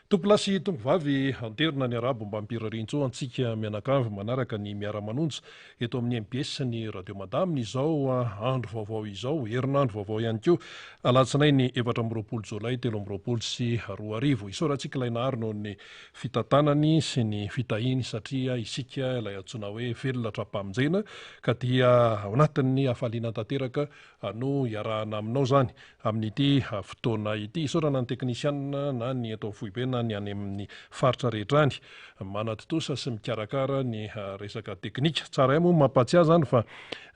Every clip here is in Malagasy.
Tompolahy sy tompovavy, anterina ny arabo mba hampirarian-tsoa antsika mianakavy manaraka ny miara-manonja eto amin'ny mbs ny Radio Mada amin'izao andro vaovao izao, herinandro vaovao ihany koa, alatsinainy 24 jolay 2023. Isaorantsika ilay Nahary noho ny fitantanany sy ny fitahiany satria isika ilay antsoina hoe velona hatrampamonjena ka dia ao anatin'ny hafaliana tanteraka no iarahana aminao izany amin'ity fotoana ity. Isaorana ny teknisianina na ny eto amin'ny foibe na ny any amin'ny faritra rehetra any manatontosa sy mikarakara ny resaka teknika. Tsara ihany moa ny mampahatsiahy izany fa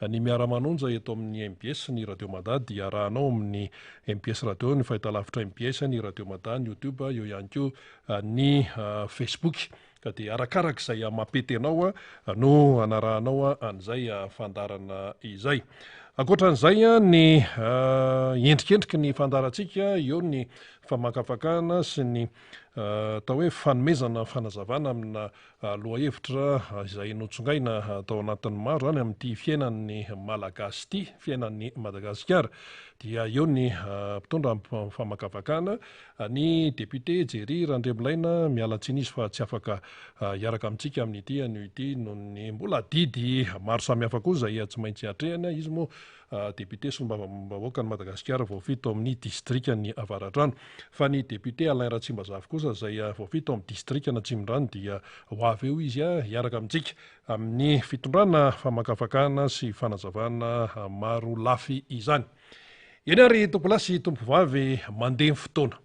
ny miara-manonja eto amin'ny mbs ny Radio Mada dia arahanao amin'ny mbs Radio, ny fahitalavitra mbs, ny Radio Mada, ny YouTube, eo ihany koa ny Facebook. Ka dia arakaraka izay mampety anao no anarahanao an'izay fandaharana izay. Ankoatra an'izay ny endrikendriky ny fandaharantsika, eo ny famakafakana sy ny atao hoe fanomezana fanazavana amina lohahevitra izay notsongaina tao anatin'ny maro izany amin'ity fiainan'ny Malagasy ity, fiainan'i Madagasikara. Dia eo ny mpitondra famakafakana Ny député Jerry Randriamilaina, miala tsiny izy fa tsy afaka hiaraka amintsika amin'ity anio ity noho ny mbola adidy maro samihafa koa izay tsy maintsy atrehany. Izy moa député solombavambahoakan'i Madagasikara voafidy tao amin'ny distrikan'i Avaradrano. Fa ny député Alain Ratsimbazafy kosa izay voafidy tao amin'ny distrikan'Atsimondrano dia ho avy eo izy hiaraka amintsika amin'ny fitondrana famakafakana sy fanazavana maro lafy izany. Eny ary tompolahy sy tompovavy mandeha ny fotoana.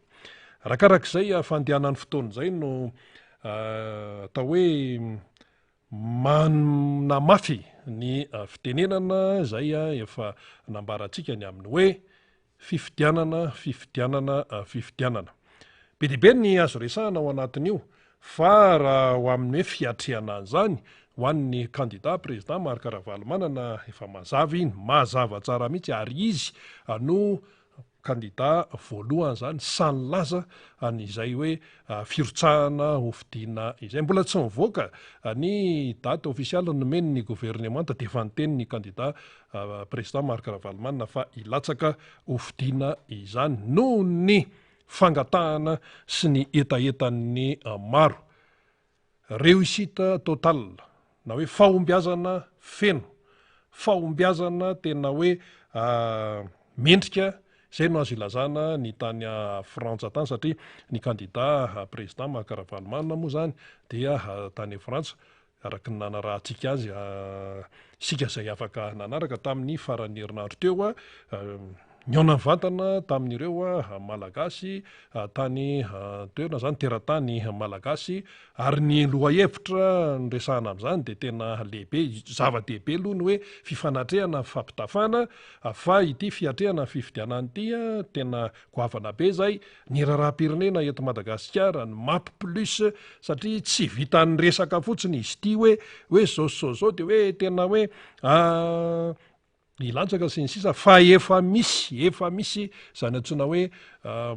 Arakarak'izay fandehanan'ny fotoana izay no atao hoe manamafy ny fitenenana izay efa nambarantsika ny amin'ny hoe fifidianana, fifidianana, fifidianana. Be dia be ny azo resahana ao anatin'io fa raha ho amin'ny hoe fiatrehana an'izany ho an'ny kandida président Marc Ravalomanana efa mazava iny, mazava tsara mihitsy ary izy no kandida voalohany izany sahy nilaza an'izay hoe firotsahana ho fidiana izay. Mbola tsy nivoaka ny date ofisialy nomen'ny governemanta dia efa niteny ny kandida président Marc Ravalomanana fa hilatsaka ho fidiana izany noho ny fangatahana sy ny hetahetan'ny maro. Réussite totale na hoe fahombiazana feno, fahombiazana tena hoe mendrika, izay no azo ilazana ny tany Frantsa tany satria ny kandida président Marc Ravalomanana moa izany dia tany Frantsa Araka ny nanarahantsika azy, isika izay afaka nanaraka tamin'ny faran'ny herinandro teo, nihaona nivantana tamin'ireo Malagasy tany an-toerana, izany teratany Malagasy, ary ny lohahevitra noresahana amin'izany dia tena lehibe, zava-dehibe aloha ny hoe fifanatrehana, fifampitafana, fa ity fiatrehana ny fifidianana ity tena goavana be izay, ny raharaham-pirenena eto Madagasikara, ny map plus, satria tsy vitan'ny resaka fotsiny izy ity hoe hoe zao sy zao zao dia hoe tena hoe hilatsaka sy ny sisa fa efa misy, efa misy izany antsoina hoe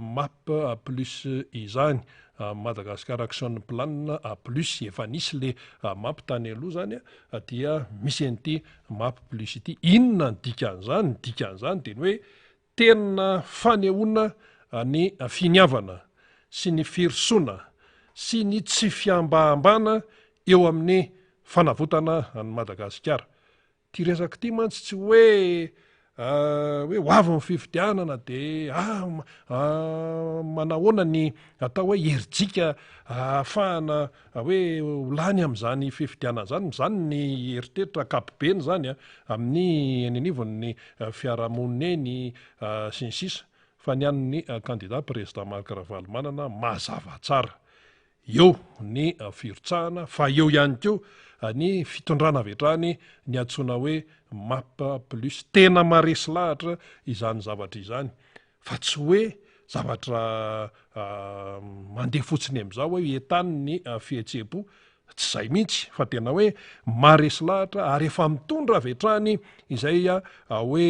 map plus izany, Madagascar Action Plan plus, efa nisy le map tany aloha izany dia misy an'ity map plus ity. Inona ny dikan'izany? Ny dikan'izany dia ny hoe Tena fanehoana ny finiavana sy ny firosoana sy ny tsy fihambahambana eo amin'ny fanavotana an'i Madagasikara. Ity resaka ity mantsy tsy hoe hoe ho avy ny fifidianana dia ah manahoana ny atao hoe herijika ahafahana hoe ho lany amin'izany fifidianana izany, izany ny eritreritra ankapobeny izany amin'ny eny anivon'ny fiarahamonina eny sy ny sisa Fa ny an'ny kandida président Marc Ravalomanana mazava tsara, eo ny firotsahana fa eo ihany koa ny fitondrana avy hatrany ny antsoina hoe map plus, tena maharesy lahatra izany zavatra izany. Fa tsy hoe zavatra mandeha fotsiny amin'izao hoe entano ny fihetseham-po, tsy izay mihitsy fa tena hoe maharesy lahatra ary efa mitondra avy hatrany izay hoe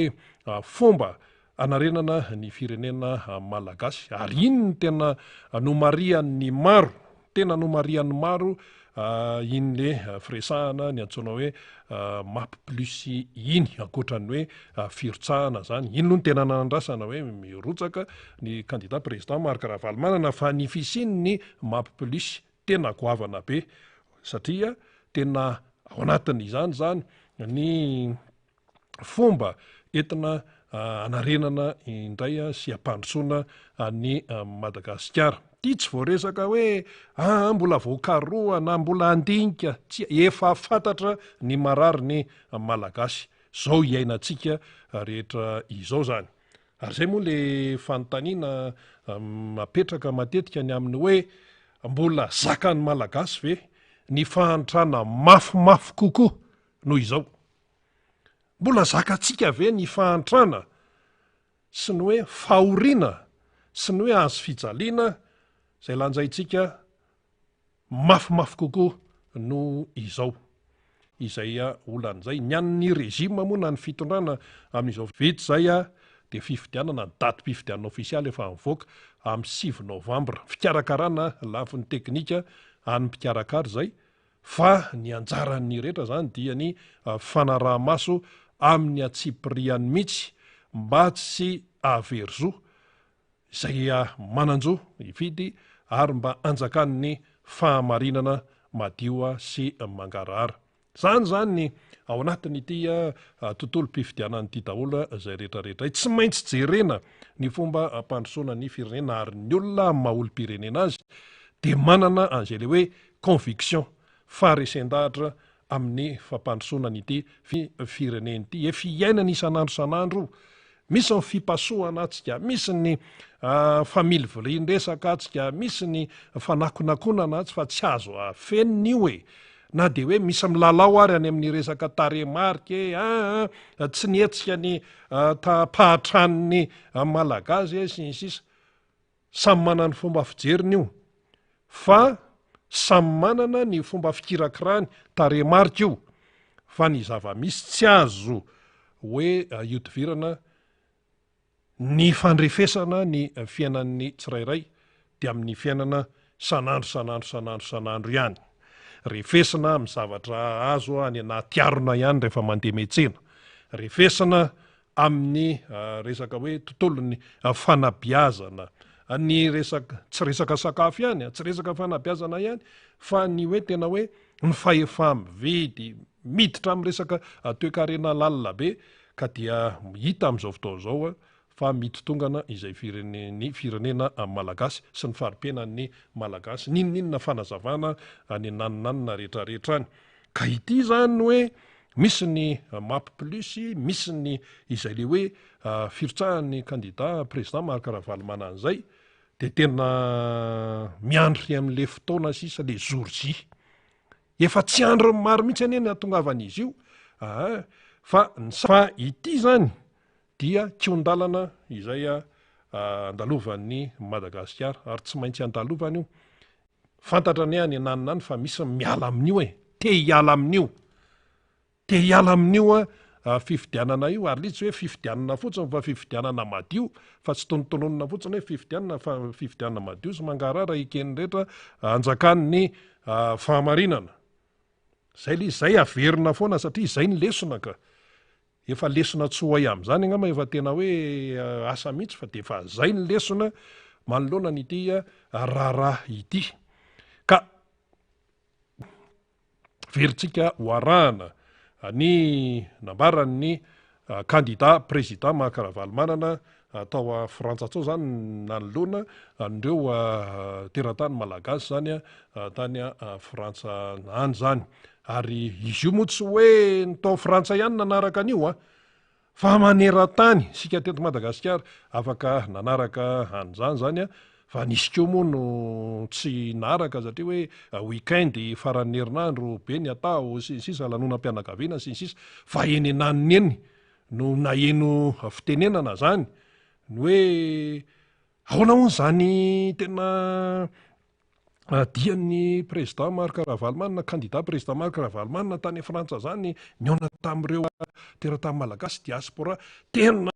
fomba hanarenana ny firenena malagasy. Ary iny no tena nomarihan'ny maro, tena nomarihan'ny maro. iny le firesahana ny antsoina hoe map plus iny, ankoatra ny hoe firotsahana zany. Iny aloha no tena nandrasana hoe mirotsaka ny kandida président Marc Ravalomanana fa ny fisian'ny map plus tena goavana be satria tena ao anatin'izany zany ny fomba entina hanarenana indray sy hampandrosoana an'i Madagasikara. Ity tsy voaresaka hoe aa mbola vao karohana, mbola handinika, tsia, efa fantatra ny marary ny Malagasy. Izao iainantsika rehetra izao izany. Ary izay moa le fanontaniana apetraka matetika ny amin'ny hoe mbola zakan'ny Malagasy ve ny fahantrana mafimafy kokoa noho izao? Mbola zakantsika ve ny fahantrana sy ny hoe fahoriana sy ny hoe hazo fijaliana izay lanjaintsika mafimafy kokoa noho izao? Izay olana izay. Ny an'ny régime moa na ny fitondrana amin'izao vita izay dia fifidianana, ny datim-pifidianana ofisialy efa nivoaka amin'ny 9 novambra. Fikarakarana lafiny teknika an'ny mpikarakara izay Fa ny anjaran'ny rehetra izany dia ny fanaraha-maso amin'ny antsipiriany mihitsy mba tsy hahavery zo izay manan-jo hifidy ary mba hanjakan'ny fahamarinana madio sy mangarahara. Izany izany ny ao anatin'ity tontolom-pifidianana ity daholo izay rehetra rehetra. Tsy maintsy jerena ny fomba hampandrosoana ny firenena ary ny olona amin'ny maha olom-pirenena azy dia manana an'izay ilay hoe conviction, faharesen-dahatra amin'ny fampandrosoana an'ity firenena ity. Efa iainana isan'andro isan'andro io. Misy ny fipasohana atsika, misy ny familivilian-dresaka atsika, misy ny fanakonakonana atsy fa tsy azo afenina io e. Na dia hoe misy milalao ary any amin'ny resaka tarehimarika e, aa, tsy nihetsika ny taha-pahatran'ny Malagasy e, sy ny sisa. Samy manana ny fomba fijeriny io fa samy manana ny fomba fikirakirany tarehimarika io fa ny zava-misy tsy azo hoe ihodivirana ny fandrefesana ny fiainan'ny tsirairay dia amin'ny fiainana sanandro sanandro sanandro sanandro ihany. Refesina amin'ny zavatra azo any anaty harona ihany rehefa mandeha miantsena. Refesina amin'ny resaka hoe tontolon'ny fanabeazana, ny resaka, tsy resaka sakafo ihany, tsy resaka fanabeazana ihany fa ny hoe tena hoe ny fahefa-mividy, miditra amin'ny resaka toekarena lalina be ka dia hita amin'izao fotoana izao fa mitotongana izay firene- ny firenena malagasy sy ny fari-piainan'ny malagasy, n'inon'inona fanazavana any ananonanona rehetrarehetra any. Ka ity izany ny hoe misy ny map plus, misy ny izay le hoe firotsahan'ny kandida président Marc Ravalomanana izay, dia tena miandry amin'le fotoana sisa le jour J. Efa tsy andrin'ny maro mihitsy anie ny hahatongavan'izy io aa, fa ny fa ity izany dia kihon-dalana izay andalovan'ny Madagasikara ary tsy maintsy andalovana io. Fantatra anie any ananona any fa misy miala amin'io e, te hiala amin'io, te hiala amin'io fifidianana io, ary le tsy hoe fifidianana fotsiny fa fifidianana madio fa tsy tonontononina fotsiny hoe fifidianana fa fifidianana madio sy mangarahara eken'ny rehetra anjakan'ny fahamarinana. Zay le izy, zay averina foana satria zay ny lesona ka. Efa lesona tsy ho hay amin'izany angamba efa tena hoe asa mihitsy fa dia efa zay ny lesona manoloana an'ity raharaha ity. Ka verintsika ho arahana ny nambaran'ny kandida président Marc Ravalomanana tao Frantsa tao zany nanoloana an'ireo teratany malagasy zany tany Frantsa any zany. Ary izy io moa tsy hoe ny tao Frantsa ihany nanaraka an'io an, fa maneran-tany, isika teto Madagasikara afaka nanaraka an'izany zany an, fa nisy koa moa no tsy naharaka satria hoe week-end faran'ny herinandro be ny atao sy ny sisa, lanonam-pianakaviana sy ny sisa, fa eny ananiny eny no naheno fitenenana zany, ny hoe ahoana hono izany tena dian'ny président Marc Ravalomanana, candidat président Marc Ravalomanana tany Frantsa zany, nihaona tamin'ireo teratany malagasy diaspora, tena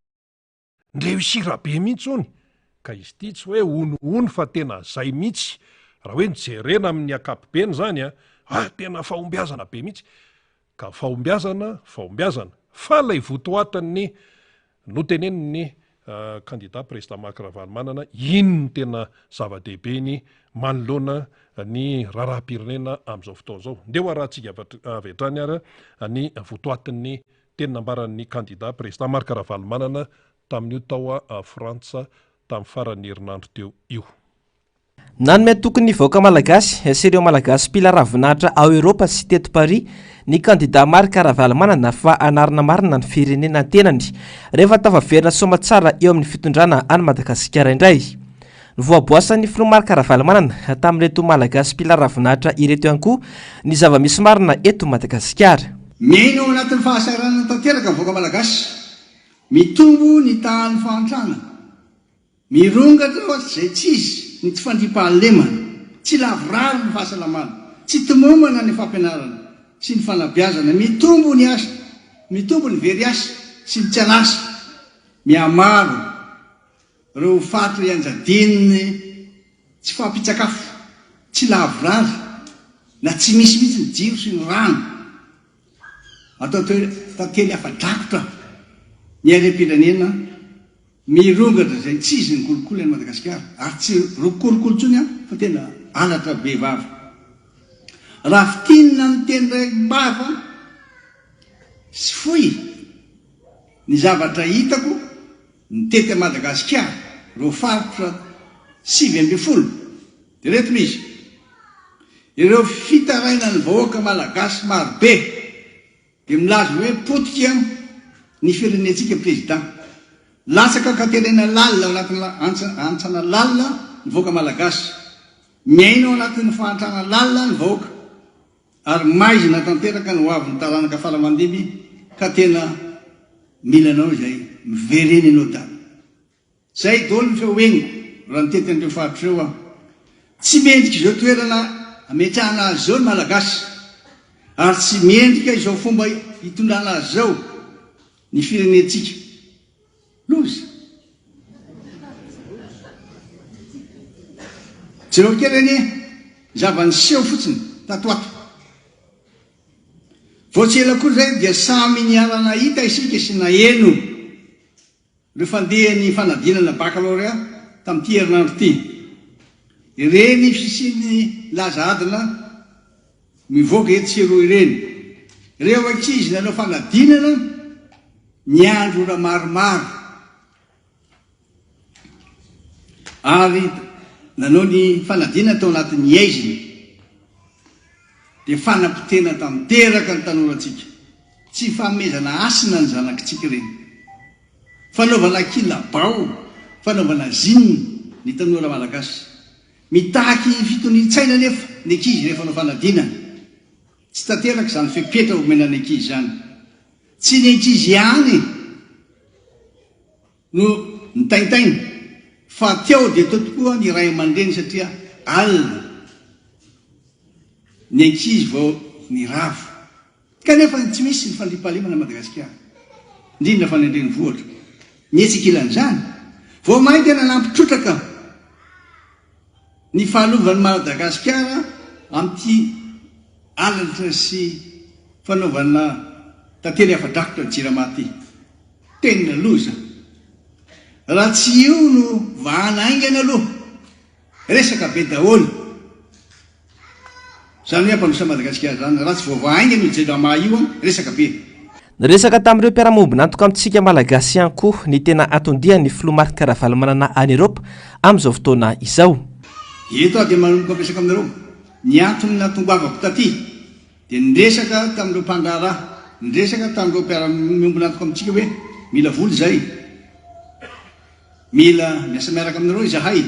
ni-réussir be mihitsy hono, ka izy ity tsy hoe honohono fa tena zay mihitsy, raha hoe ny jerena amin'ny ankapobeny zany an, Ah, tena fahombiazana be mihitsy. Ka fahombiazana, fahombiazana. Fa ilay votoatin'ny notenenin'ny kandida Prezida Marc Ravalomanana, iny no tena zava-dehibe ny manoloana ny raharaham-pirenena amin'izao fotoana izao. Ndeha ho arahantsika avy hatrany ary ny votoatin'ny teny nambaran'ny kandida Prezida Marc Ravalomanana tamin'io tao Frantsa tamin'ny faran'ny herinandro teo io. Nanome toky ny vahoaka malagasy sy ireo Malagasy mpila ravinahitra ao Eoropa sy teto Paris ny kandida Marc Ravalomanana fa hanarina marina ny firenena tenany rehefa tafaverina soamatsara eo amin'ny fitondrana an'i Madagasikara indray. Novoaboasan'ny filoha Marc Ravalomanana tamin'ireto Malagasy mpila ravinahitra ireto ihany koa ny zava-misy marina eto Madagasikara. Miaina ao anatin'ny fahasahiranana tanteraka ny vahoaka malagasy. Mitombo ny tahan'ny fahantrana. Mirongatra izay tsy izy ny tsy fandriampahalemana, tsy lavorary ny fahasalamana, tsy tomombana ny fampianarana sy ny fanabeazana, mitombo ny asa, mitombo ny very asa sy ny tsy an'asa, mihamaro ireo faty ianjadian'ny tsy fahampian-tsakafo, tsy lavorary na tsy misy mihitsy ny jiro sy ny rano, atao tantely afa-drakotra ny harem-pirenena. Mirongatra izay tsy izy ny kolikoly any Madagasikara ary tsy kolikoly intsony an fa tena halatra be vava. Raha fintinina amin'ny teny iray am-bava sy fohy ny zavatra hitako nitety an'i Madagasikara ireo faritra 19 dia ireto no izy, ireo fitarainan'ny vahoaka malagasy marobe Dia milaza hoe potika ny firenentsika président. Latsaka ankaterena lalina ao anatin'ny hantsana lalina ny vahoaka malagasy. Miaina ao anatin'ny fahantrana lalina ny vahoaka. Ary maizina tanteraka ny hoavin'ny taranaka faramandimby ka tena mila anao izay miverena ianao dada. Zay dolo ny feo henoko raha nitety an'ireo faritra ireo aho. Tsy mendrika izao toerana ametrahana azy izao ny Malagasy ary tsy mendrika izao fomba hitondrana azy izao ny firenentsika. Loza! Jereo kely anie ny zava-niseho fotsiny tato ato. Vao tsy ela akory izay dia samy niara-nahita isika sy naheno. Ireo fandehan'ny fanadinana baccalauréat tamin'ity herinandro ity. Ireny fisian'ny laza adina mivoaka etsy sy eroa ireny. Ireo ankizy nanao fanadinana niandry ora maromaro ary nanao ny fanadinana tao anatin'ny haizina dia fanapotehana tanteraka ny tanorantsika. Tsy fanomezana hasina ny zanakitsika ireny. Fanaovana kilabao, fanaovana zine ny tanora malagasy. Mitaky fitonian-tsaina anefa ny ankizy rehefa hanao fanadinana. Tsy tanteraka izany fepetra omena ny ankizy izany. Tsy ny ankizy ihany no nitaintaina fa teo dia teo tokoa ny ray aman-dreny satria alina ny ankizy vao nirava. Kanefa tsy misy ny fandriampahalemana Madagasikara, indrindra fa any an-drenivohitra. Ny etsy ankilan'izany, vao mainka nanampy trotraka ny fahalovan'i Madagasikara amin'ity halatra sy fanaovana tantely afa-drakotra Jirama ity. Tena loza! Raha tsy io no vahana haingana aloha, resaka be daholo. Zany hoe hampandroso an'i Madagasikara zany raha tsy voavaha haingana io Jirama io an, resaka be. Niresaka tamin'ireo mpiara-miombon'antoka amintsika Malagasy ihany koa ny tena anton-dian'ny filoha Marc Ravalomanana any Eropa amin'izao fotoana izao. Eto aho dia manomboka miresaka aminareo ny antony nahatongavako taty dia niresaka tamin'ireo mpandraharaha, niresaka tamin'ireo mpiara-miombon'antoka amintsika hoe mila vola izay. Mila miasa miaraka aminareo izahay.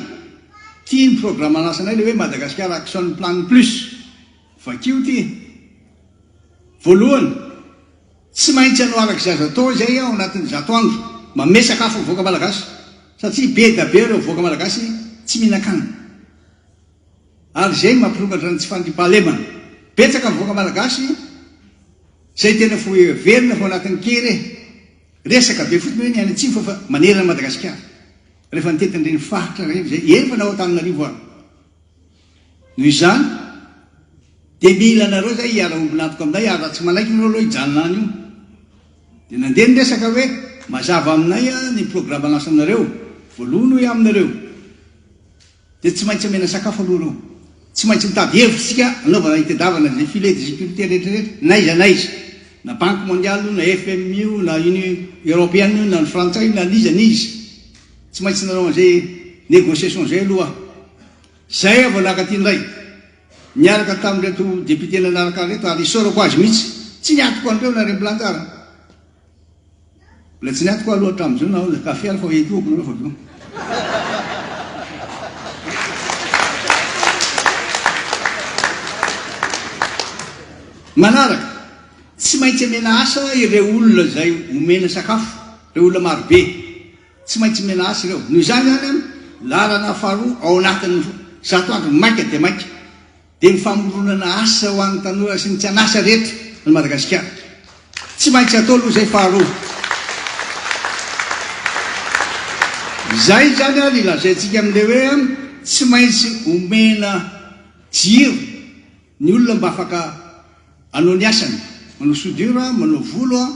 Ty ny programan'asanay le hoe Madagascar Action Plan Plus. Vakio ty. Voalohany, tsy maintsy hanao araka izay azo atao izay ao anatin'ny zato andro. Manome sakafo ny vahoaka malagasy. Satria be da be ireo vahoaka malagasy tsy mihinan-kanina. Ary izay no mampirongatra ny tsy fandriampahalemana. Betsaka ny vahoaka malagasy izay tena fo heverina fa ao anatin'ny kere. Resaka be fotsiny hoe ny any atsimo fa efa manerana an'i Madagasikara. Rehefa nitety an'ireny faritra ireny izay, eny fa na ao Antananarivo ary. Noho izany. Dia mila anareo izay hiara-ombon'antoka aminay ary raha tsy manaiky nareo aloha hijanona any io. Dia nandeha ny resaka hoe mazava aminay ny programan'asanareo, voalohany hoy aho aminareo dia tsy maintsy omena sakafo aloha ireo. Tsy maintsy mitady hevitra isika hanaovana hitadiavana izay filet de sécurité rehetra rehetra n'aiza n'aiza, na banque mondiale io na FMI io na Union Europeenne io na ny frantsay io na n'iza n'iza. Tsy maintsy nanao an'izay négociation izay aloha aho. Izay aho vao naka aty indray. Niaraka tamin'ireto député nanaraka ahy ireto ary isaorako azy mihitsy. Tsy niatoko an'ireo na Remblanda ara. Mbola tsy niatoko aho aloha hatramin'izao na ao café ary fa hoentohako nareo fa avy eo. Manaraka, tsy maintsy amena asa ireo olona izay omena sakafo, ireo olona marobe. Tsy maintsy omena asa ireo. Noho izany izany, laharana faharoa ao anatin'ny zato andro maika dia maika dia ny famoronana asa ho an'ny tanora sy ny tsy an'asa rehetra any Madagasikara. Tsy maintsy atao aloha izay faharoa. Izay izany ary lazaintsika amin'ilay hoe tsy maintsy omena jiro Ny olona mba afaka hanao ny asany, manao soudure, manao volo,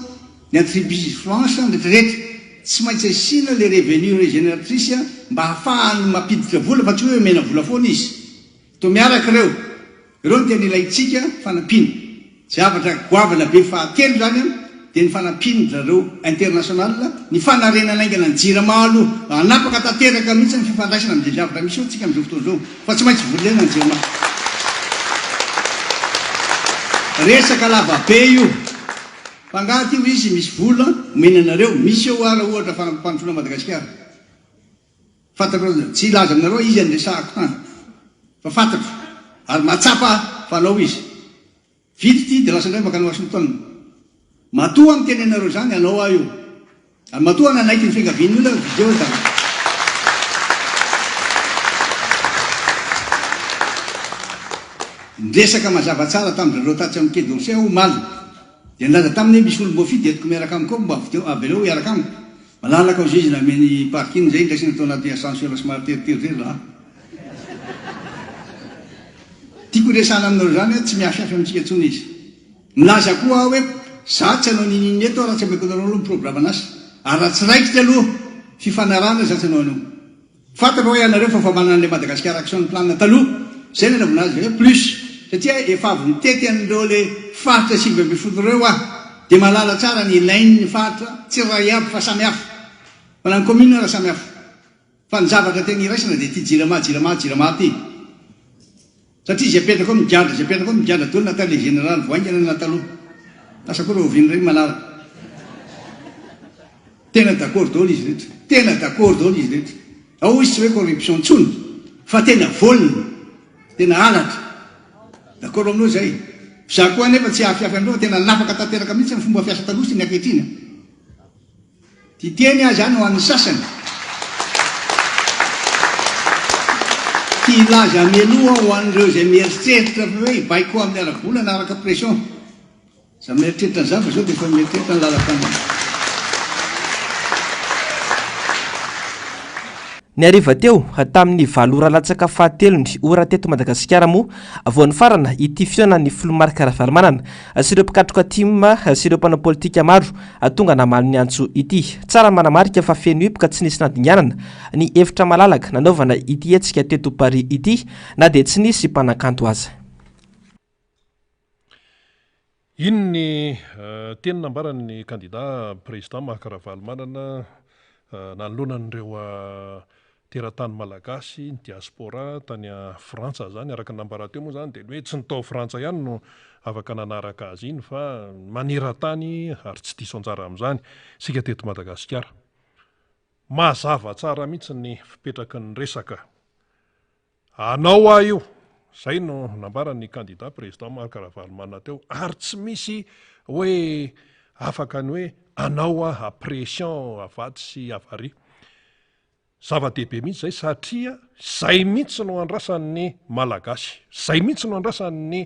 ny entreprise franche, ny rehetra rehetra. Tsy maintsy asiana le revenu regénératrice mba hahafahany mampiditra vola fa tsy hoe omena vola foana izy. Toa miaraka ireo. Ireo no tena ilaintsika fanampiana. Zavatra goavana be fahatelo izany dia ny fanampian-dry zareo international, ny fanarenana haingana ny jirama aloha, hanapaka tanteraka mihitsy ny fifandraisana amin'izay zavatra misy eo tsika amin'izao fotoana izao fa tsy maintsy volena ny jirama. Resaka lava be io. Fa angaha aty hoy izy misy vola omena anareo, misy eo ara ohatra fanampandrosoana Madagasikara. Fantatrao izany. Tsy hilaza aminareo aho iza no resahako tany. Fa fantatro ary mahatsapa aho fa anao izy. Vita ity dia lasa indray mankany Washington. Matoa aho miteny anareo izany, anao aho io. Ary matoa aho nanaiky ny fiangavian'ny olona, video izany. Niresaka mazava tsara tamin-dry zareo tatsy amin'ny Quai d'Orsay aho omaly. Dia nilaza taminy hoe misy olom-boafidy entiko miaraka amiko ao, mba avidio, avelao hiaraka amiko. Malalaka hozy izy nameno parking izay, ndraisina tao anaty ascenseur somary teritery izay ry zalahy. Tiako hiresahana aminareo izany hoe tsy miafiafy amintsika intsony izy. Milaza koa aho hoe za tsy hanao ninininona eto aho raha tsy ameko anareo aloha ny programan'asa. Ary raha tsy raikitra aloha fifanarahana za tsy hanao an'io. Fantatro hoe ianareo fa efa manana an'ilay Madagascar Action Plan taloha. Izay no nanaovana azy hoe plus. Satria efa avy nitety an'ireo ilay faritra 19 ireo aho. Dia mahalala tsara ny ilain'ny faritra tsirairay aby fa samy hafa. Fa na ny commune ara samy hafa. Fa ny zavatra tena iraisana dia ity jirama, jirama, jirama ity. Satria izay apetraka ao migadra, izay apetraka ao migadra daholo na tale général vao haingana na taloha. Lasa koa rahoviana ireny manaraka. Tena d'accord daholo izy rehetra. Tena d'accord daholo izy rehetra. Ao izy tsy hoe corruption intsony fa tena vol, tena halatra. D'accord aminao izay. Za koa anefa tsy hahafiafy an'ireo fa tena nafaka tanteraka mihitsy ny fomba fiasa taloha sy ny ankehitriny. Ty teny aza any ho an'ny sasany. Ty hilaza mialoha ho an'ireo izay mieritreritra fa hoe hibaiko amin'ny ara-bola na araka pression. Za mieritreritra an'izany fa zao dia efa mieritreritra ny lalam-pandeha. Ny hariva teo, tamin'ny valo ora latsaka fahatelony ora teto Madagasikara moa vao nifarana ity fihaonan'ny filoha Marc Ravalomanana sy ireo mpikatroka tim sy ireo mpanao politika maro tonga namaly ny antso ity. Tsara ny manamarika fa feno hipoka tsy nisy nandinganana ny efitra malalaka nanaovana ity hetsika teto Paris ity na dia tsy nisy mpanakanto aza. Iny ny teny nambaran'ny kandida président Marc Ravalomanana nanoloana an'ireo teratany malagasy, ny diaspora tany Frantsa izany. Araka ny nambara teo moa izany dia ny hoe tsy ny tao Frantsa ihany no afaka nanaraka azy iny fa maneran-tany ary tsy diso anjara amin'izany isika teto Madagasikara. Mazava tsara mihitsy ny fipetraky ny resaka. Anao aho io! Izay no nambaran'ny kandida président Marc Ravalomanana teo ary tsy misy hoe afaka ny hoe anao aho à pression avady sy avaria. Zava-dehibe mihitsy izay satria izay mihitsy no andrasan'ny Malagasy, izay mihitsy no andrasan'ny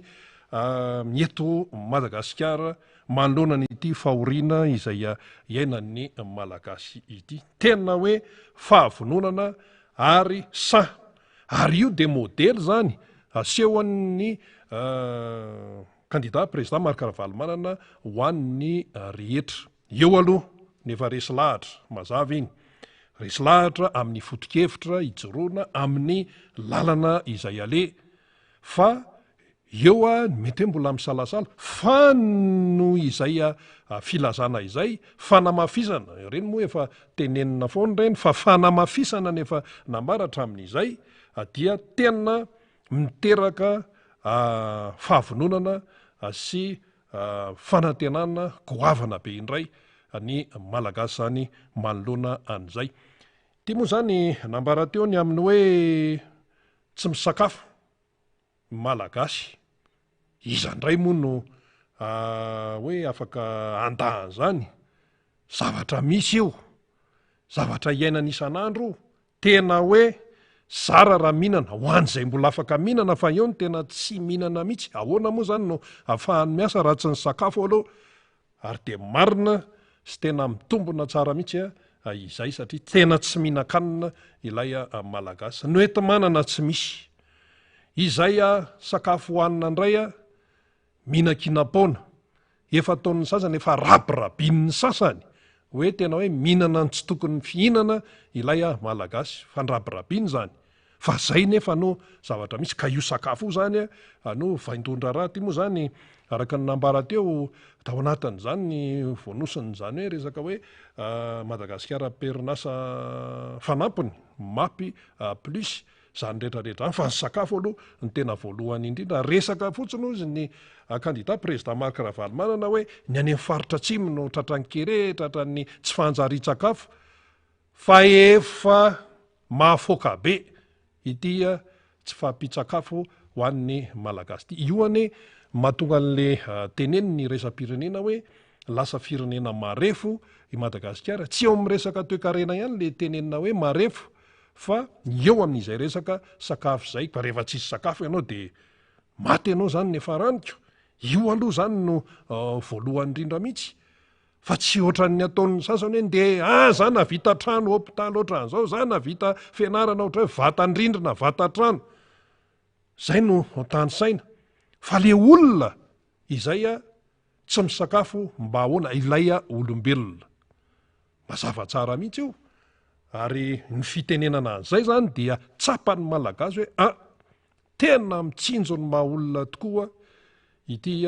ny eto Madagasikara manoloana an'ity fahoriana izay iainan'ny Malagasy ity. Tena hoe fahavononana ary sahy. Ary io dia modely izany. Asehon'ny kandida prezida Marc Ravalomanana ho an'ny rehetra. Eo aloha ny efa resy lahatra, mazava iny. Resy lahatra amin'ny foto-kevitra ijoroana, amin'ny lalana izay aleha. Fa eo ny mety hoe mbola misalasala, fa noho izay filazana izay, fanamafisana, ireny moa efa tenenina foana ireny, fa fanamafisana ny efa nambara hatramin'izay dia tena miteraka fahavononana sy fanantenana goavana be indray ny Malagasy izany manoloana an'izay. Ity moa izany nambara teo ny amin'ny hoe tsy misakafo ny Malagasy. Iza indray moa no hoe afaka handà an'izany? Zavatra misy io, zavatra iainana isan'andro io, Tena hoe zara raha mihinana, ho an'izay mbola afaka mihinana fa eo ny tena tsy mihinana mihitsy, ahoana moa izany no afahany miasa raha tsy ny sakafo aloha? Ary dia marina sy tena mitombina tsara mihitsy izay satria tena tsy mihinan-kanina ilay Malagasy. Ny hoenti-manana tsy misy. Izay sakafo hohanina indray mihinankinam-poana. Efa ataon'ny sasany, efa rabirabian'ny sasany hoe tena hoe mihinana ny tsy tokony fihinana ilay Malagasy. Fandrabirabiana izany. Fa zay nefa no zavatra misy. Ka io sakafo io zany no vaindohan-draharaha. Ity moa zany araka ny nambara teo, tao anatin'izany ny voanosiny izany hoe resaka hoe Madagasikara am-perinasa fanampiny, Map plus. Izany rehetra rehetra izany fa ny sakafo aloha no tena voalohany indrindra. Resaka fotsiny hozy ny kandida prezida Marc Ravalomanana hoe ny any amin'ny faritra atsimo no tratran'ny kere, tratran'ny tsy fanjarian-tsakafo fa efa mahafoaka be ity tsy fahampian-tsakafo ho an'ny Malagasy ity. Io anie mahatonga an'le teneniny iraisam-pirenena hoe lasa firenena marefo i Madagasikara. Tsy eo amin'ny resaka toekarena ihany le tenenina hoe marefo Fa ny eo amin'izay resaka sakafo izay, fa rehefa tsisy sakafo ianao dia maty ianao izany ny faraniko. Io aloha izany no voalohany indrindra mihitsy. Fa tsy ohatran'ny ataon'ny sasany hoe ndeha, ah, za nahavita trano hopitaly ohatran'izao, za nahavita fianarana ohatra hoe vatan-drindrina, vatan-trano. Izay no tanisaina. Fa le olona izay tsy misakafo mba ahoana ilay olombelona. Mazava tsara mihitsy io. Ary ny fitenenana an'izay izany dia tsapan'ny Malagasy hoe ah, tena mitsinjo ny maha olona tokoa ity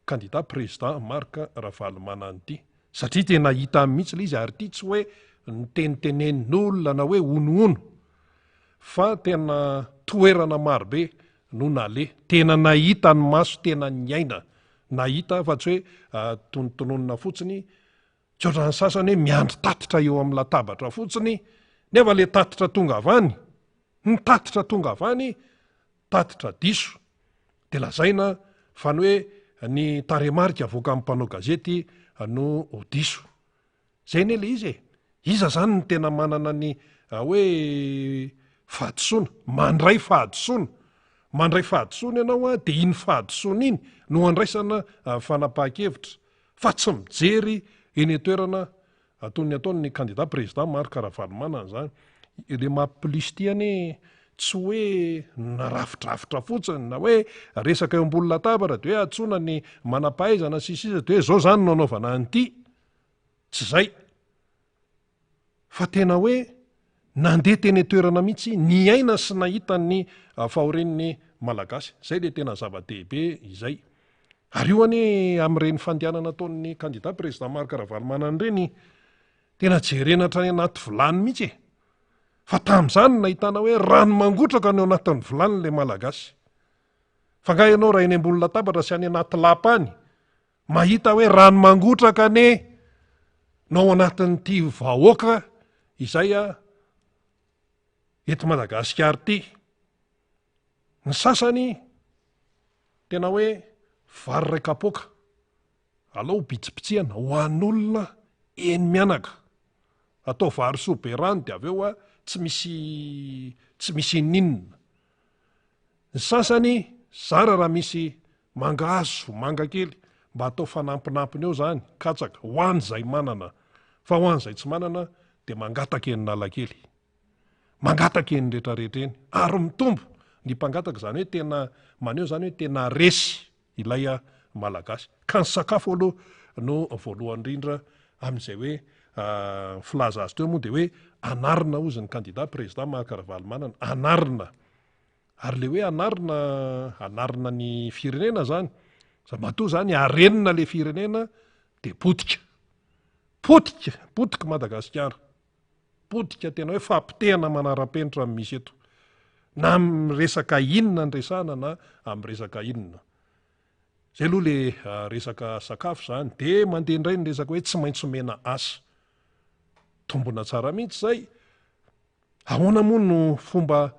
kandida président Marc Ravalomanana ity. Satria tena hita mihitsy ilay izy ary ity tsy hoe nitenitenenin'olona na hoe honohono fa tena toerana marobe no naleha. Tena nahita ny maso, tena niaina, nahita fa tsy hoe tonontononina fotsiny Tsy ohatran'ny sasany hoe miandry tatitra eo amin'ny latabatra fotsiny nefa le tatitra tonga avy any, ny tatitra tonga avy any tatitra diso de lazaina fa ny hoe ny tarehimarika avoakan'ny mpanao gazety no ho diso. Zay anie le izy e! Iza zany no tena manana ny hoe fahadisoana? Mandray fahadisoana. Mandray fahadisoana ianao a, de iny fahadisoana iny no andraisana fanapahan-kevitra. fa tsy mijery eny an-toerana toy ny ataon'ny kandida président Marc Ravalomanana izany. Le map plus ity anie tsy hoe narafidrafitra fotsiny na hoe resaka eo ambony latabatra de hoe antsoina ny manam-pahaizana sy ny sisa de hoe zao zany no anaovana an'ity. Tsy zay. Fa tena hoe nandeha teny an-toerana mihitsy, niaina sy nahita ny fahorian'ny Malagasy. Izay ilay tena zava-dehibe izay. Ary io anie amin'ireny fandehanana ataon'ny kandida président Marc Ravalomanana ireny, tena jerena hatrany anaty vilany mihitsy e. Fa tamin'izany no nahitana hoe rano mangotraka no ao anatin'ny vilanin'ilay Malagasy. Fa angaha ianao raha eny ambony latabatra sy any anaty lapa any, Mahita hoe rano mangotraka anie no ao anatin'ity vahoaka izay eto Madagasikara ity. Ny sasany tena hoe vary iray kapoaka, alao bitsibitsihana ho an'olona eny mianaka. Atao vary soa be rano dia avy eo tsy misy tsy misy ininona. Ny sasany zara raha misy mangahazo, manga kely, mba atao fanampinampiny eo zany, katsaka, ho an'izay manana. Fa ho an'izay tsy manana dia mangataka eny Analakely. Mangataka eny retraretra eny. Ary mitombo. ny mpangataka, izany hoe tena maneho izany hoe tena resy ilay Malagasy. Ka ny sakafo aloha no voalohany indrindra amin'izay hoe filaza azy teo moa dia hoe anarina hozy ny kandida président Marc Ravalomanana, anarina. Ary le hoe anarina, anarina ny firenena zany, za matoa zany arenina le firenena de potika. Potika, potika Madagasikara. Potika tena hoe fahapotehana manara-penitra no misy eto. Na amin'ny resaka inona no resahana na amin'ny resaka inona. Zay aloha le resaka sakafo zany. De mandeha indray ny resaka hoe tsy maintsy omena asa. Tombona tsara mihitsy zay. Ahoana moa no fomba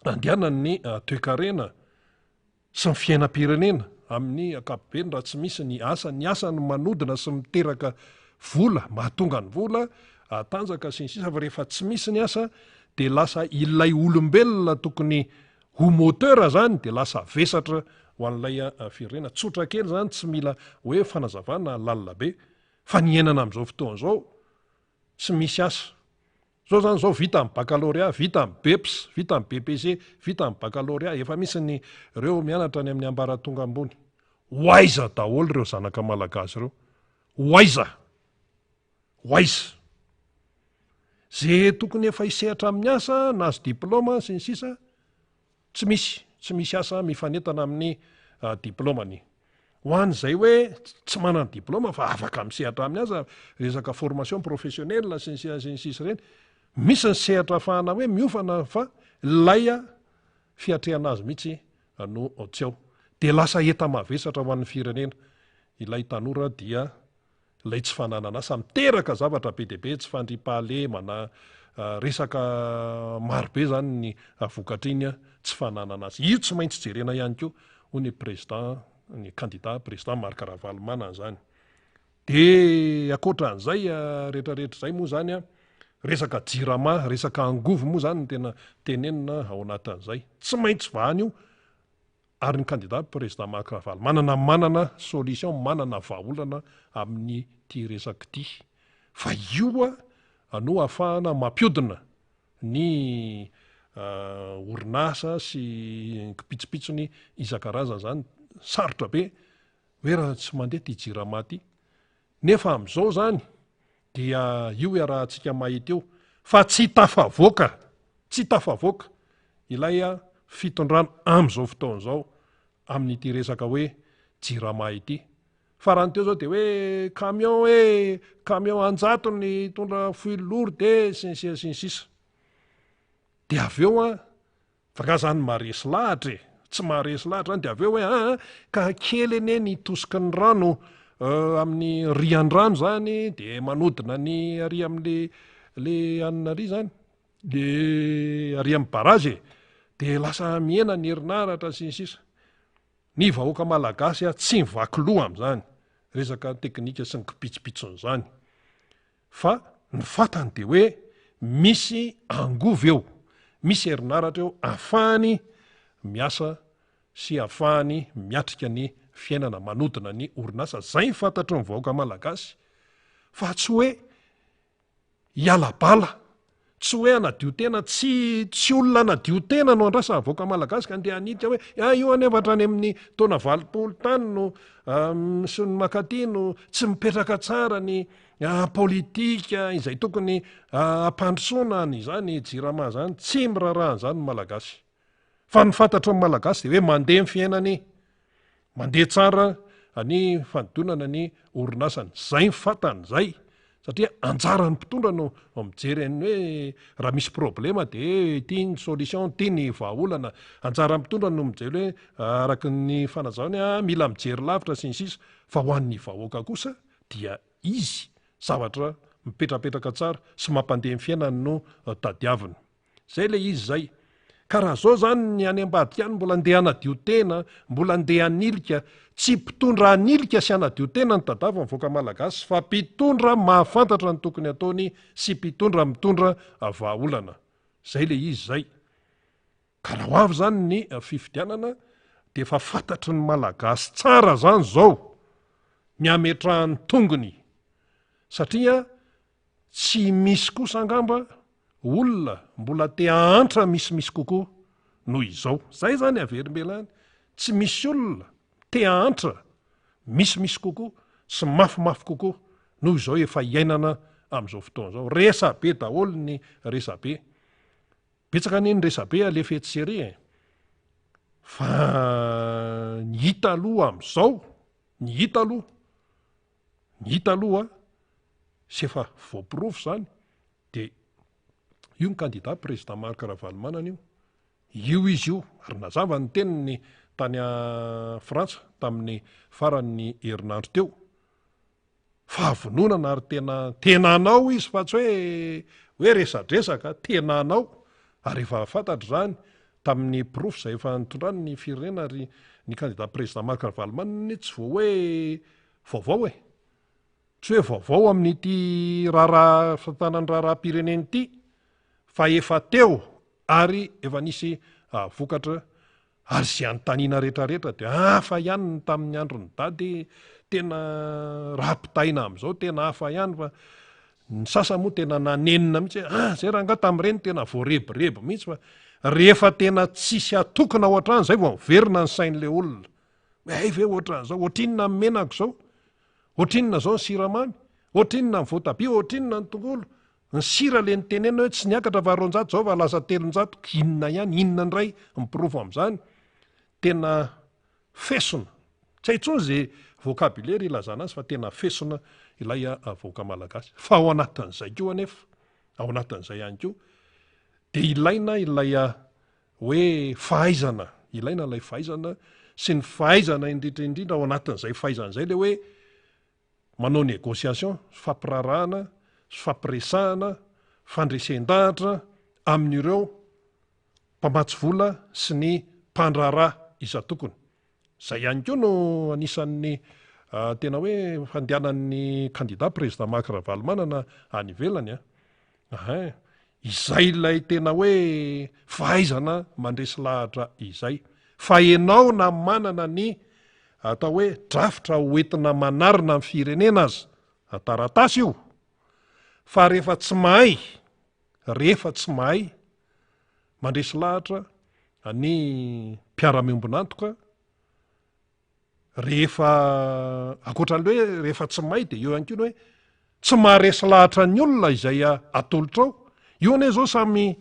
andehanan'ny toekarena sy ny fiainam-pirenena amin'ny ankapobeny raha tsy misy ny asa? Ny asa no manodina sy miteraka vola, mahatonga ny vola hatanjaka sy ny sisa fa rehefa tsy misy ny asa dia lasa ilay olombelona tokony ho moteur zany dia lasa vesatra ho an'ilay firenena. Tsotra kely zany, tsy mila hoe fanazavana lalina be fa ny iainana amin'izao fotoana izao Tsy misy asa. Zao zany zao vita ny baccalauréat, vita ny Bepc, vita ny BEPC, vita ny baccalauréat, efa misy ny reo mianatra any amin'ny ambaratonga ambony. Ho aiza daholo ireo zanaka malagasy ireo? Ho aiza? Ho aiza? Ze tokony efa hisehatra amin'ny asa, nahazo diplôma sy ny sisa, Tsy misy, tsy misy asa mifanentana amin'ny diplaomany. Ho an'izay hoe tsy manana diplaoma fa afaka misehatra aminy aza, resaka formation professionnelle sy ny sisa sy ny sisa ireny, misy ny sehatra ahafahana hoe miofana fa ilay fiatrehana azy mihitsy no tsy ao. Dia lasa enta-mavesatra ho an'ny firenena ilay tanora dia ilay tsy fananana asa miteraka zavatra be dia be, tsy fandriampahalemana, resaka maro be zany ny vokatr'iny tsy fananana asa. Io tsy maintsy jerena ihany koa hoy ny président, ny candidat président Marc Ravalomanana zany. De ankoatran'izay rehetrarehetra izay moa zany resaka jirama, resaka angovo moa zany no tena tenenina ao anatin'izay. Tsy maintsy vahana io Ary ny candidat président Marc Ravalomanana manana solution, manana vahaolana amin'ity resaka ity. Fa io no ahafahana mampiodina ny orinasa sy ny kipitsopitsony isan-karazany izany. Sarotra be hoe raha tsy mandeha ity jirama ity. Nefa amin'izao izany dia io iarahantsika mahita io fa tsy tafavoaka, tsy tafavoaka ilay fitondrana amin'izao fotoana izao amin'ity resaka hoe jirama ity. Farany teo izao dia hoe camion hoe camion an-jatony hitondra fuel lourde sy ny sisa sy ny sisa. Dia avy eo an, Fa nga zany maharesy lahatra e! Tsy maharesy lahatra zany de avy eo hoe aa ka kely anie ny tosiky ny rano amin'ny rian-drano zany de manodina ny ary am'le le anona ary zany, le ary amin'ny barrage e! De lasa mihena ny herinaratra sy ny sisa. Ny vahoaka malagasy tsy mivaky loha am'zany resaka teknika sy ny kipitsopitsony zany. Fa ny fantany dia hoe misy angovo eo, misy herinaratra eo ahafahany miasa sy ahafahany miatrika ny fiainana, manodina ny orinasa. Zay ny fantatry ny vahoaka malagasy fa tsy hoe hiala bala, tsy hoe hanadio tena, tsy tsy olona hanadio tena no andrasan'ny vahoaka malagasy ka andeha hanilika hoe ah io anefa hatrany amin'ny taona 80 tany no sy ny mankaty no tsy mipetraka tsara ny politika izay tokony hampandrosoana an'izany jirama zany, tsy miraharaha an'izany ny malagasy. Fa ny fantatry ny malagasy dia hoe mandeha ny fiainany, mandeha tsara ny fanodonana ny orinasany. Zay ny fantany zay, satria anjaran'ny mpitondra no mijery an'ny hoe raha misy problema dia ity ny solution, ity ny vahaolana. Anjaran'ny mpitondra no mijery hoe araka ny fanazavany hoe mila mijery lavitra sy ny sisa. Fa ho an'ny vahoaka kosa dia izy zavatra mipetrapetraka tsara sy mampandeha ny fiainany no tadiaviny. Zay ilay izy zay. Ka raha zao zany ny any ambadika any mbola ndeha hanadio tena, mbola ndeha hanilika, tsy mpitondra hanilika sy hanadio tena ny tadaviny vahoaka malagasy fa mpitondra mahafantatra ny tokony ataony sy mpitondra mitondra vahaolana. Zay ilay izy zay. Ka raha ho avy zany ny fifidianana dia efa fantatry ny Malagasy tsara zany zao ny hametrahany tongony satria tsy misy kosa angamba. olona mbola te hahantra misimisy kokoa noho izao. Izay izany averimbelany, tsy misy olona te hahantra misimisy kokoa sy mafimafy kokoa noho izao efa iainana amin'izao fotoana izao. Resabe daholo ny resabe. Betsaka anie ny resabe alefa etsy sy ery e. Fa ny hita aloha amin'izao, ny hita aloha, ny hita aloha sy efa voaporofo izany dia io ny kandida président Marc Ravalomanana io. Io izy io ary nazava ny teniny tany Frantsa tamin'ny faran'ny herinandro teo. Fahavononana ary tena tena anao izy fa tsy hoe hoe resadresaka, tena anao ary efa fantatra izany tamin'ny porofo izay efa nitondrany ny firenena ary ny kandida président Marc Ravalomanana anie tsy vao hoe vaovao e. Tsy hoe vaovao amin'ity raharaha fitantanana ny raharaham-pirenena ity fa efa teo ary efa nisy vokatra ary izay anontaniana rehetrarehetra dia hafa ihany ny tamin'ny andron'i Dada e, tena raha ampitahaina amin'izao tena hafa ihany fa ny sasany moa tena nanenina mihitsy hoe ah zay rangahy tamin'ireny tena voarebireby mihitsy fa rehefa tena tsisy atokona ao an-trano izay vao miverina ny sain'ilay olona hoe hay ve ohatran'izao, ohatrinona ny menaka izao, ohatrinona izao ny siramamy, ohatrinona ny voatabia, ohatrinona ny tongolo, Ny sira le nitenenina hoe tsy niakatra fa 200 zao fa lasa 300, inona ihany, inona indray ny porofo amin'izany? Tena fesona, tsy hay intsony ze vocabulaire ilazana azy fa tena fesona ilay vahoaka malagasy. Fa ao anatin'izay koa anefa, ao anatin'izay ihany koa dia ilaina ilay hoe fahaizana, ilaina ilay fahaizana sy ny fahaizana indrindra indrindra ao anatin'izay fahaizana izay le hoe manao négociation, fampiraharahana sy fampiresahana, fandresen-dahatra amin'ireo mpamatsy vola sy ny mpandraharaha isan-tokony. Izay ihany koa no anisan'ny tena hoe fandehanan'ny kandida président Marc Ravalomanana any ivelany an. Ahin, izay ilay tena hoe fahaizana mandresy lahatra izay. Fa enao na manana ny atao hoe drafitra ho entina manarina ny firenena aza, taratasy io, fa rehefa tsy mahay, rehefa tsy mahay mandresy lahatra ny mpiara-miombon'antoka, Rehefa, ankoatra an'ilay hoe rehefa tsy may dia eo ihany koa ny hoe tsy maharesy lahatra ny olona izay atolotrao. Io anie izao samy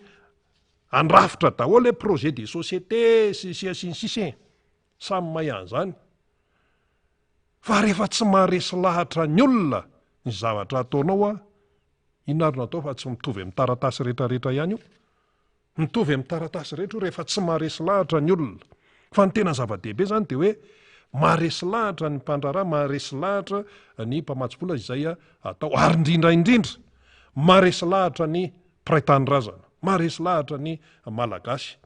andrafitra daholo hoe projet de société sy sy sy ny sisa e. Samy mahay an'izany. Fa rehefa tsy maharesy lahatra ny olona ny zavatra ataonao an, inona ary no atao fa tsy mitovy amin'ny taratasy rehetrarehetra ihany io. Mitovy amin'ny taratasy rehetra io rehefa tsy maharesy lahatra ny olona. Fa ny tena zava-dehibe izany dia hoe maharesy lahatra ny mpandraharaha, maharesy lahatra ny mpamatsy vola izay atao ary indrindra indrindra maharesy lahatra ny mpiray tanindrazana, maharesy lahatra ny Malagasy.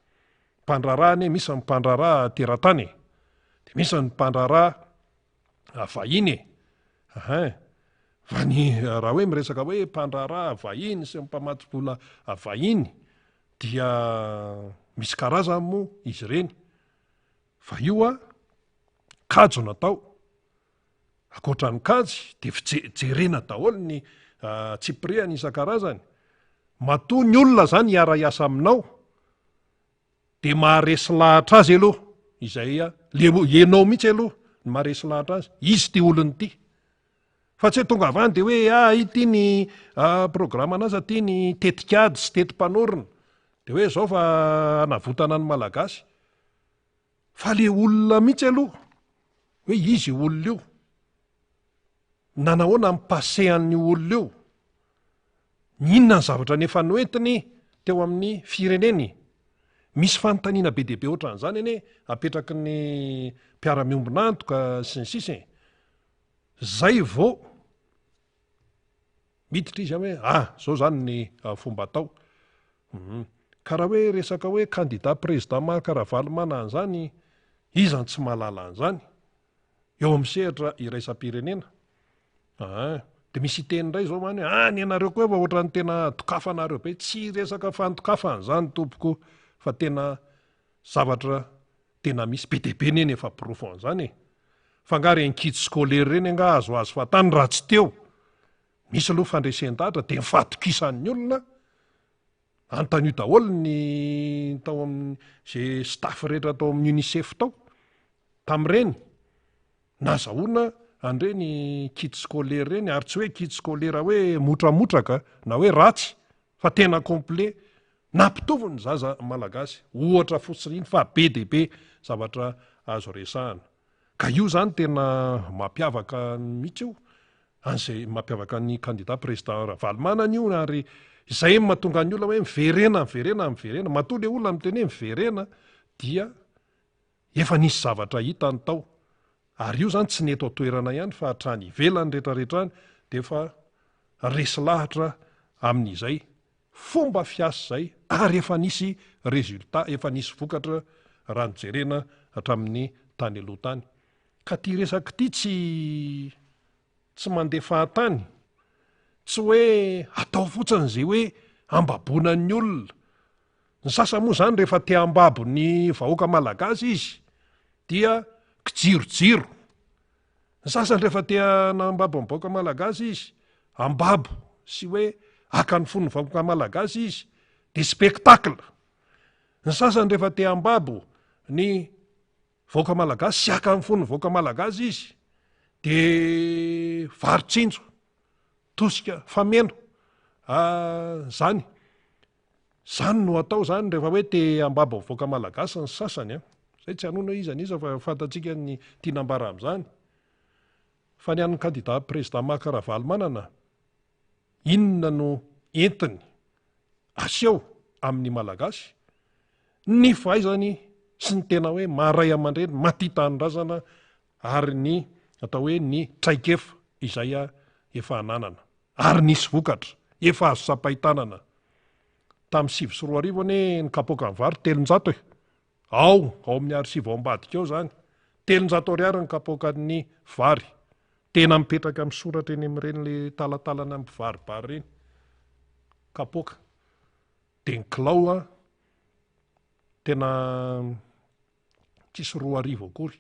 Mpandraharaha anie misy ny mpandraharaha teratany e, dia misy ny mpandraharaha vahiny e. Ahin. Fa ny raha hoe miresaka hoe mpandraharaha vahiny sy mpamatsy vola vahiny dia misy karazany moa izy ireny. Fa io a kajy no atao. Ankoatra ny kajy dia fijerena daholo ny tsipiriany isan-karazany. Matoa ny olona zany hiara-hiasa aminao Dia maharesy lahatra azy aloha izay le enao mihitsy aloha no maharesy lahatra azy, izy ity olona ity. Fa tsy hoe tonga avy any dia hoe ah ity ny programme-nazy, ity ny tetikady sy teti-panorona, dia hoe izao fa hanavotana ny Malagasy. Fa le olona mihitsy aloha, hoe izy io olona io, nanahoana ny passé an'io olona io, Inona ny zavatra nefa noentiny teo amin'ny fireneny? Misy fanontaniana be dia be ohatran'izany anie apetraky ny mpiara-miombon'antoka sy ny sisa e. Zay vao miditra izy hoe ah zao zany ny ah, fomba atao. Mhm. Ka raha hoe resaka hoe candidat président Marc Ravalomanana an'izany, iza no tsy mahalala an'izany? Eo amin'ny sehatra iraisam-pirenena. Aa dia misy hiteny indray izao any hoe ah ny anareo koa efa ohatran'ny tena dokafanareo be. Tsy resaka fandokafana izany tompoko fa tena zavatra tena misy. Be dia be anie ny efa porofo an'izany e. Fa angaha ireny kits scolaires ireny angaha azoazo fahatany raha tsy teo. Misy aloha fandresen-dahatra dia ny fahatokisan'ny olona. Anontanio daholo ny tao amin'ny ze staff rehetra tao amin'ny UNICEF tao tamin'ireny. Nazahoana an'ireny kit scolaire ireny ary tsy hoe kit scolaire hoe motramotraka na hoe ratsy fa tena complet. Nampitovy ny zaza malagasy. Ohatra fotsiny iny fa be dia be zavatra azo resahana. Ka io zany tena mampiavaka mihitsy io an'izay mampiavaka ny kandida président Ravalomanana io ary izay no mahatonga ny olona hoe miverena, miverena, miverena. Matoa le olona miteny hoe miverena dia efa nisy zavatra hitany tao. Ary io zany tsy ny eto an-toerana ihany fa hatrany ivelany retraretra any dia efa resy lahatra amin'izay fomba fiasa izay ary efa nisy résultat, efa nisy vokatra raha nojerena hatramin'ny tany aloha tany. Ka ity resaka ity tsy tsy mandeha fahatany, tsy hoe atao fotsiny izay hoe hambaboana ny olona. Ny sasany moa izany rehefa te hambabo ny vahoaka malagasy izy dia kijirojiro. Ny sasany rehefa te hanambabo ny vahoaka malagasy izy, hambabo sy hoe haka ny fon'ny vahoaka malagasy izy dia spectacle. Ny sasany rehefa te hambabo ny vahoaka malagasy sy haka ny fon'ny vahoaka malagasy izy dia vary tsinjo, tosika fameno, zany. Zany no atao zany rehefa hoe te hambabo ny vahoaka malagasy ny sasany an! Zay tsy hanoina hoe iza n'iza fa fantatsika ny tiana ambara amin'izany. Fa ny an'ny kandida président Marc Ravalomanana, inona no entiny aseho amin'ny malagasy? Ny fahaizany sy ny tena hoe maha ray aman-dreny, maha tia tanindrazana ary ny atao hoe ny traikefa izay efa ananana. Ary nisy vokatra, efa azo tsapain-tanana. Tamin'ny 2009 anie ny kapoakan'ny vary 300 e! Ao, ao amin'ny archive ao ambadika ao izany. 300 ariary ny kapoakan'ny vary. Tena mipetraka misoratra eny amin'ireny le talatalana mpivaribary ireny. Kapoaka. Dia ny kilao an, tena tsisy 2000 akory,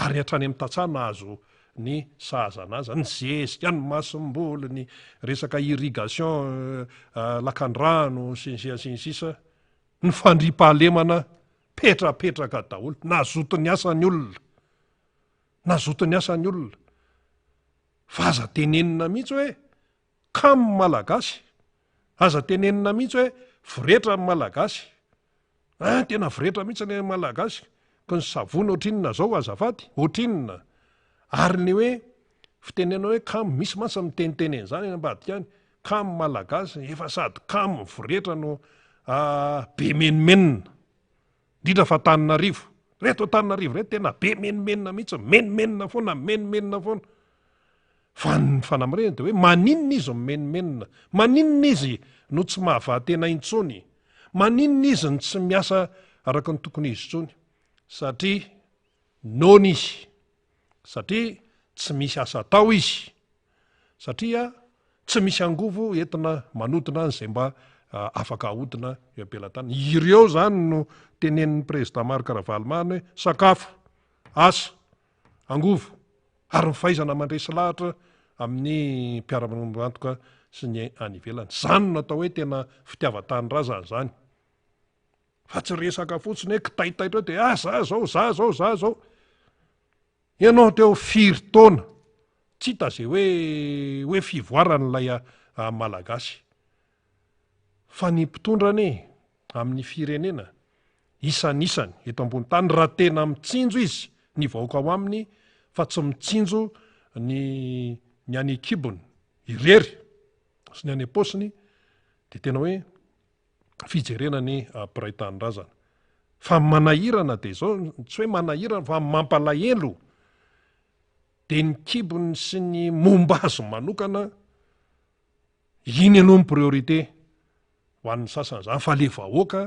ary hatrany amin'ny tantsaha nahazo ny sahaza anazy, ny zezika, ny masomboly, ny resaka irrigation, lakandrano, sy ny sisa sy ny sisa, ny fandriampahalemana petrapetraka daholo, nazoto niasa ny olona, nazoto niasa ny olona, fa aza tenenina mihitsy hoe kamo ny malagasy, aza tenenina mihitsy hoe voretra ny malagasy, Hein tena voretra mihitsy le malagasy ko ny savony ohatrinona zao azafady? Ohatrinona? Ary ny hoe fitenenana hoe kamo, misy mantsy miteniteny an'izany any ambadika any, kamo malagasy, efa sady kamo voretra no be menomenona, indrindra fa Antananarivo, reto Antananarivo reto tena be menomenona mihitsy, menomenona foana, menomenona foana. Fa ny fanamarihana dia hoe maninona izy no mimenomenona? Maninona izy no tsy mahavaha tena intsony? Maninona izy no tsy miasa araka ny tokony izy intsony? Satria noana izy. Satria tsy misy asa atao izy. Satria tsy misy angovo entina manodina an'izay mba afaka ahodina eo am-pelatanana. Ireo izany no tenenin'ny Prezida Marc Ravalomanana hoe sakafo, asa, angovo ary ny fahaizana mandresy lahatra amin'ny mpiara-miombon'antoka sy ny any ivelany. Izany no atao hoe tena fitiavan-tanindrazana izany. Fa tsy resaka fotsiny hoe kitaitaitra eo dia ah za zao, za zao, za zao. Ianao teo firy taona tsy hita izay hoe hoe fivoaran'ilay Malagasy. Fa ny mpitondra anie amin'ny firenena isanisany eto ambony tany raha tena mitsinjo izy ny vahoaka ao aminy fa tsy mitsinjo ny ny any an-kibony irery sy ny any am-paosiny dia tena hoe fijerena ny mpiray tanindrazana. Fa ny manahirana dia izao, tsy hoe manahirana fa mampalahelo dia ny kibony sy ny momba azy manokana Iny aloha ny priorité ho an'ny sasany zany fa le vahoaka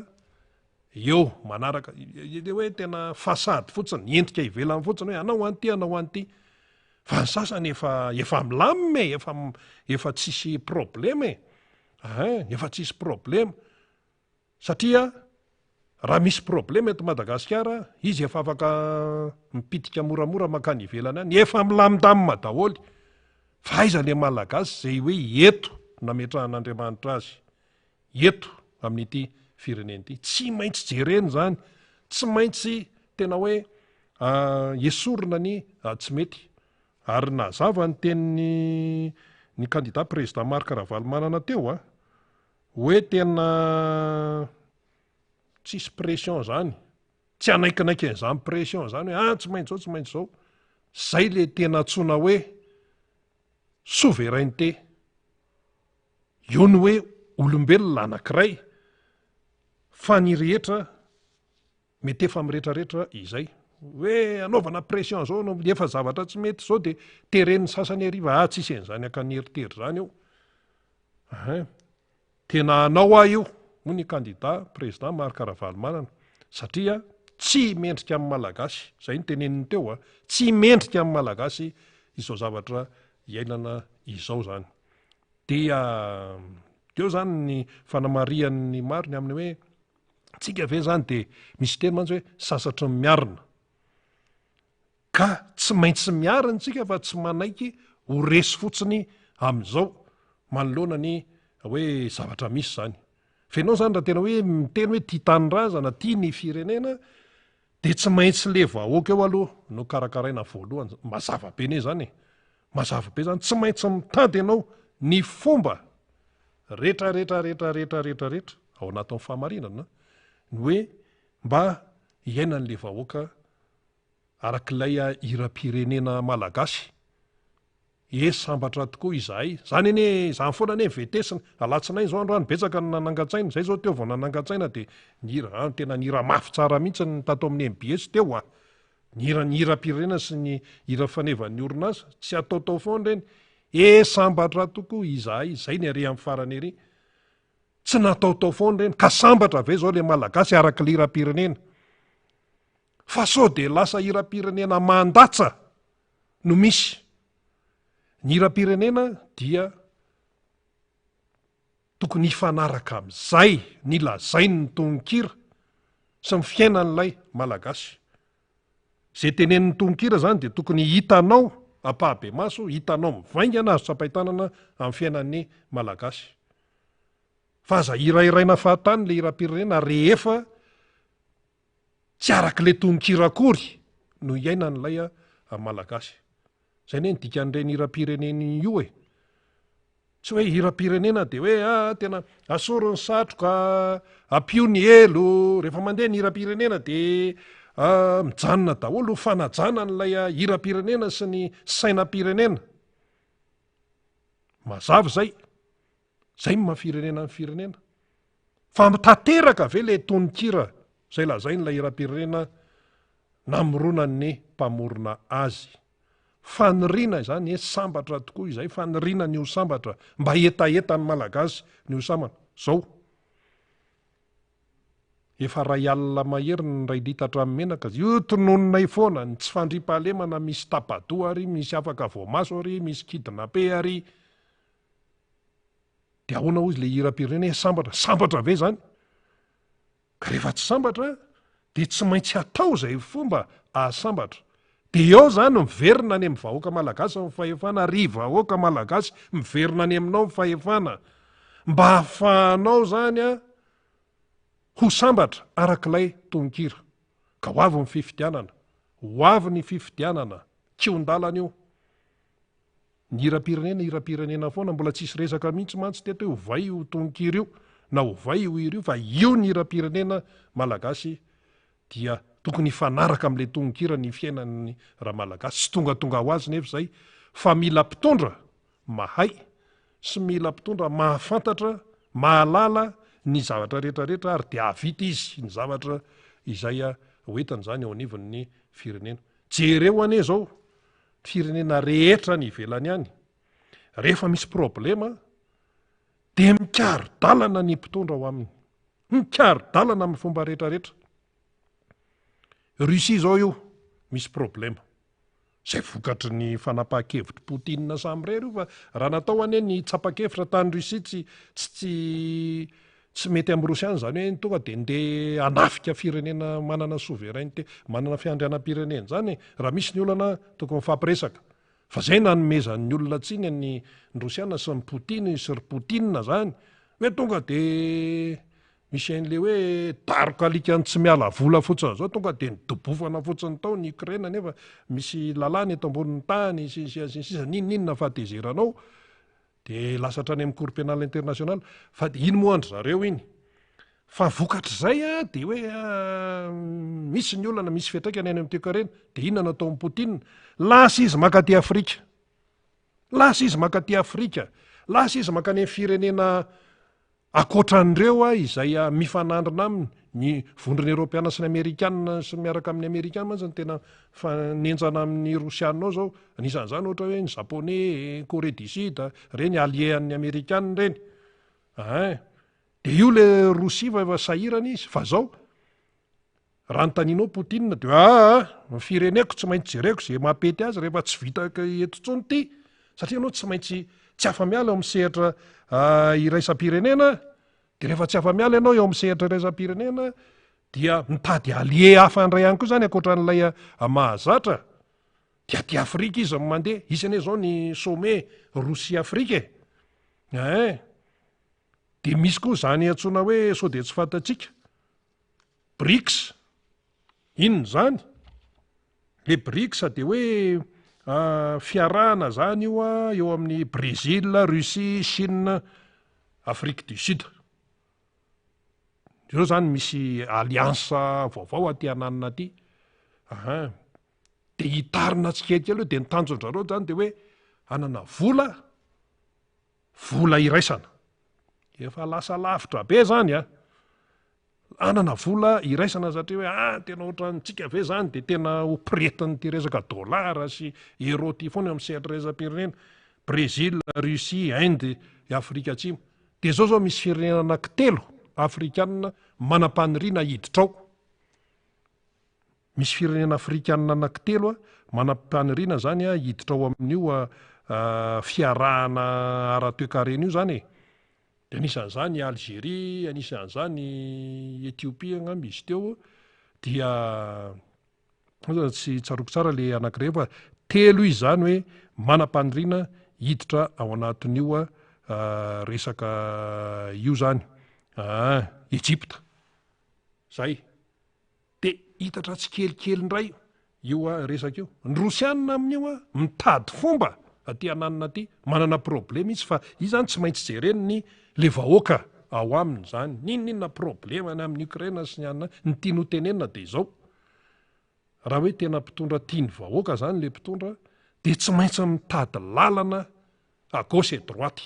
eo manaraka le hoe tena façade fotsiny, endrika ivelany fotsiny hoe hanao an'ity hanao an'ity fa ny sasany efa efa milamina e, efa efa tsisy problema e, ein efa tsisy problema. Satria raha misy problema eto Madagasikara, izy efa afaka mipitika moramora mankany ivelany any, efa milamindamina daholo. Fa aiza le Malagasy izay hoe eto nametrahan'Andriamanitra azy, eto. amin'ity firenena ity. Tsy maintsy jerena izany, tsy maintsy tena hoe esorina ny tsy mety. Ary nazava ny tenin'ny ny kandida président Marc Ravalomanana teo a, hoe tena tsisy pression zany, tsy hanaikinaiky an'izany pression zany hoe ah tsy maintsy zao tsy maintsy zao, zay le tena antsoina hoe souveraineté, io ny hoe olombelona anankiray fa ny rehetra Mety efa miretraretra izay. Hoe anaovana pression zao anao efa zavatra tsy mety zao de teren'ny sasany hariva ah tsisy an'izany ankanieritery zany eo. Ahin. Tena hanao aho io hoy ny kandida président Marc Ravalomanana satria tsy mendrika amin'ny Malagasy, zay no teneniny teo a, tsy mendrika amin'ny Malagasy izao zavatra iainana izao zany. Dia teo zany ny fanamarihan'ny maro ny amin'ny hoe Tsika ve zany de misy teny mantsy hoe sasatry ny miarina. Ka tsy maintsy miarina tsika fa tsy manaiky ho resy fotsiny amin'izao manoloana ny hoe zavatra misy zany. Fa ianao zany raha tena hoe miteny hoe tia tanindrazana, tia ny firenena de tsy maintsy le vahoaka eo aloha no karakaraina voalohany. Mazava be anie zany e. Mazava be zany, tsy maintsy mitady ianao ny fomba rehetra rehetra rehetra rehetra rehetra rehetra ao anatin'ny fahamarinana ny hoe mba hiainan'le vahoaka arak'ilay hiram-pirenena malagasy. E sambatra tokoa izahay. Zany anie, zany foana anie vetesina. Alatsinainy zao androany betsaka ny nanangan-tsaina. Zay zao teo vao nanangan-tsaina dia nihira, ah, tena nihira mafy tsara mihitsy ny tato amin'ny MBS teo ah. Ny hira ny hiram-pirenena sy ny hira fanevan'ny orinasa, tsy ataotao foana ireny. E sambatra tokoa izahay, izay ny ary amin'ny farany ery. Tsy nataotao foana ireny, ka sambatra ve izao ilay Malagasy araka ilay hiram-pirenena? Fa sao dia lasa hiram-pirenena mandatsa no misy. Ny hiram-pirenena dia Tokony hifanaraka amin'izay ny lazain'ny tononkira sy ny fiainan'ilay Malagasy. Izay tenenin'ny tononkira izany dia tokony hitanao ampahabemaso, hitanao mivaingana azo tsapain-tanana amin'ny fiainan'ny Malagasy. Fa aza hirahiraina fahatany ilay hiram-pirenena rehefa tsy arak'ilay tononkira akory no iainan'ilay Malagasy. Izay anie ny dikan'ireny hiram-pirenena io e. Tsy hoe hiram-pirenena dia hoe ah tena asory ny satroka, ampio ny elo, rehefa mandeha ny hiram-pirenena dia ah, mijanona daholo ho fanajana an'ilay ah, hiram-pirenena sy ny sainam-pirenena. Mazava izay. Izay no maha firenena ny firenena. Fa tanteraka ve ilay tononkira izay lazain'ilay hiram-pirenena namoronan'ny mpamorona azy? Faniriana izany e, sambatra tokoa izay, faniriana ny ho sambatra, mba hetahetan'ny Malagasy ny ho sambatra. Zao, efa ray alina mahery ny iray litatra amin'ny menaka, io tononinay foana, ny tsy fandriampahalemana misy tapa-doha ary, misy afaka voamaso ary, misy kidnappé ary. Dia ahoana hozy le hiram-pirenena hoe sambatra, sambatra ve izany? Ka rehefa tsy sambatra dia tsy maintsy atao izay fomba ahasambatra. Dia eo izany miverina any amin'ny vahoaka malagasy ny fahefana, ry vahoaka malagasy miverina any aminao ny fahefana mba hahafahanao izany a ho sambatra arak'ilay tononkira. Ka ho avy ny fifidianana, ho avy ny fifidianana, kihon-dalana io. Ny hiram-pirenena hiram-pirenena foana, mbola tsisy resaka mihitsy mantsy teto hoe ovay io tononkira io na ovay io hira io fa io ny hiram-pirenena malagasy dia tokony hifanaraka amin'ilay tononkira ny fiainan'ny Ramalagasy. Tsy tongatonga ho azy nefa izay fa mila mpitondra mahay sy mila mpitondra mahafantatra, mahalala ny zavatra rehetra rehetra ary dia hahavita izy ny zavatra izay hoentiny izany eo anivon'ny firenena. Jereo anie izao firenena rehetra any ivelany any, rehefa misy problema dia mikaro-dalana ny mpitondra ao aminy, mikaro-dalana amin'ny fomba rehetra rehetra. Russie izao io misy problema, izay vokatry ny fanapahan-kevitr'i Poutine samirery io fa raha natao anie ny tsapa-kevitra tany Russie tsy tsy tsy Tsy mety amin'ny Rosiana izany hoe tonga dia ndeha hanafika firenena manana souveraineté, manana fiandrianam-pirenena izany e. Raha misy ny olana tokony mifampiresaka. Fa izay nanomezan'ny olona tsiny ny Rosiana sy ny Poutine sy ry Poutine izany hoe tonga dia. Misy an'le hoe daroka alika ny tsy miala vola fotsiny zao tonga de nidobofana fotsiny tao ny Ukraine nefa misy lalàna eto ambonin'ny tany sy ny sisa sy ny sisa n'inon'inona fahatezeranao de lasa hatrany amin'ny cour pénale internationale fa de iny moa an-dry zareo iny. Fa vokatr'izay a de hoe misy ny olana, misy fiantraikany any amin'ny toekarena, de inona no ataon'i Poutine? Lasa izy maka aty Afrika. Lasa izy maka aty Afrika. Lasa izy mankany amin'ny firenena Ankoatra an'ireo izay mifanandrina aminy, ny Vondrona Eoropeana sy ny Amerikana sy miaraka amin'ny Amerikana mantsy no tena mifanenjana amin'ny Rosiana ao izao. Anisan'izany ohatra hoe ny Japoney, Corée du Sud, ireny alliés an'ny Amerikana ireny. Ein. Dia io ilay Rosia fa efa sahirana izy. Fa izao, Raha anontanianao Poutine dia aa ny fireneko tsy maintsy jereko izay mampety azy rehefa tsy vitako eto intsony ity satria ianao tsy maintsy tsy afa-miala eo amin'ny sehatra iraisam-pirenena dia rehefa tsy afa-miala ianao eo amin'ny sehatra iraisam-pirenena dia mitady allié hafa indray ihany koa izany ankoatran'ilay mahazatra dia aty Afrika izy no mandeha, hisy anie izao ny sommet Rosia Afrika e! Ein! Dia misy koa izany antsoina hoe sao dia tsy fantatsika Brics, inona izany? Le Brics dia hoe fiarahana izany io eo amin'ny Brésil, Russie, Chine, Afrique du Sud. Ireo izany misy alliance vaovao aty ananona aty. Ahan. Dia hitarina tsikelikely eo, dia ny tanjon-dRareo izany dia hoe hanana vola, vola iraisana. Efa lasa lavitra be izany an. Hanana vola iraisana satria hoe ah tena ohatrantsika ve zany de tena ho pretin'ity resaka dollar sy euro ty foana eo amin'ny sehatra iraisam-pirenena. Brésil, Russie, Inde, i Afrika Atsimo. De zao zao misy firenena anankitelo afrikanina manam-paniriana hiditra ao. Misy firenena afrikanina anankitelo manam-paniriana zany hiditra ao amin'io fiarahana ara-toekarena io zany e. Dia anisan'izany i Algerie, anisan'izany i Ethiopie angamba izy teo, dia tsy tsaroako tsara le anankiray fa telo izy izany hoe manam-paniriana hiditra ao anatin'io resaka io zany. Aa Egypta, zay. Dia hitatra tsikelikely indray io resaka io. Ny Rosianina amin'io mitady fomba aty ananona aty, manana problema izy fa izy zany tsy maintsy jereny ny le vahoaka ao aminy zany. N'inon'inona problemany amin'i Ukraine sy ny anona, ny tiany ho tenenina dia izao, raha hoe tena mpitondra tia ny vahoaka zany le mpitondra dia tsy maintsy mitady lalana à gauche et droite.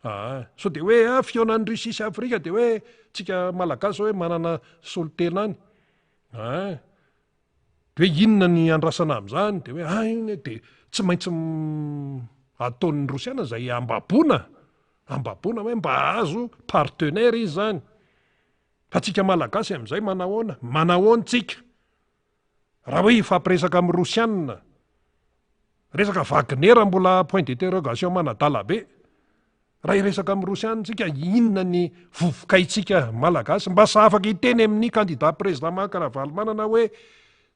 Aa sao dia hoe ah fihaonan'i Russie sy Afrika dia hoe tsika Malagasy zao hoe manana solontena any. Aa dia hoe inona ny andrasana amin'izany dia hoe ah iny dia tsy maintsy ataon'ny Rosiana izay ambaboana, ambaboana hoe mba hahazo partenaire izy zany. Fa tsika Malagasy amin'izay manahoana? Manahoana tsika? Raha hoe hifampiresaka amin'ny Rosiana, resaka Wagner mbola point d'interrogation manadala be. Raha hiresaka amin'ny Rosiana tsika, inona ny vovokaintsika Malagasy? Mba sa afaka hiteny amin'ny candidat président Marc Ravalomanana hoe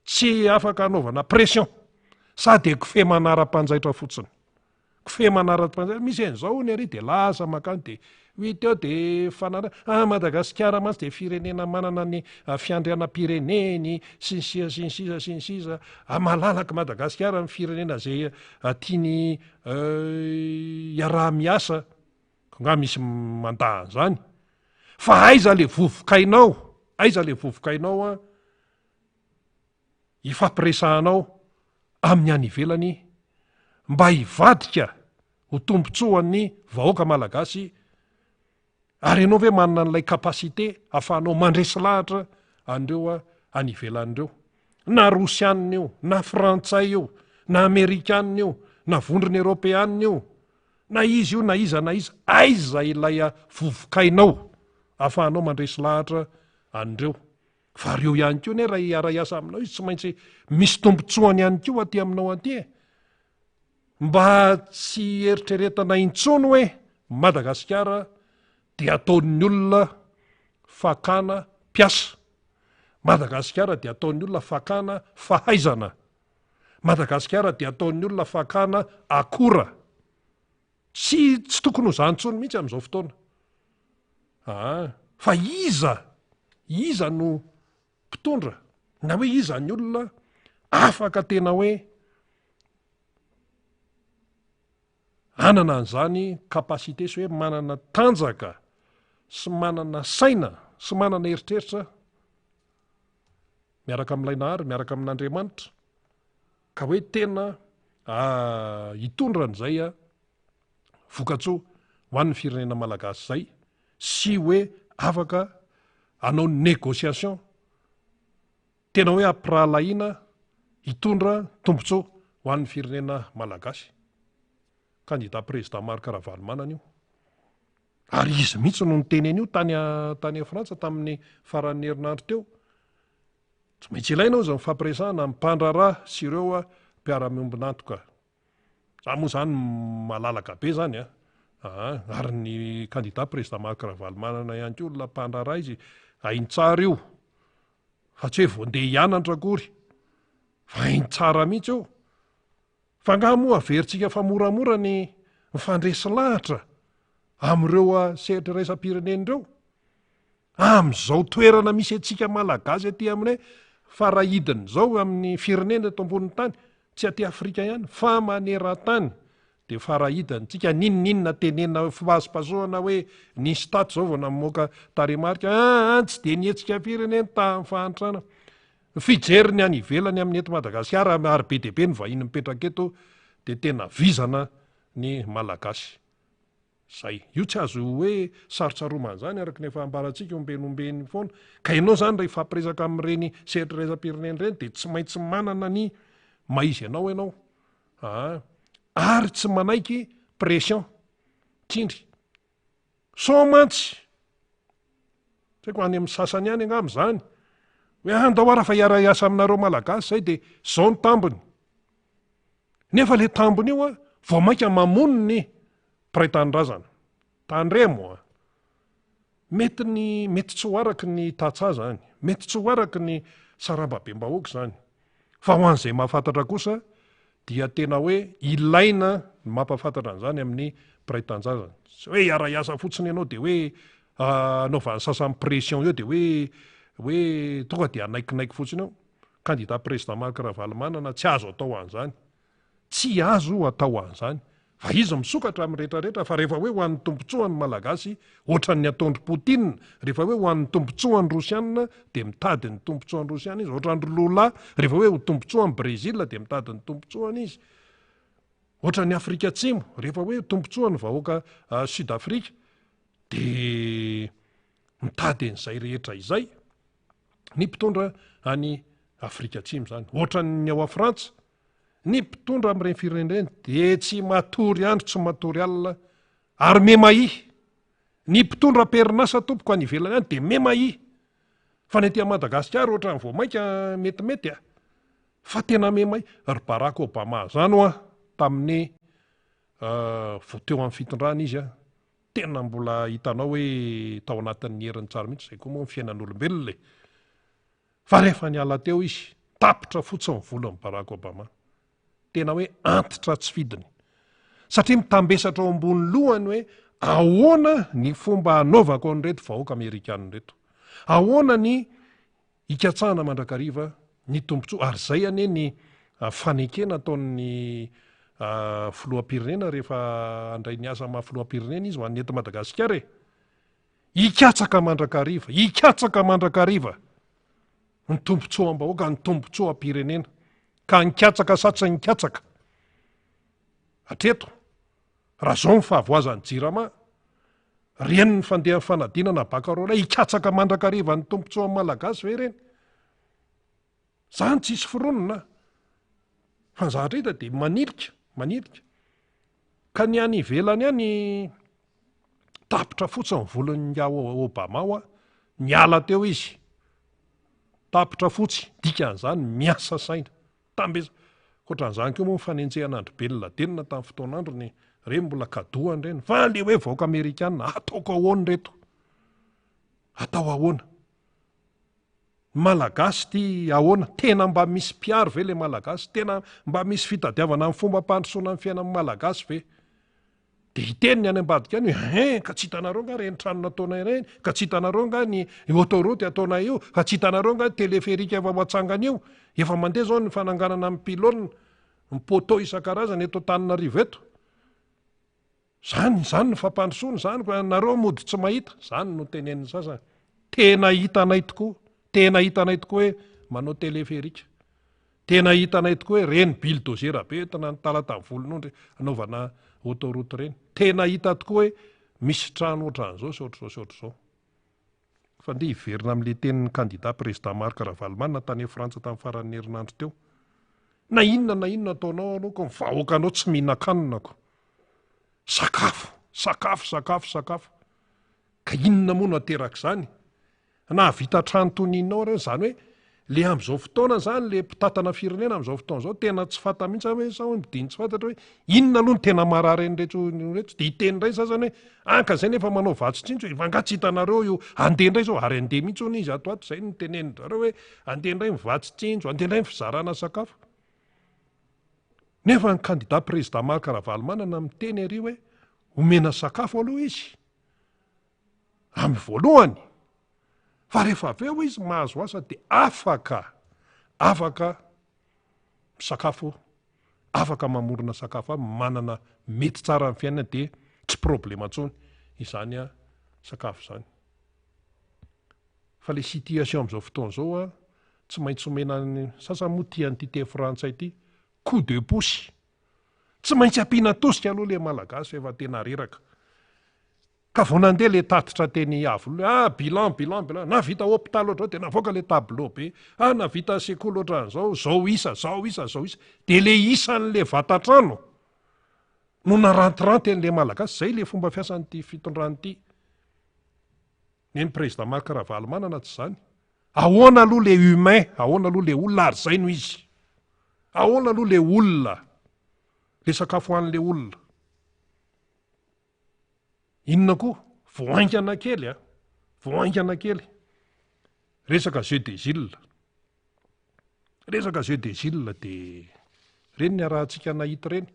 tsy afaka anaovana pression, sa dia kofehy manara-panjaitra fotsiny? Kofehy manara-panjaitra, misy an'izao hono ery dia lasa mankany dia ho hita eo dia fanara, ah Madagasikara mantsy dia firenena manana ny fiandrianam-pireneny sy ny sisa sy ny sisa sy ny sisa, ah malalaka Madagasikara ny firenena izay tiany iaraha-miasa, nga misy mandà an'izany? Fa aiza le vovokainao, aiza le vovokainao an? Ifampiresahanao amin'ny any ivelany mba hivadika ho tombontsoan'ny vahoaka malagasy ary ianao ve manana an'ilay capacité ahafahanao mandresy lahatra an'ireo any ivelany ireo na rosianina io na frantsay io na amerikanina io na vondrona eropeanina io na iza io na iza na iza aiza ilay vovokainao ahafahanao mandresy lahatra an'ireo Fa reo ihany koa anie raha hiara-hiasa aminao izy tsy maintsy misy tombotsoany ihany koa aty aminao aty e. Mba tsy hieritreretana intsony hoe Madagasikara dia ataon'ny olona fakana mpiasa. Madagasikara dia ataon'ny olona fakana fahaizana. Madagasikara dia ataon'ny olona fakana akora. Tsy tsy tokony ho izany intsony mihitsy amin'izao fotoana. Aa. Fa iza, iza no mpitondra na hoe iza ny olona afaka tena hoe hanana an'izany capacité sy hoe manana tanjaka sy manana saina sy manana eritreritra miaraka amin'ilay Nahary, miaraka amin'Andriamanitra, ka hoe tena hitondra an'izay vokatsoa ho an'ny firenena malagasy izay sy hoe afaka hanao négociation tena hoe ampirahalahiana hitondra tombontsoa ho an'ny firenena malagasy. Candidat président Marc Ravalomanana io. Ary izy mihitsy no niteny an'io tany tany Frantsa tamin'ny faran'ny herinandro teo. Tsy maintsy ilaina hozy ny fampiresahana amin'ny mpandraharaha sy ireo mpiara-miombon'antoka. Za moa zany malalaka be zany a! Aa ary ny candidat président Marc Ravalomanana ihany koa olona mpandraharaha izy, hainy tsara io fa tsy hoe vao ndeha hianatra akory fa hainy tsara mihitsy io. Fa angaha moa averintsika fa moramora ny mifandresy lahatra amin'ireo sehatra iraisam-pirenena ireo? Amin'izao toerana misy antsika Malagasy aty amin'ny hoe farahidiny izao amin'ny firenena eto ambonin'ny tany, tsy aty Afrika ihany fa maneran-tany dia farahidiny tsika, n'inon'inona tenenina fipasopasohana hoe nisy tato izao vao namoaka tarehimarika, aa tsy dia nihetsika firy anie ny tahan'ny fahantrana. Ny fijery ny any ivelany amin'ny eto Madagasikara ary be dia be ny vahiny mipetraka eto dia tena vizana ny Malagasy. Zay. Io tsy azo hoe sarotsaromana izany araka ny efa ambarantsika ombeny ombeny foana. Ka ianao izany raha hifampiresaka amin'ireny sehatra iraisam-pirenena ireny dia tsy maintsy manana ny maha izy anao ianao. Aa. Ary tsy manaiky pression. Tsindry. Sao mantsy, tsy haiko any amin'ny sasany any angamba izany, hoe andao ara fa hiara-hiasa aminareo Malagasy izay dia izao ny tambiny. Nefa le tambiny io a, vao mainka mamono ny mpiray tanindrazana. Tandremo a. Mety ny, mety tsy ho araky ny tantsaha izany, mety tsy ho araky ny sarambabem-bahoaka izany. Fa ho an'izay mahafantatra kosa dia tena hoe ilaina ny mampahafantatra an'izany amin'ny mpiray tanindrazana. Tsy hoe hiara-hiasa fotsiny ianao dia hoe anaovan'ny sasany pression eo dia hoe hoe tonga dia hanaikinaiky fotsiny eo. Candidat président Marc Ravalomanana tsy azo atao an'izany. Tsy azo atao an'izany. Fa izy misokatra amin'ny rehetra rehetra fa rehefa hoe ho an'ny tombotsoan'ny Malagasy ohatran'ny ataon-dry Poutine, rehefa hoe ho an'ny tombotsoan'ny Rosiana dia mitady ny tombotsoan'ny Rosiana izy, ohatran'ny ry Lula rehefa hoe ho tombotsoan'i Brésil dia mitady ny tombotsoany izy. Ohatran'ny Afrika Atsimo rehefa hoe tombotsoan'ny vahoaka Sud Afrika dia mitady an'izay rehetra izay ny mpitondra any Afrika Atsimo izany. Ohatran'ny ao Frantsa Ny mpitondra amin'ireny firenena ireny dia tsy matory andro tsy matory alina ary memahia. Ny mpitondra am-perinasa tompoko any ivelany any dia memahia. Fa ny aty Madagasikara ohatran'ny vao mainka metimety a. Fa tena memahia. Ry Barack Obama zany hoa tamin'ny vao teo amin'ny fitondrana izy a. Tena mbola hitanao hoe tao anatin'ny heriny tsara mihitsy izay koa moa ny fiainan'olombelona e. Fa rehefa niala teo izy, tapitra fotsiny ny volon'i Barack Obama. Tena hoe antitra tsy fidiny. Satria mitambesatra ao ambony lohany hoe ahoana ny fomba hanaovako an'ireto vahoaka amerikana ireto. Ahoana ny hikatsahana mandrakariva ny tombontsoa. Ary izay anie ny fanekena ataon'ny filoham-pirenena rehefa handray ny asa maha filoham-pirenena izy ho an'ny eto Madagasikara e. Hikatsaka mandrakariva, hikatsaka mandrakariva ny tombontsoam-bahoaka, ny tombontsoam-pirenena. Ka nikatsaka sa tsy nikatsaka? Hatreto, raha izao ny fahavoazan'ny Jirama, reny ny fandehan'ny fanadinana baccalauréat, hikatsaka mandrakariva ny tombontsoan'ny Malagasy ve ireny? Zany tsisy foronina fa ny zavatra hita dia manilika, manilika. Ka ny any ivelany any tapitra fotsiny ny volon'i Ingahy Obama hoa, niala teo izy. Tapitra fotsy, dikan'izany miasa saina. Tambeza. Ankoatran'izany koa moa ny fanenjehana an-dry Ben Laden tamin'ny fotoan'androny, ireny mbola cadeau an'ireny. Fa le hoe vahoaka amerikana, ataoko ahoana ireto? Atao ahoana? Ny Malagasy ity ahoana? Tena mba misy mpiaro ve le Malagasy? Tena mba misy fitadiavana ny fomba ampandrosoana ny fiainan'ny Malagasy ve? Dia hiteny ny any ambadika any hoe hein, ka tsy hitanareo nga ireny trano nataonay ireny, ka tsy hitanareo nga ny autoroute ataonay io, ka tsy hitanareo nga ny téléphérique efa ho atsangana io. Efa mandeha izao ny fananganana ny pylône, ny poteau isan-karazany eto Antananarivo eto. Zany, zany ny fampandrosoana zany fa nareo mody tsy mahita, zany no tenenin'ny sasany. Tena hitanay tokoa, tena hitanay tokoa hoe manao téléphérique. Tena hitanay tokoa hoe reny bulldozer be entina ny Talatan'ny Volonondry anaovana autoroute reny. Tena hita tokoa hoe misy trano ohatran'izao sy ohatr'izao sy ohatr'izao. Fa ndeha hiverina amin'ilay tenin'ny kandida prezida Marc Ravalomanana tany Frantsa tamin'ny faran'ny herinandro teo. Na inona na inona ataonao aloha ko ny vahoakanao tsy mihinan-kanina ko. Sakafo, sakafo, sakafo, sakafo. Ka inona moa no aterak'izany? Nahavita trano toy ny inona ao ireo, izany hoe le amin'izao fotoana izany le mpitantana firenena amin'izao fotoana izao tena tsy fanta mihitsy hoe sao hoe midiny tsy fantatra hoe inona aloha no tena marary an'ireto olona ireto, dia hiteny indray ny sasany hoe an ka izay nefa manao vatsy tsinjo e, fa angaha tsy hitanareo io andeha indray izao, ary andeha mihitsy hono izy ato ho ato, izay no tenenin-dry zareo hoe andeha indray ny vatsy tsinjo, andeha indray ny fizarana sakafo. Nefa ny kandida prezida Marc Ravalomanana miteny ery hoe omena sakafo aloha izy amin'ny voalohany fa rehefa avy eo izy mahazo asa dia afaka afaka misakafo afaka mamorona sakafo aby manana mety tsara ny fiainana dia tsy problema intsony izany a sakafo izany fa le situation amin'izao fotoana izao a tsy maintsy omena ny sasany moa tia an'ity teny frantsay ity coup de pouce tsy maintsy ampiana tosika aloha le malagasy fa efa tena reraka Ka vao nandeha le tatitra teny Iavoloha hoe ah bilan bilan bilan, nahavita hôpital ohatr'izao dia navoaka le tableau be, ah nahavita sekoly ohatran'izao, zao isa, zao isa, zao isa, dia le isan'le vatan-trano no narantiranty an'le Malagasy, zay le fomba fiasan'ity fitondrana ity. Neny président Marc Ravalomanana tsy zany. Ahoana aloha le humain, ahoana aloha le olona ary zay no izy. Ahoana aloha le olona, le sakafo hoan'le olona. Inona koa? Vao haingana kely a! Vao haingana kely. Resaka jeu des îles. Resaka jeu des îles dia ireny niarahantsika nahita ireny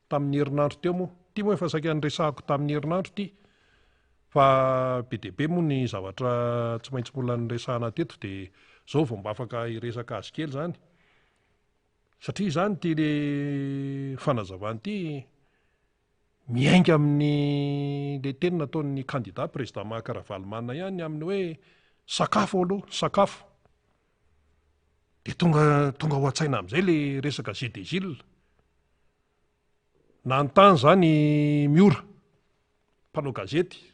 tamin'ny herinandro teo moa. Ity moa efa saika niresahako tamin'ny herinandro ity. Fa be dia be moa ny zavatra tsy maintsy mbola niresahana teto dia izao vao mba afaka hiresaka azy kely izany. Satria izany ity le fanazavana ity Miainga amin'ny le teny nataon'ny kandida président Marc Ravalomanana ihany amin'ny hoe sakafo aloha, sakafo. Dia tonga tonga ao an-tsaina amin'izay le resaka jeu des îles. Nanontany izany Miora, mpanao gazety,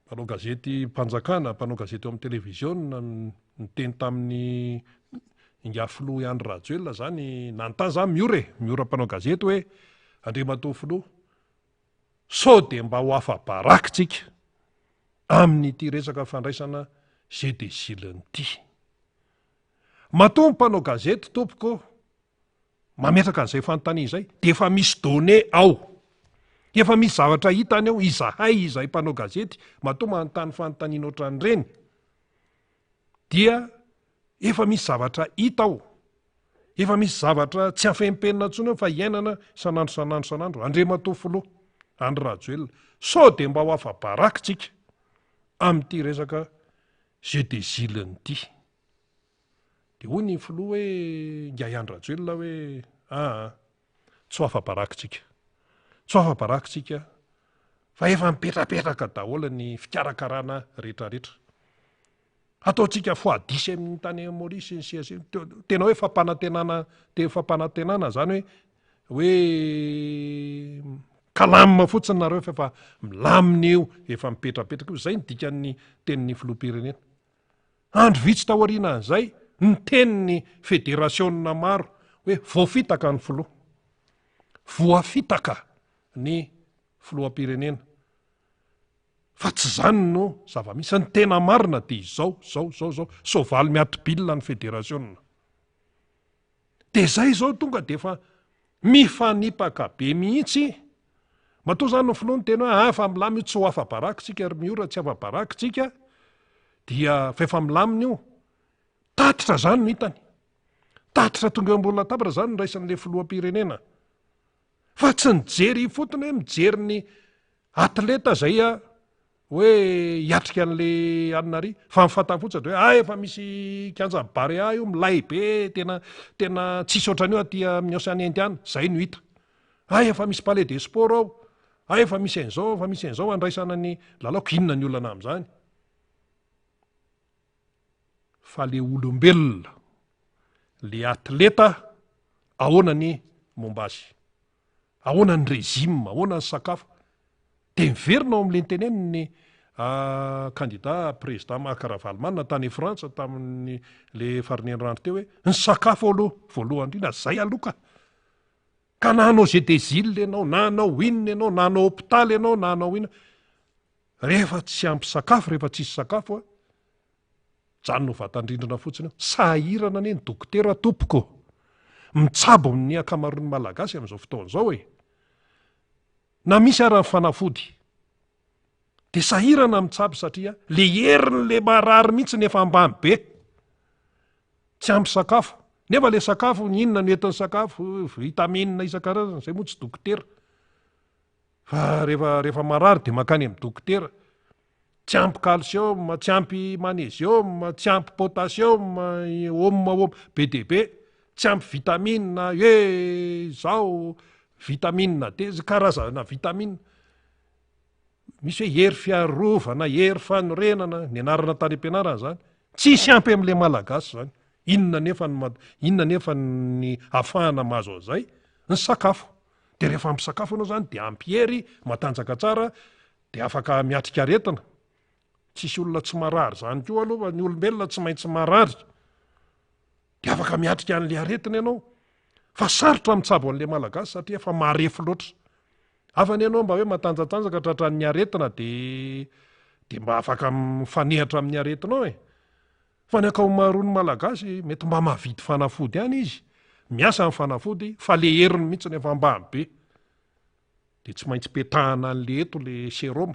Mpanao gazety mpanjakana, mpanao gazety eo amin'ny televiziona, niteny tamin'ny ingahy filoha Andry Rajoelina zany, nanontany zany Miora e, Miora mpanao gazety hoe, Andriamatoa filoha, sao dia mba ho afa-baraka tsika amin'ity resaka fandraisana jeu des îles ity. Matoa ny mpanao gazety tompoko mametraka an'izay fanontaniana izay dia efa misy données ao, efa misy zavatra hitany ao, izahay izahay mpanao gazety matoa manontany fanontaniana ohatran'ireny dia efa misy zavatra hita ao, efa misy zavatra tsy afempenina intsony ao fa iainana isan'andro isan'andro isan'andro. Andriamatoa Filoha Andry Rajoelina, sao dia mba ho afa-baraka tsika amin'ity resaka jeu des îles ity. Dia hoy ny filoha hoe, Ingahy Andry Rajoelina hoe, aa, tsy ho afa-baraka tsika. Tsy ho afa-baraka tsika fa efa mipetrapetraka daholo ny fikarakarana rehetrarehetra. Ataontsika fois dix amin'ny tany Maurice sy ny sisa sy ny tena hoe fampanantenana, teny fampanantenana zany hoe hoe calme fotsiny nareo fa efa milamina io, efa mipetrapetraka io, zay ny dikan'ny tenin'ny filoham-pirenena. Andro vitsy taorianan'izay, niteny ny federasiona maro hoe voafitaka ny filoha. Voafitaka ny filoham-pirenena. Fa tsy izany no zava-misy. Ny tena marina dia izao, izao, izao, izao. Soavaly miatobilina ny federasiona. Dia izay izao tonga dia efa mifanipaka be mihitsy. Matoa izany ny filoha niteny hoe ah fa milamina io tsy ho afa-baraka isika ry Miora tsy afa-baraka isika dia fa efa milamina io. Tatitra izany no hitany. Tatitra tonga eo ambony latabatra izany no raisin'ilay filoham-pirenena. Fa tsy nijery ifotony hoe mijery ny atleta zay a hoe hiatrika an'le anona ary fa ny fantany fotsiny de hoe ah efa misy kianjan'ny Barea io milay be tena tena tsisy ohatran'io aty amin'ny Ocean Indiana, zay no hita. Ah efa misy palais des sports ao, ah efa misy an'izao, efa misy an'izao andraisana ny lalao, ka inona ny olana amin'izany? Fa le olombelona, le atleta, ahoana ny momba azy? Ahoana ny régime, ahoana ny sakafo? Dia miverina ao amin'ilay niteneniny ny kandida président Marc Ravalomanana tany Frantsa tamin'ny le farin'ny teo hoe ny sakafo aloha voalohany indrindra, zay aloha ka. Ka na hanao jeu des îles ianao, na hanao inona ianao, na hanao hôpital ianao, na hanao inona, rehefa tsy ampy sakafo, rehefa tsisy sakafo a, janona ho vatan-drindrina fotsiny eo. Sahirana anie ny dokotera tompoko. Mitsabo ny ankamaroan'ny Malagasy amin'izao fotoana izao e. Na misy ara ny fanafody, dia sahirana mitsabo satria le herin'le marary mihitsy ny efa ambany be. Tsy ampy sakafo. Nefa le sakafo, ny inona no entin'ny sakafo, vitamine isan-karazany, zay moa tsy dokotera. Fa rehefa rehefa marary dia mankany amin'ny dokotera. Tsy ampy calcium, tsy ampy magnésium, tsy ampy potassium, om om be dia be, tsy ampy vitamine e zao, vitamine D, karazana vitamine. Misy hoe hery fiarovana, hery fanorenana, nianarana tany am-pianarana zany. Tsisy ampy amin'ilay Malagasy zany. Inona nefa ny inona nefa ny afahana mahazo an'izay? Ny sakafo. Dia rehefa ampy sakafo ianao zany dia ampy hery, matanjaka tsara, dia afaka miatrika aretina. Tsisy olona tsy marary zany koa aloha fa ny olombelona tsy maintsy marary. Dia afaka miatrika an'ilay aretina ianao. Fa sarotra mitsabo an'ilay Malagasy satria efa marefo loatra. Hafa anie ianao mba hoe matanjatanjaka tratran'ny aretina de de mba afaka mifanehatra amin'ny aretinao e. Fa ny ankaomaroan'ny Malagasy mety mba mahavidy fanafody ihany izy, miasa ny fanafody fa le heriny mihitsy no efa ambany be. De tsy maintsy petahana an'le eto le seroma.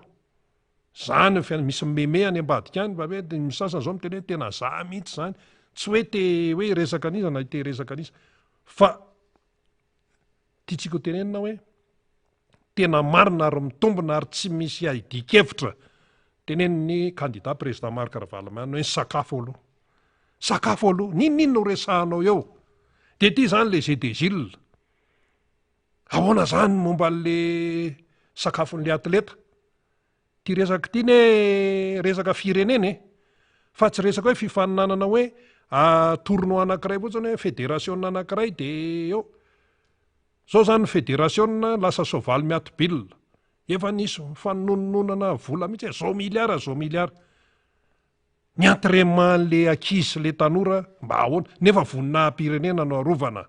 Zany ny fiainana, misy meme any ambadika any fa hoe ny sasany zao miteny hoe tena za mihitsy zany. Tsy hoe te hoe hiresaka an'iza na te hiresaka an'iza fa Tiantsika ho tenenina hoe tena marina ary mitombina ary tsy misy aidian-kevitra tenenin'ny kandida président Marc Ravalomanana hoe ny sakafo aloha. Sakafo aloha, n'inon'inona ho resahanao eo. Dia ity izany le jeu des îles. Ahoana izany momba an'le sakafon'le atleta? Ity resaka ity anie resaka firenena e! Fa tsy resaka hoe fifaninanana hoe tournoi anankiray fotsiny hoe federasiona anankiray de eo. Zao zany ny federasiona lasa soavaly miato-bilona. Efa nisy fanonononana vola mihitsy hoe zao miliara zao miliara. Ny entrainement an'le ankizy sy le tanora mba ahoana? Nefa voninahim-pirenena no arovana,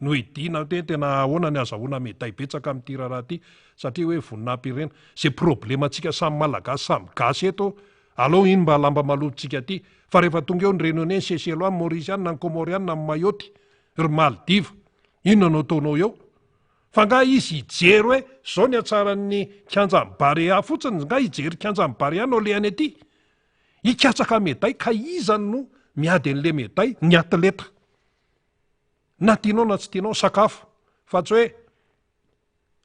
no hidiana hoe tena ahoana ny azahoana medaille betsaka amin'ity raharaha ity satria hoe voninahim-pirenena. Ze problème antsika samy malagasy samy gasy eto aleo iny mba lamba malotontsika aty fa rehefa tonga eo ny réunionnais, ny seychellois, ny maurisiana, ny comoriana, ny mayotte, ry maldives, inona no ataonao eo? Fa nga izy hijery hoe zao ny hatsaran'ny kianjan'i Barea fotsiny, nga hijery kianjan'i Barea no alehany aty? Hikatsaka meday ka iza no miady an'le meday? Ny atleta. Na tianao na tsy tianao, sakafo. Fa tsy hoe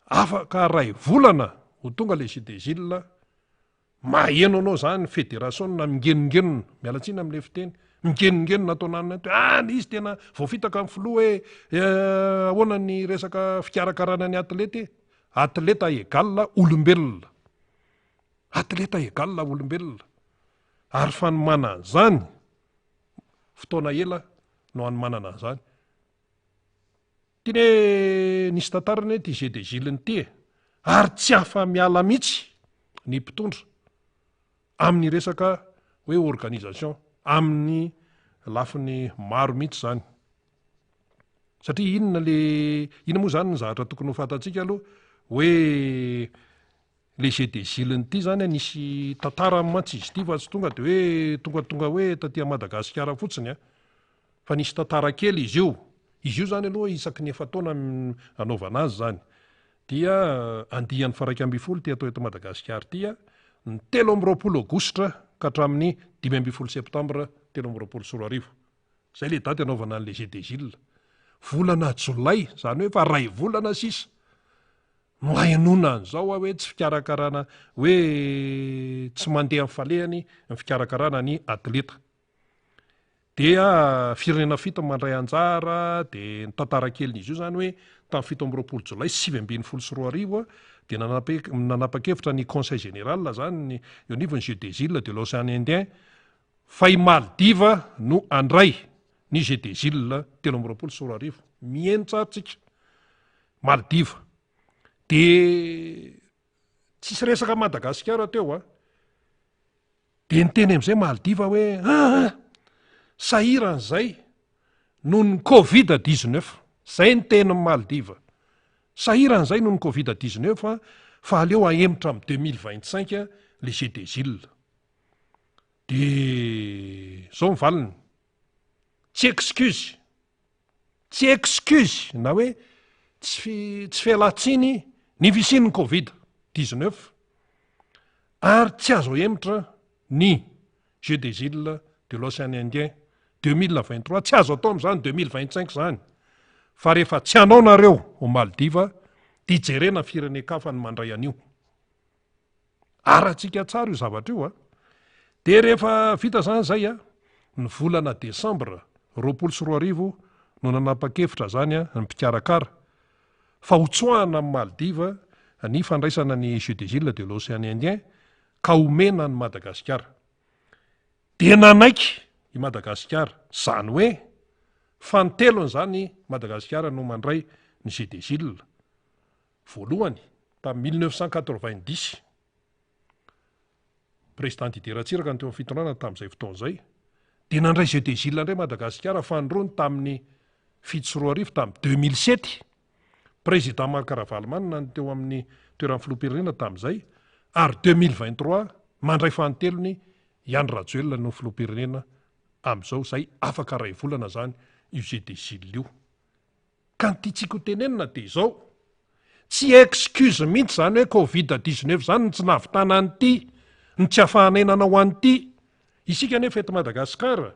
afaka ray volana ho tonga le jeu des îles, maheno anao zany federasiona mingenongenona, miala tsiny am'le fiteny, mingenongenona ato ananona ato, ah le izy tena voafitaka ny filoha hoe eh, ahoana ny resaka fikarakarana ny atleta e? Atleta égal olombelona. Atleta égal olombelona. Ary fanomanana an'izany, fotoana ela no hanomanana an'izany. Ity ne nisy tantara anie ity jeu des îles ity e. Ary tsy afa-miala mihitsy ny mpitondra amin'ny resaka hoe organisation, amin'ny lafiny maro mihitsy izany. Satria inona le, inona moa izany ny zavatra tokony ho fantatsika aloha hoe Le jeu des îles ity zany a, nisy tantarany mantsy izy ity fa tsy tonga de hoe tongatonga hoe taty à Madagasikara fotsiny a, fa nisy tantara kely izy io. Izy io zany aloha isaky ny efa-taona anaovana azy zany. Dia andiany faha-11 ity atao eto Madagasikara ity a, ny 23 aogositra ka hatramin'ny 15 septambra 2023. Zay le daty anaovana an'le jeu des îles. Volana jolay, zany hoe efa ray volana sisa. No ahenoana an'izao aho hoe tsy fikarakarana hoe tsy mandeha amin'ny falehany ny fikarakarana ny atleta. Dia firenena fito mandray anjara dia ny tantara kelin'izy io izany hoe tamin'ny 27 jolay 2019 dia nanapa-kevitra ny conseil général izany ny eo anivon'ny Jeux des Îles de l'Océan Indien fa i Maldives no handray ny Jeux des Îles 2023. Mihaino tsara tsika. Maldives. Dia tsisy resaka Madagasikara teo a. Dia niteny amin'izay Maldives hoe aa sahirana izay noho ny covid 19. Izay ny tenin'i Maldives. Sahirana izay noho ny covid 19 fa aleo ahemotra amin'ny 2025 le Jeux des Îles. Dia izao ny valiny. Tsy excuse. Tsy excuse na hoe tsy tsy fialan-tsiny ny fisian'ny covid 19 ary tsy azo ahemotra ny Jeux des Îles de l'Océan Indien 2023, tsy azo atao amin'izany 2025 izany fa rehefa tsy hanao nareo ao Maldives dia jerena firenen-kafa ny mandray an'io. Aratsika tsara io zavatra io a. Dia rehefa vita zany zay a, ny volana desambra 2020 no nanapa-kevitra zany a ny mpikarakara fa ho tsoahana amin'i Maldives ny fandraisana ny Jeux des Îles de l'Océan Indien ka homena an'i Madagasikara. Dia nanaiky i Madagasikara, zany hoe fanintelony zany Madagasikara no mandray ny Jeux des Îles. Voalohany, tamin'ny 1990, Président Didier Ratsiraka no teo amin'ny fitondrana tamin'izay fotoana izay, dia nandray Jeux des Îles indray Madagasikara fanindroany tamin'ny 2007, tamin'ny 2007, Président Marc Ravalomanana no teo amin'ny toeran'ny filoham-pirenena tamin'izay, ary 2023 mandray fanintelony i Andry Rajoelina no filoham-pirenena amin'izao, izay afaka iray volana izany io Jeux des Îles io. Ka ny tiantsika ho tenenina dia izao, tsy excuse mihitsy izany hoe covid 19 izany no tsy nahavitana an'ity, no tsy ahafahanay nanao an'ity. Isika anefa eto Madagasikara,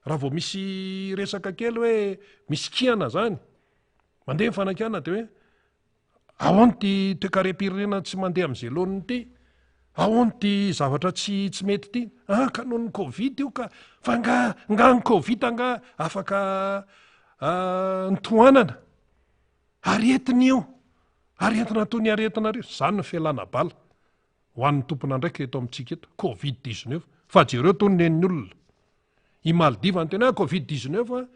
raha vao misy resaka kely hoe misy kiana izany, mandeha ny fanakianana dia hoe Ahoana ity toekarem-pirenena tsy mandeha amin'izay laoniny ity? Ahoana ity zavatra tsy tsy mety ity? Ah, ka noho ny Covid io ka. Fa nga nga ny Covid nga afaka ah, nitohanana? Aretina io. Aretina toy ny aretinareo. Izany ny fialana bala ho an'ny tompon'andraikitra eto amintsika eto. Covid 19. Fa jereo toy ny nen'ny olona. I Maldives niteny hoe Covid 19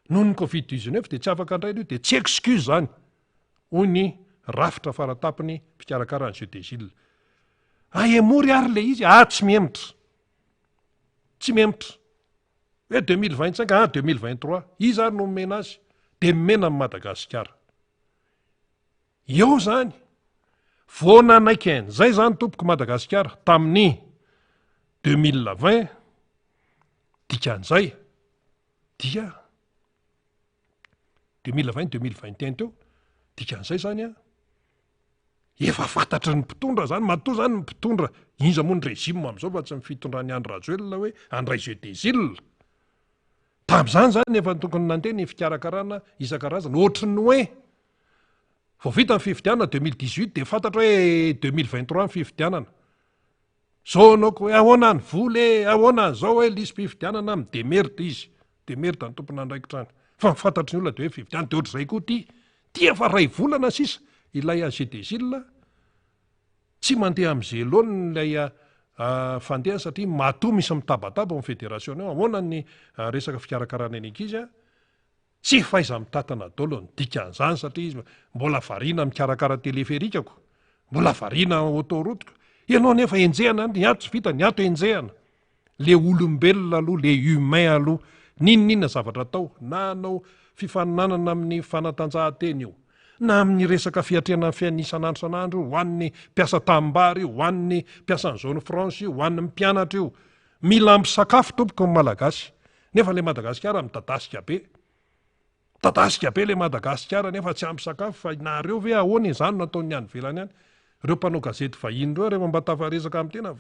noho ny Covid 19 dia tsy afaka indray io dia tsy excuse izany. Hoy ny rafitra faratapony mpikarakara ny Jeux des Îles. Ahemory ary le izy, ah tsy mihemotra. Tsy mihemotra. Hoe 2025, ah 2023. Iza ary no omena azy? Dia omena an'i Madagasikara. Eo zany, vao nanaiky an'izay zany tompoko Madagasikara tamin'ny 2020, dikan'izay dia 2020, 2021 teo, dikan'izay zany an, efa fantatry ny mpitondra zany, matoa zany ny mpitondra, iza moa ny régime am'izao fa tsy ny fitondran'i Andry Rajoelina hoe handray jeux des îles. Tamin'izany zany efa tokony nandeha ny fikarakarana isan-karazany, ohatry ny hoe vao vita ny fifidianana 2018 dia fantatra hoe 2023 ny fifidianana. Zao anao ko hoe ahoana ny vola e, ahoana ny zao hoe lisi-pifidianana, mi-demerde izy, demerde ny tompon'andraikitra any. Fa ny fantatry ny olona dia hoe fifidianana, dia ohatr'izay koa ity, ity efa iray volana sisa ilay AG des Îles, tsy mandeha amin'izay laoniny ilay fandehany satria matoa misy mitabataba ao amin'ny federasiona ao, ahoana ny resaka fikarakarana ny ankizy a, Tsy fahaiza-mitantana daholo ny dikan'izany satria izy mbola variana mikarakara téléphérique-ko, mbola variana autoroute-ko. Ianao nefa enjehana, ny ato tsy vita, ny ato enjehana. Le olombelona aloha, le humain aloha, n'inon'inona zavatra atao, na hanao fifaninanana amin'ny fanatanjahantena io, na amin'ny resaka fiatrehana ny fiainana isan'andro isan'andro io, ho an'ny mpiasa tanimbary io, ho an'ny mpiasan'ny zone franche io, ho an'ny mpianatra io. Mila ampy sakafo tompoko ny Malagasy. Nefa le Madagasikara midadasika be. Midadasika be le Madagasikara nefa tsy ampy sakafo fa nareo ve ahoana e, zany no ataon'ny any ivelany any. Reo mpanao gazety vahiny reo rehefa mba tafaresaka amin'ny tena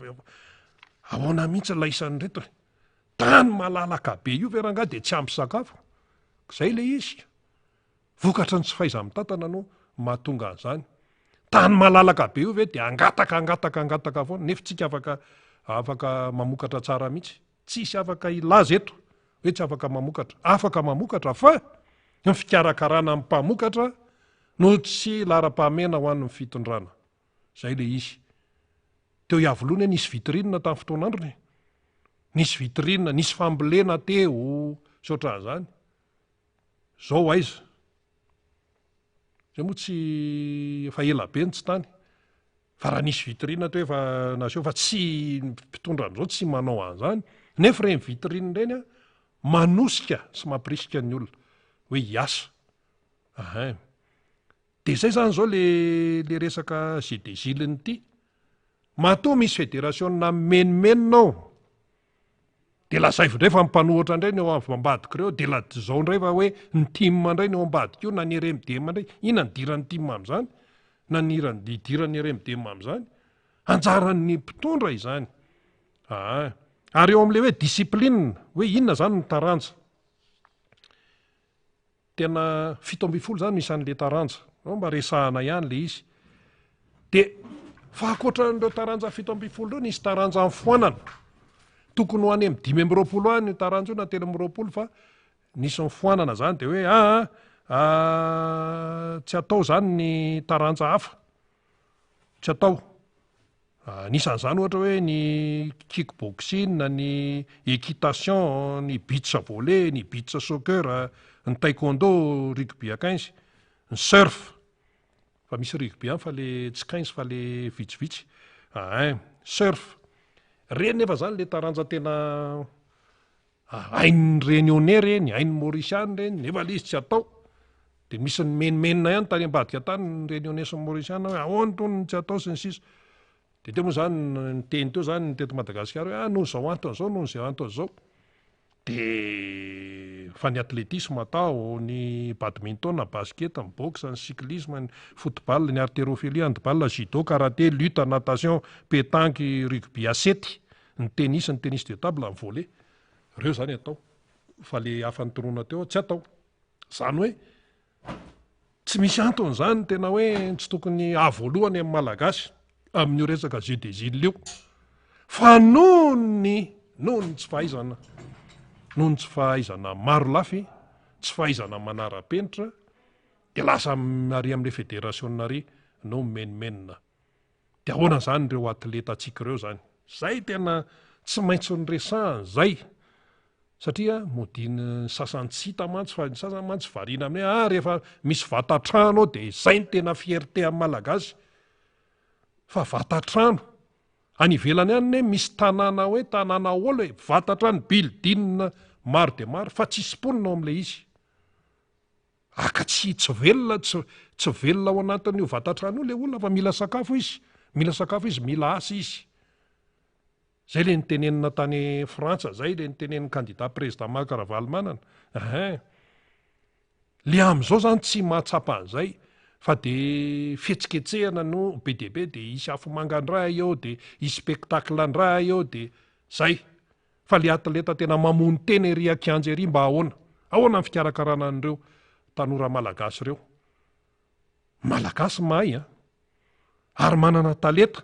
ahoana mihitsy laisan'ireto e. Tany malalaka be io ve rangahy dia tsy ampy sakafo? Zay le izy. Vokatry ny tsy fahaiza-mitantana no mahatonga an'izany. Tany malalaka be io ve dia hangataka hangataka hangataka foana nefa tsika afaka afaka mamokatra tsara mihitsy. Tsisy afaka hilaza eto hoe tsy afaka mamokatra. Afaka mamokatra fa ny fikarakarana ny mpamokatra no tsy laharam-pahamehana ho an'ny fitondrana. Zay le izy. Teo Iavoloha anie nisy vitrine tamin'ny fotoan'androny e. Nisy vitrine, nisy fambolena teo sy ohatran'izany. Zao aiza? Zay moa tsy efa ela be no tsy tany. Fa raha nisy vitrine teo efa naseho fa tsy ny mpitondra an'izao tsy manao an'izany. Nefa ireny vitrine ireny an, manosika sy mampirisika ny olona hoe hiasa. Ahin. Dia izay izany izao le le resaka GDGIL-ny ity. Matoa misy federasiona mimenomenona ao, dia lazaivo indray fa ny mpanohitra indray no eo avy ambadika ireo, dia lazao indray fa hoe ny tim indray no eo ambadika io na ny RMDM indray. Inona ny idiran'ny tim amin'izany? Na ny idiran'ny RMDM amin'izany? Anjaran'ny mpitondra izany. Aa. Ary eo amin'ilay hoe discipline, hoe inona izany ny taranja? Tena 17 zany no isan'le taranja. Ao mba resahana ihany le izy. De fa ankoatran'ireo taranja 17 ireo nisy taranja nifoanana. Tokony ho any amin'ny 25 any io taranja io na 23 fa nisy nifoanana zany de hoe aa ah, tsy atao zany ny taranja hafa. Tsy atao. Anisan'izany ohatra hoe ny kick boxing, ny équitation, ny beach volley, ny beach soccer, ny taekwondo, rugby à quinze, ny surf, fa misy rugby ihany fa le tsy quinze fa le vitsivitsy, ein, surf. Ireny nefa zany le taranja tena Hain'ny Réunionnais ireny, hain'ny Mauriciana ireny, nefa ilay izy tsy atao. Dia misy nimenomenona ihany tany ambadika tany ny Réunionnais sy ny Mauriciana hoe ahoana itony no tsy atao sy ny sisa. Dia teo moa izany niteny teo izany ny teto Madagasikara hoe ah noho izao antony izao, noho izao antony izao. Dia fa ny athlétisme atao, ny badminton, ny basket, ny boxe, ny cyclisme, ny football, ny haltérophilie, handball, judo, karaté, lutte, natation, pétanque, rugby à sept. Ny tennis, ny tennis de table, ny volley. Ireo izany atao. Fa le hafa nitonona teo tsy atao. Izany hoe tsy misy antony izany tena hoe tsy tokony hahavoalohany amin'ny Malagasy amin'io resaka jeu des îles io. Fa noho ny noho ny tsy fahaizana noho ny tsy fahaizana maro lafy, tsy fahaizana manara-penitra dia lasa ary amin'ilay federasiona ary no mimenomenona. Dia ahoana izany ireo atletantsika ireo izany? Izay tena tsy maintsy noresahana izay. Satria modian'ny sasany tsy hita mantsy fa ny sasany mantsy variana amin'ny hoe ah rehefa misy vata-trano ao dia izay no tena fierté amin'ny Malagasy. Fa vata-trano. Any ivelany any ne misy tanàna hoe tanàna haolo e, vata-trano building maro dia maro fa tsisy mponina ao amin'ilay izy. Aka tsy tsy velona tsy tsy velona ao anatin'io vatan-trano io le olona fa mila sakafo izy, mila sakafo izy, mila asa izy. Zay le nitenenina tany Frantsa, zay le nitenenin'ny candidat président Marc Ravalomanana. Ein. Le am'zao zany tsy mahatsapa an'izay fa de fihetsiketsehana no be dia be, de hisy afomanga ndray eo, de hisy spectacle ndray eo, de zay. Fa le atleta tena mamono tena ery an-kianja ery mba ahoana? Ahoana ny fikarakarana an'ireo tanora malagasy ireo? Malagasy mahay an! Ary manana talenta,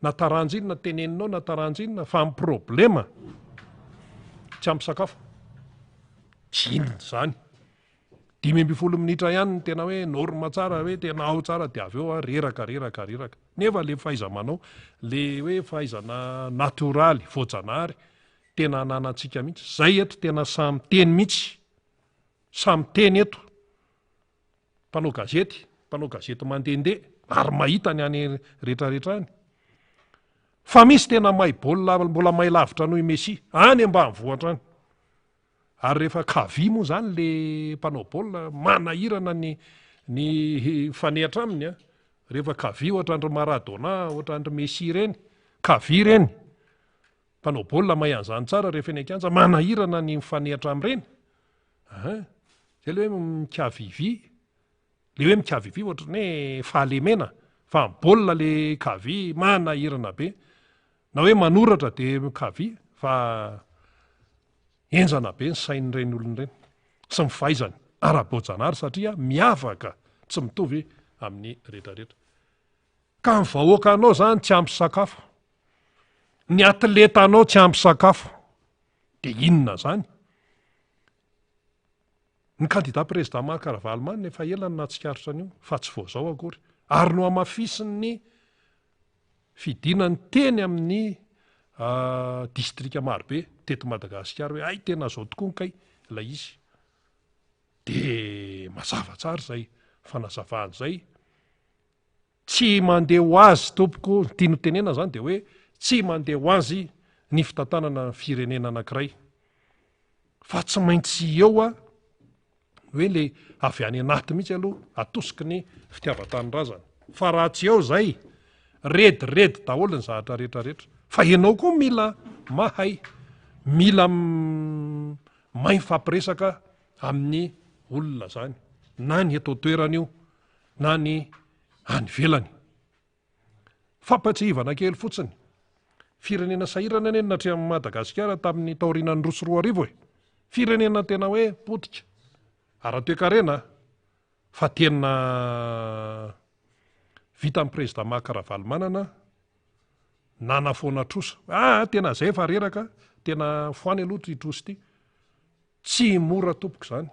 na taranja inona teneninao na taranja inona fa ny problema tsy ampy sakafo. Tsy inona izany. 15 minitra ihany ny tena hoe norme tsara hoe tena ao tsara dia avy eo an reraka reraka reraka. Nefa le fahaiza-manao, le hoe fahaizana natoraly, voajanahary, tena ananantsika mihitsy. Zay eto tena sahy miteny mihitsy. Sahy miteny eto. Mpanao gazety, mpanao gazety mandehandeha ary mahita ny any rehetrarehetra any. Fa misy tena mahay baolina mbola mahay lavitra noho i Messi, any ambanivohitra any. Ary rehefa kavia moa zany le mpanao baolina, manahirana ny ny mifanehatra aminy a. Rehefa kavia ohatran-dry Maradona, ohatran-dry Messi ireny, kavia ireny. Mpanao baolina mahay an'izany tsara rehefa eny an-kianja, manahirana ny mifanehatra amin'ireny. Ein, zay le hoe mikavivy, le hoe mikavivy ohatran'ny hoe fahalemena, fa ny baolina le kavia manahirana be. Na hoe manoratra dia mikavia fa henjana be ny sain'ireny olona ireny sy ny fahaizany ara-boajanahary satria miavaka tsy mitovy amin'ny rehetrarehetra. Ka ny vahoakanao zany tsy ampy sakafo. Ny atletanao tsy ampy sakafo. Dia inona zany? Ny kandida prezida Marc Ravalomanana efa ela no nahatsikaritra an'io fa tsy vao izao akory. Ary nohamafisin'ny fidinany teny amin'ny distrika marobe teto Madagasikara hoe hay tena izao tokoa kay ilay izy. Dia mazava tsara izay fanazavana izay. Tsy mandeha ho azy tompoko, ny tiany ho tenena zany dia hoe tsy mandeha ho azy ny fitantanana firenena anankiray fa tsy maintsy eo a hoe le avy any anaty mihitsy aloha atosiky ny fitiavan-tanindrazana fa raha tsy eo zay rediredy daholo ny zavatra rehetrarehetra fa ianao koa mila mahay mila mahay mifampiresaka amin'ny olona zany na ny eto an-toerana io na ny any ivelany. Fampatsiahivana kely fotsiny, firenena sahirana anie ny natrehan'i Madagasikara tamin'ny taorianan'ny 2002 e! Firenena tena hoe potika ara-toekarena fa tena vitan'ny Prezida Marc Ravalomanana nanafoana trosa. Ah, tena zay efa reraka, tena foany aloha ity trosa ity. Tsy mora tompoko izany.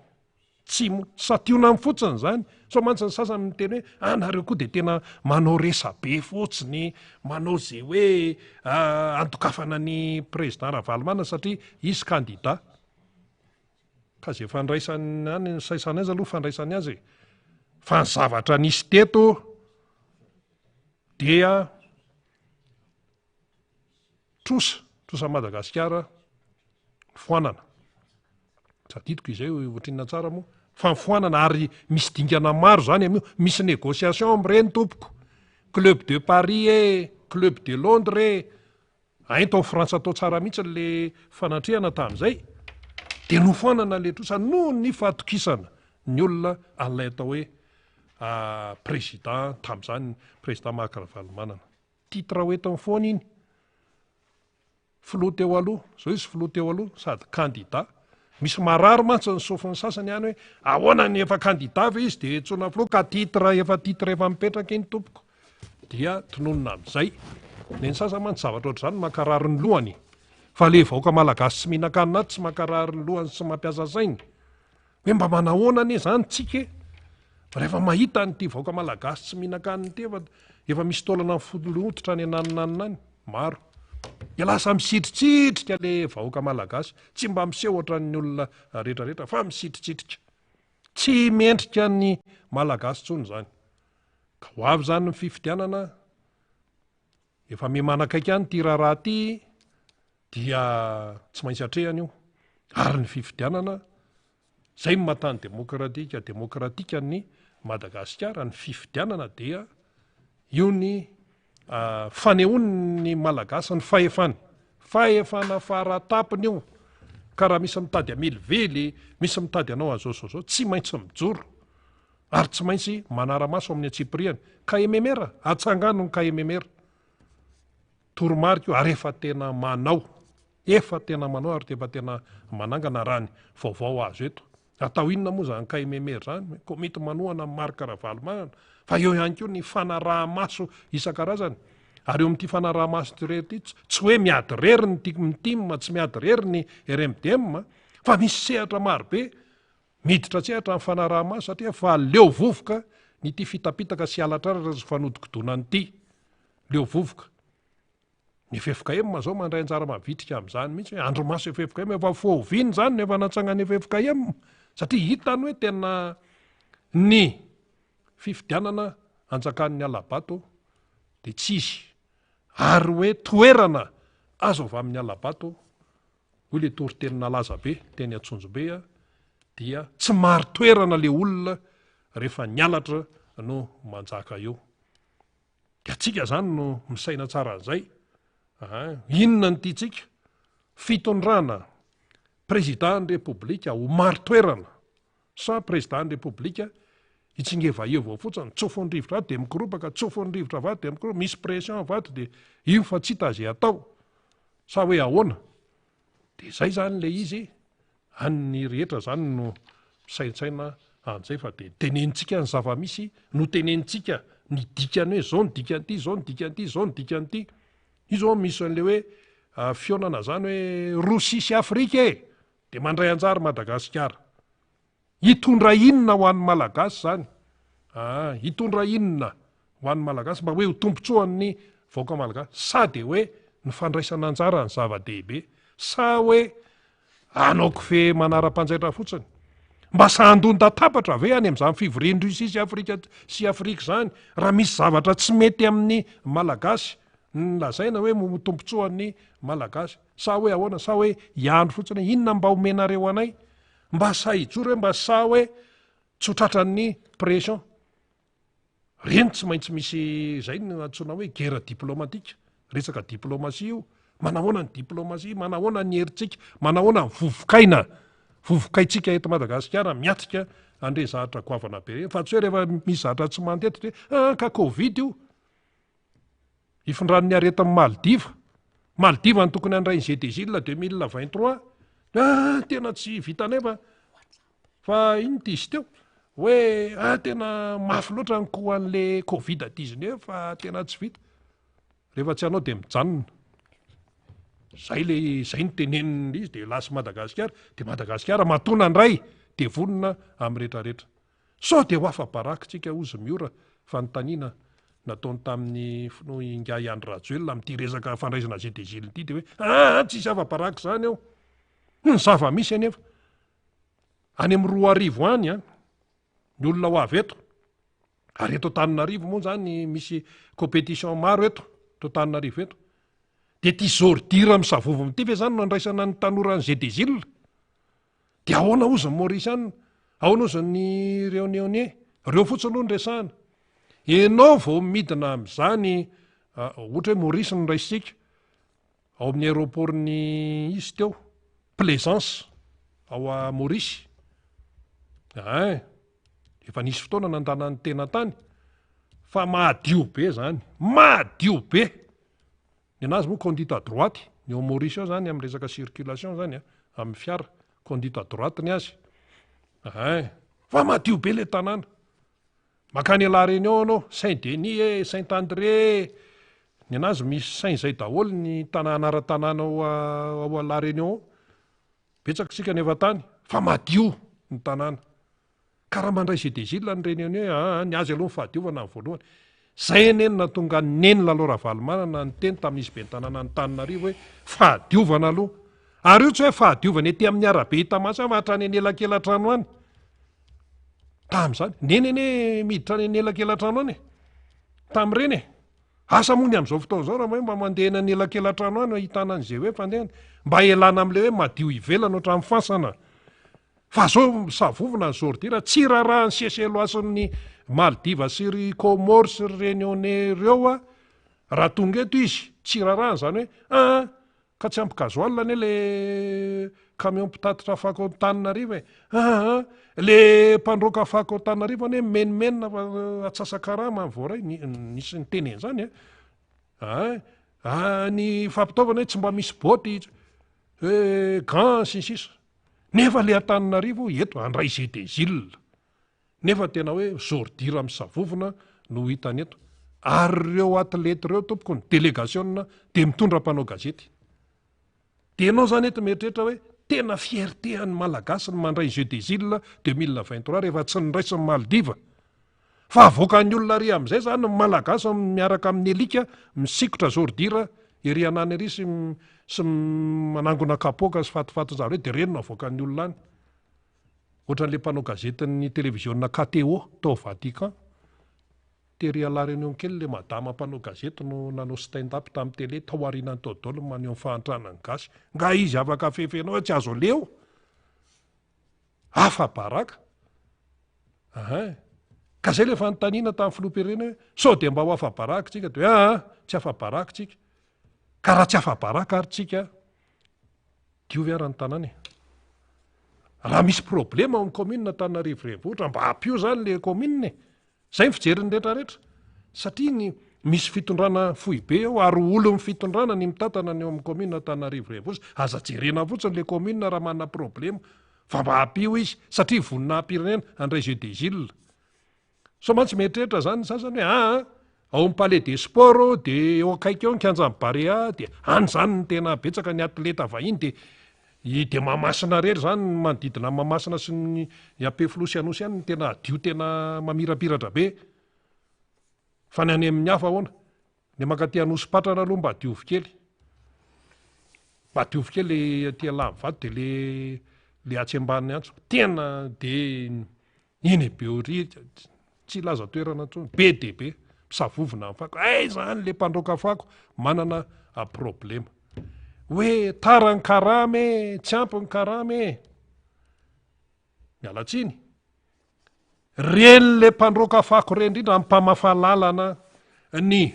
Tsy mora. Santionany fotsiny izany. Sao mantsy ny sasany miteny hoe ah nareo koa dia tena manao resabe fotsiny, manao izay hoe andokafana ny président Ravalomanana satria izy candidat. Ka izay fandraisany any, saisany azy aloha fandraisany azy e. Fa ny zavatra nisy teto dia Trosa, trosan'i Madagasikara foanana. Tsy adidiko izay ohatrinona tsara moa fa ny foanana ary misy dingana maro zany amin'io, misy négociation amin'ireny tompoko. Club de Paris e, club de Londres e, hain tao Frantsa tao tsara mihitsy le fanatrehana tamin'izay. De nofoanana le trosa noho ny fahatokisana ny olona an'ilay atao hoe président tamin'izany, président Marc Ravalomanana. Titre ho entiny foana iny. Filoha teo aloha, zao izy filoha teo aloha sady kandida. Misy marary mantsy ny sofin'ny sasany any hoe ahoana ny efa kandida ve izy dia antsoina filoha ka titre efa titre efa mipetraka iny tompoko. Dia tononina amin'izay. Ny an'ny sasany mantsy zavatra ohatr'izany mankarary ny lohany. Fa le vahoaka malagasy tsy mihinan-kanina ato tsy mankarary ny lohany sy mampiasa sainy. Hoe mba manahoana anie zany tsika e? Rehefa mahita an'ity vahoaka malagasy tsy mihinan-kanina ity efa efa misy taolana mifototra any ananonanona any, maro. Dia lasa misitritsitrika le vahoaka malagasy, tsy mba miseho ohatran'ny olona rehetrarehetra fa misitritsitrika. Tsy mendrika ny malagasy intsony izany. Ka ho avy izany ny fifidianana, efa miha manakaiky any ity raharaha ity, dia tsy maintsy atrehana io ary ny fifidianana zay ny maha tany demokratika demokratika ny Madagasikara ny fifidianana dia io ny ah, fanehoan'ny malagasy ny fahefany fahefana faratapony io ka raha misy mitady amilivily misy mitady anao azao zao zao tsy maintsy mijoro ary tsy maintsy manara-maso amin'ny antsipiriany KMMR atsangano ny KMMR Toromarika io ary efa tena manao, efa tena manao ary efa tena manangana raha ny vaovao azo eto. Atao inona moa izany KMMR izany? Komity manohana an'i Marc Ravalomanana. Fa eo ihany koa ny fanaraha-maso isan-karazany. Ary eo amin'ity fanaraha-maso ity irery ity, tsy hoe miady irery ny tim, tsy miady irery ny RMDM, fa misy sehatra marobe miditra an-tsehatra amin'ny fanaraha-maso satria efa leo vovoka ny ity fitapitaka sy halatraratra sy fanodikodonana ity. Leo vovoka. Ny ffkm zao mandray anjara mavitrika amin'izany mihitsy hoe andrimaso ffkm efa fohoviana izany no efa natsangan'ny ffkm satria hitany hoe tena ny fifidianana anjakan'ny hala-bato dia tsy izy ary hoe toerana azo avy amin'ny hala-bato hoy le toriteny nalaza be teny Antsonjombe dia tsy marin-toerana le olona rehefa ny halatra no manjaka eo. Dia antsika zany no misaina tsara an'izay. Aa, inona ny tiantsika? Fitondrana président ny repoblika ho marin-toerana sa président ny repoblika hitsingevahevo ao fotsiny, tsofin'ny rivotra ato dia mikoropaka, tsofin'ny rivotra avy ato dia mikoropaka, misy pression avy ato dia io fa tsy hita izay atao. Sa hoe ahoana? Dia izay izany ilay izy, any ny rehetra izany no misaintsaina an'izay fa dia tenenintsika ny zava-misy, notenenintsika, Ny dikany hoe zao ny dikan'ity, zao ny dikan'ity, zao ny dikan'ity. Io zao misy an'le hoe fihaonana zany hoe Rosia sy Afrika e! De mandray anjara Madagasikara. Hitondra inona ho an'ny Malagasy zany? Aa, hitondra inona ho an'ny Malagasy mba hoe ho tombontsoan'ny vahoaka Malagasy? Sa de hoe ny fandraisana anjara ny zava-dehibe? Sa hoe hanao kofehy manara-panjaitra fotsiny? Mba sahan-dohan-databatra ve any amin'izany fivorian'i Russie sy Afrika sy Afrika izany raha misy zavatra tsy mety amin'ny Malagasy ny lazaina hoe ho tombontsoan'ny Malagasy? Sa hoe ahoana? Sa hoe hiandry fotsiny hoe inona mba omenareo anay? Mba sahy hijoro hoe mba sahy hoe tsy ho tratran'ny pression. Reny tsy maintsy misy izay no antsoina hoe guerre diplomatique, resaka diplomatie io. Manahoana ny diplomatie, manahoana ny herintsika, manahoana ny vovokaina, vovokaintsika eto Madagasikara miatrika an'ireny zavatra goavana be ireny. Fa tsy hoe rehefa misy zavatra tsy mandeha eto dia ah ka covid io. Ifindran'ny aretin'i Maldiva. Maldiva no tokony handray ny Jeux des Îles 2023. Ah tena tsy vitanay fa Fa ino ty izy teo? Hoe ah tena mafy loatra ny coup an'le covid 19 fa tena tsy vita. Rehefa tsy hanao de mijanona. Zay le zay no tenenin'ny izy de lasa Madagasikara, de Madagasikara matoa nandray de vonona amin'ny retraretra. Sao de ho afa-baraka tsika hozy Miora fanontaniana nataony tamin'ny filoha Ingahy Andry Rajoelina amin'ity resaka fandraisana jeux des îles ity de hoe aa tsisy afa-baraka zany eo. Ny zava-misy anefa Any amin'ny 2000 any an, ny olona ho avy eto, ary eto Antananarivo moa zany misy compétition maro eto, eto Antananarivo eto. De ty ordure misavovona ity ve zany no andraisana ny tanoran'ny Jeux des Îles? De ahoana ozy ny Mauriciana? Ahoana ozy ny Réunionnais? Reo fotsiny aloha no resahana. Enao vao midina amin'izany, ohatra hoe Maurice no raisintsika, Ao amin'ny aéroport-n'ny izy teo, Plaisance, ao a Maurice. Ein, efa nisy fotoana nandanan'ny tena tany, fa madio be zany, madio be! Ny anazy moa conduite à droite, ny ao Maurice ao zany amin'ny resaka circulation zany an, amin'ny fiara, conduite à droite ny azy. Ein, fa madio be le tanàna. Mankany La Réunion anao, Saint Denis e, Saint André e, ny anazy misy saint zay daholo ny tana anaran-tanàna ao ao La Réunion ao, betsaka isika nefa tany fa madio ny tanàna, ka raha mandray jeux des îles ny Réunionnais aa ny azy aloha ny fahadiovana ny voalohany, zay anie no nahatonga an'i Neny Lalao Ravalomanana niteny tamin'izy ben'ny tanànan'Antananarivo hoe fahadiovana aloha, ary io tsy hoe fahadiovana ety amin'ny arabe hita maso fa hatrany anelakelan-trano any. Tamin'izany. Neny anie miditra any anelakelan-trano any e. Tamin'ireny e. Asa moa ny amin'izao fotoana izao raha hoe mba mandeha any anelakelan-trano any ahitana an'izay hoe fandehany. Mba ialana amin'ilay hoe madio ivelany ohatran'ny fasana. Fa zao misavovona ny ordure, tsy raharahan'ny Seychellois sy ny Maldives sy ry Comores sy ry Réunionnais ireo a. Raha tonga eto izy, tsy raharahany izany hoe ah Ka tsy ampy gasoil anie le camion mpitatitra fako ao Antananarivo e! Aa le mpandroaka fako ao Antananarivo anie mimenomenona fa atsasa-karama ny voaray, nisy niteny an'izany a! Aa ny fampitaovana hoe tsy mba misy boty, hoe gants sy ny sisa, nefa le Antananarivo eto handray jeux des îles. Nefa tena hoe ordure misavovona no hitany eto. Ary ireo athlètes ireo tompoko ny delegasiona dia mitondra mpanao gazety. Dia ianao izany eto mieritreritra hoe tena fierté an'ny Malagasy ny mandray Jeux des Îles 2023 rehefa tsy niraisin'ny Maldives. Fa avoakan'ny olona ary amin'izay izany ny Malagasy miaraka amin'ny alika misikotra ordure ery anany ery sy sy manangona kapoaka sy fatifatin-javatra dia ireny no avoakan'ny olona any. Ohatran'ilay mpanao gazetin'ny televiziona KTO tao Vatican. Tery à La Réunion kely ilay madama mpanao gazety no nanao stand up tamin'ny télé tao aorianany tao daholo ny maneho ny fahantrana ny gasy. Nga izy afaka fefenao hoe tsy azo aleha eo? Afa-baraka. Ahin. Ka zay ilay fanontaniana tamin'ny filoham-pirenena hoe sao dia mba ho afa-baraka tsika? Dia hoe aa tsy afa-baraka tsika. Ka raha tsy afa-baraka ary tsika Diovy ara ny tanàna e. Raha misy problema ao amin'ny commune Antananarivo renivohitra mba ampio zany le commune e. Zay ny fijerin'ny rehetra rehetra. Satria ny misy fitondrana foibe ao ary olon'ny fitondrana ny mitantana ny ao amin'ny commune Antananarivo renivohitra. Aza jerena fotsiny le commune raha manana problema fa mba ampio izy satria voninahi-pirenena handray jeux des îles. Sao mantsy mieritreritra zany ny sasany hoe aa ao amin'ny palais des sports de eo akaiky eo ny kianjan'ny Barea de any zany ny tena betsaka ny atleta vahiny de i de Mahamasina rery zany ny manodidina an'i Mahamasina sy ny Ampefiloha sy Anosy any no tena hadio tena mamirapiratra be. Fa ny any amin'ny hafa ahoana? Ny mankaty Anosipatrana aloha mba diovy kely. Mba diovy kely le aty Alahamivato de le le atsy ambany antso. Tena de eny Behoririka, tsy hilaza toerana intsony, be dia be, misavovona amin'ny fako. Aiza any le mpandroaka fako manana problema. Hoe tara ny karama e, tsy ampy ny karama e. Miala tsiny. Reny le mpandroaka fako reny indrindra ny mpamafa lalana, ny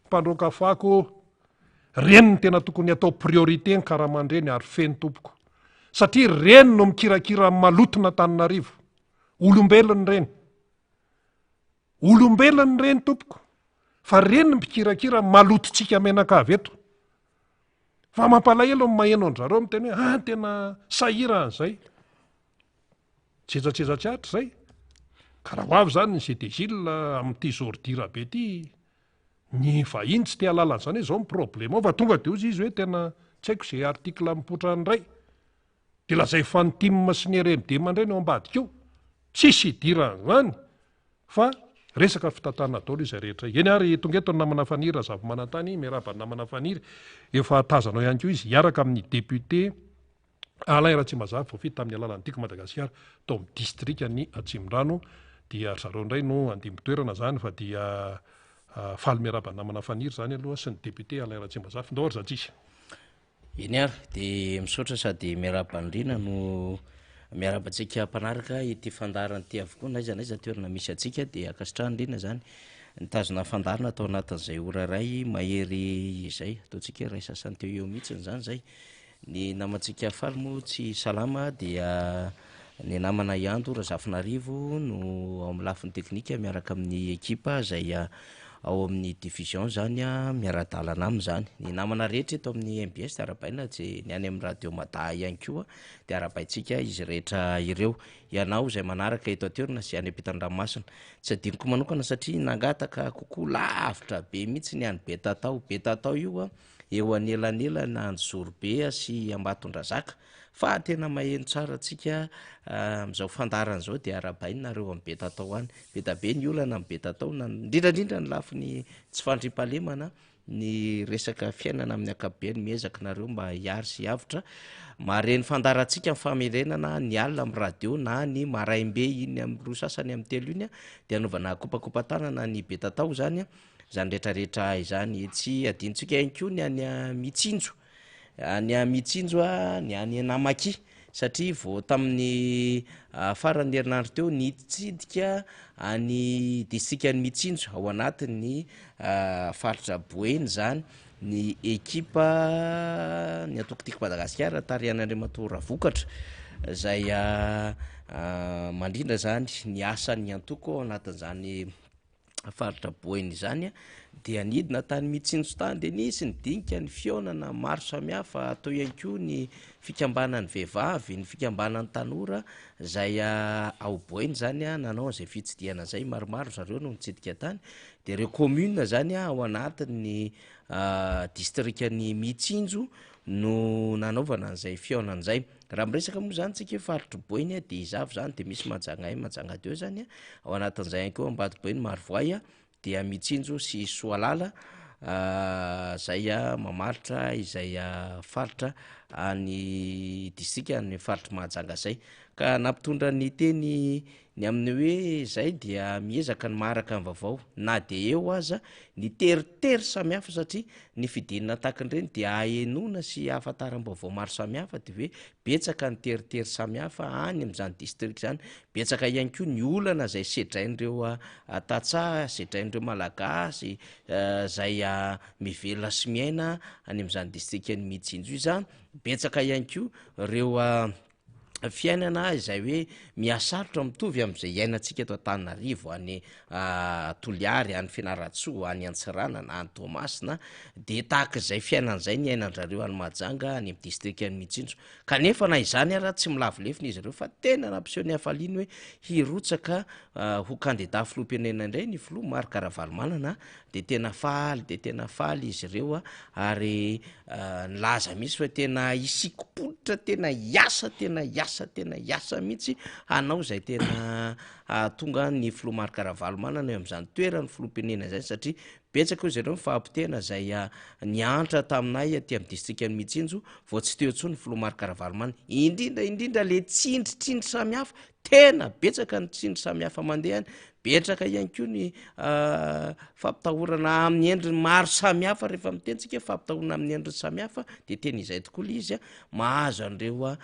mpandroaka fako, reny ny tena tokony atao priorité ny karaman-dreny ary feno tompoko. Satria reny no mikirakira ny maloton'Antananarivo. Olombelona ireny. Olombelona ireny tompoko. Fa reny ny mpikirakira ny malotontsika menakavy eto. Fa mampalahelo ny maheno an-dRareo miteny hoe ah tena sahirana izay. Tsetsatsetsa tsy aritra izay. Ka raha ho avy izany ny GDGIL amin'ity ordure be ity, ny vahiny tsy te hahalala an'izany hoe izao ny problème ao fa tonga dia hozy izy hoe tena tsy haiko izay article mipoitra any indray. Dia lazaiko fa ny tim sy ny rmd indray no ao ambadika eo. Tsisy idiran'izany fa resaka fitantanana daholo izay rehetra. Eny ary tonga eto ny namana Faniry Razafimanantany, miarahaba ny namana Faniry, efa tazanao ihany koa izy hiaraka amin'ny député Alain Ratsimbazafy voafidy tamin'ny alalan'ny Tiako Madagasikara tao amin'ny distrikan'i Atsimondrano dia ry zareo indray no handimby toerana izany fa dia faly miarahaba ny namana Faniry izany aloha sy ny député Alain Ratsimbazafy. Ndao ry Zantsisy. Eny ary, dia misaotra sady miarahaba an'i Rina no miarahaba antsika mpanaraka ity fandaharana ity avokoa na aiza na aiza toerana misy antsika dia ankasitrahana Rina izany nitazona fandaharana tao anatin'izay ora iray mahery izay, ataontsika hoe iray sasany teo eo mihitsy izany izay. Ny namantsika Faly moa tsy salama dia ny namana i Ando Razafinarivo no ao amin'ny lafiny teknika miaraka amin'ny ekipa izay ao amin'ny diffusion izany miara-dalana aminy izany. Ny namana rehetra eto amin'ny mbs dia arahabaina, tsy ny any amin'ny radio Mada ihany koa dia arahabaintsika izy rehetra ireo. Ianao izay manaraka eto an-toerana sy any ampitan-dranomasina. Tsy adinoko manokana satria nangataka kokoa lavitra be mihitsy ny any Betatao. Betatao io eo anelanelana Anjozorobe sy Ambatondrazaka fa tena maheno tsara antsika amin'izao fandaharana izao dia arahabaina nareo amin'ny Betatao any. Be da be ny olana amin'ny Betatao na indrindra indrindra ny lafiny tsy fandriampahalemana, ny resaka fiainana amin'ny ankapobeny, miezaka nareo mba hiary sy hiavotra. Mahare ny fandaharantsika ny famerenana ny alina amin'ny radio na ny maraim-be iny amin'ny roa sasany amin'ny telo iny dia anaovana kopakopa-tanana ny Betatao izany. Izany rehetra rehetra izany. Tsy adinontsika ihany koa ny any Mitsinjo, any Mitsinjo, ny any Namakia satria vao tamin'ny faran'ny herinandro teo nitsidika any distrikan'i Mitsinjo ao anatin'ny faritra Boeny izany ny ekipa ny antoko Tiako Madagasikara tarihan'Andriamatoa Ravokatra izay mandrindra izany ny asan'ny antoko ao anatin'izany faritra Boeny izany dia nidina tany Mitsinjo tany dia nisy ny dinika, ny fihaonana maro samihafa, teo ihany koa ny fikambanan'ny vehivavy, ny fikambanan'ny tanora izay ao Boeny izany nanao an'izay fitsidihana izay, maromaro zareo no nitsidika tany, dia ireo commune izany ao anatin'ny distrikan'i Mitsinjo no nanaovana an'izay fihaonana izay. Raha miresaka moa izany tsika hoe faritr'i Boeny dia iza avy izany dia misy Mahajanga un, Mahajanga deux izany, ao anatin'izay ihany koa Ambatoboeny, Marovoay dia Mitsinjo sy Soalala izay mamaritra izay faritra any distrika any faritr'i Mahajanga izay. Ka nampitondra ny teny ny amin'ny hoe izay dia miezaka ny maharaka ny vaovao na dia eo aza ny teritery samihafa satria ny fidinana takin'ireny dia ahenoana sy ahafantaram-baovao maro samihafa dia hoe betsaka ny teritery samihafa any amin'izany distrika izany, betsaka ihany koa ny olana izay sedrain'ireo tantsaha, sedrain'ireo malagasy izay mivelona sy miaina any amin'izany distrikan'i Mitsinjo izany, betsaka ihany koa ireo. Fiainana izay hoe mihasarotra mitovy amin'izay iainantsika eto Antananarivo, any Toliary, any Fianarantsoa, any Antsiranana, any Toamasina, dia tahaka izay fiainana izay ny iainandrareo any Mahajanga, any amin'ny distrikan'i Mitsinjo. Kanefa na izany ara tsy milavo lefona izy ireo fa tena nampiseho ny hafaliany hoe hirotsaka ho kandida filoham-pirenena indray ny filoha Marc Ravalomanana dia tena faly dia tena faly izy ireo ary nilaza mihitsy fa tena hisikim-pototra tena hiasa tena hiasa tena hiasa mihitsy hanao izay tena hahatonga ny filoha Marc Ravalomanana eo amin'izany toeran'ny filoham-pirenena izany satria betsaka hoy izy ireo ny fahapotehana izay niantra taminay aty amin'ny distrikan'i Mitsinjo vao tsy teo intsony ny filoha Marc Ravalomanana indrindra indrindra le tsindritsindry samihafa Tena betsaka ny tsindry samihafa mandeha any, betraka ihany koa ny fampitahorana amin'ny endriny maro samihafa, rehefa miteny tsika hoe fampitahorana amin'ny endriny samihafa de tena izay tokoa le izy a, mahazo an'ireo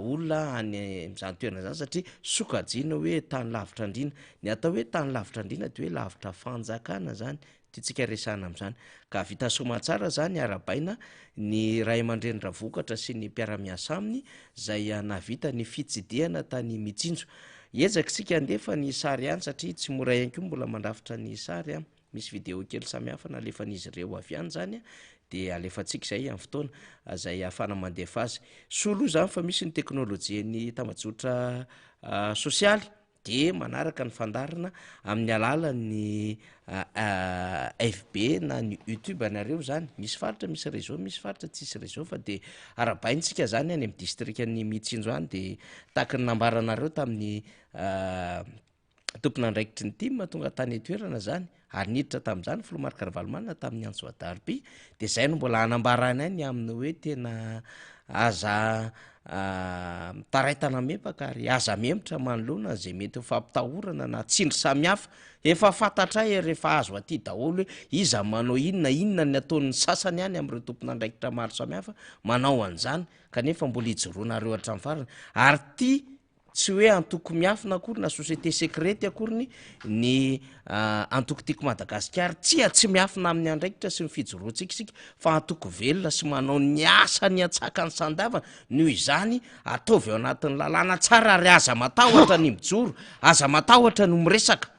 olona any amin'izany toerana izany satria sokajiana hoe tany lavitra andriana, ny atao hoe tany lavitra andriana de hoe lavitra fanjakana zany, tiantsika resahana amin'izany. Ka vita soamatsara izany arahabaina ny ray aman-dreny Ravokatra sy ny mpiara-miasa aminy izay nahavita ny fitsidihana tany Mitsinjo. Hiezaka isika handefa ny sary ihany satria tsy mora ihany koa mbola mandrafitra ny sary an. Misy vidéo kely samihafa nalefan'izy ireo avy any izany dia alefantsika izay amin'ny fotoana izay ahafahana mandefa azy. Soa aloha izany fa misy ny teknolojian'ny tambajotra sosialy. dia manaraka ny fandaharana amin'ny alalan'ny FB na ny YouTube anareo zany, misy faritra misy réseau, misy faritra tsisy réseau fa de arahabaintsika zany any amin'ny distrikan'i Mitsinjo any de tahaky ny nambaranareo tamin'ny tompon'andraikitry ny tim tonga tany an-toerana zany ary niditra tamin'izany filoha Marc Ravalomanana tamin'ny antso adarby dia izay no mbola hanambaranay ny amin'ny hoe tena aza mitaraitana mepaka ary aza mihemotra manoloana izay mety ho fampitahorana na tsindry samihafa. Efa fantatray ary efa azo aty daholo hoe iza manao inona, inona ny ataon'ny sasany any amin'ireo tompon'andraikitra maro samihafa manao an'izany kanefa mbola ijoroanareo hatramin'ny farany ary ity Tsy hoe antoko miafina akory na société secrète akoriny ny antoko Tiako Madagasikara. Tsia, tsy miafina amin'ny andraikitra sy ny fijoroantsika isika fa antoko velona sy manao ny asany an-tsakany sy an-davany. Noho izany, ataovy ao anatin'ny lalàna tsara ary aza matahotra ny mijoro, aza matahotra ny miresaka.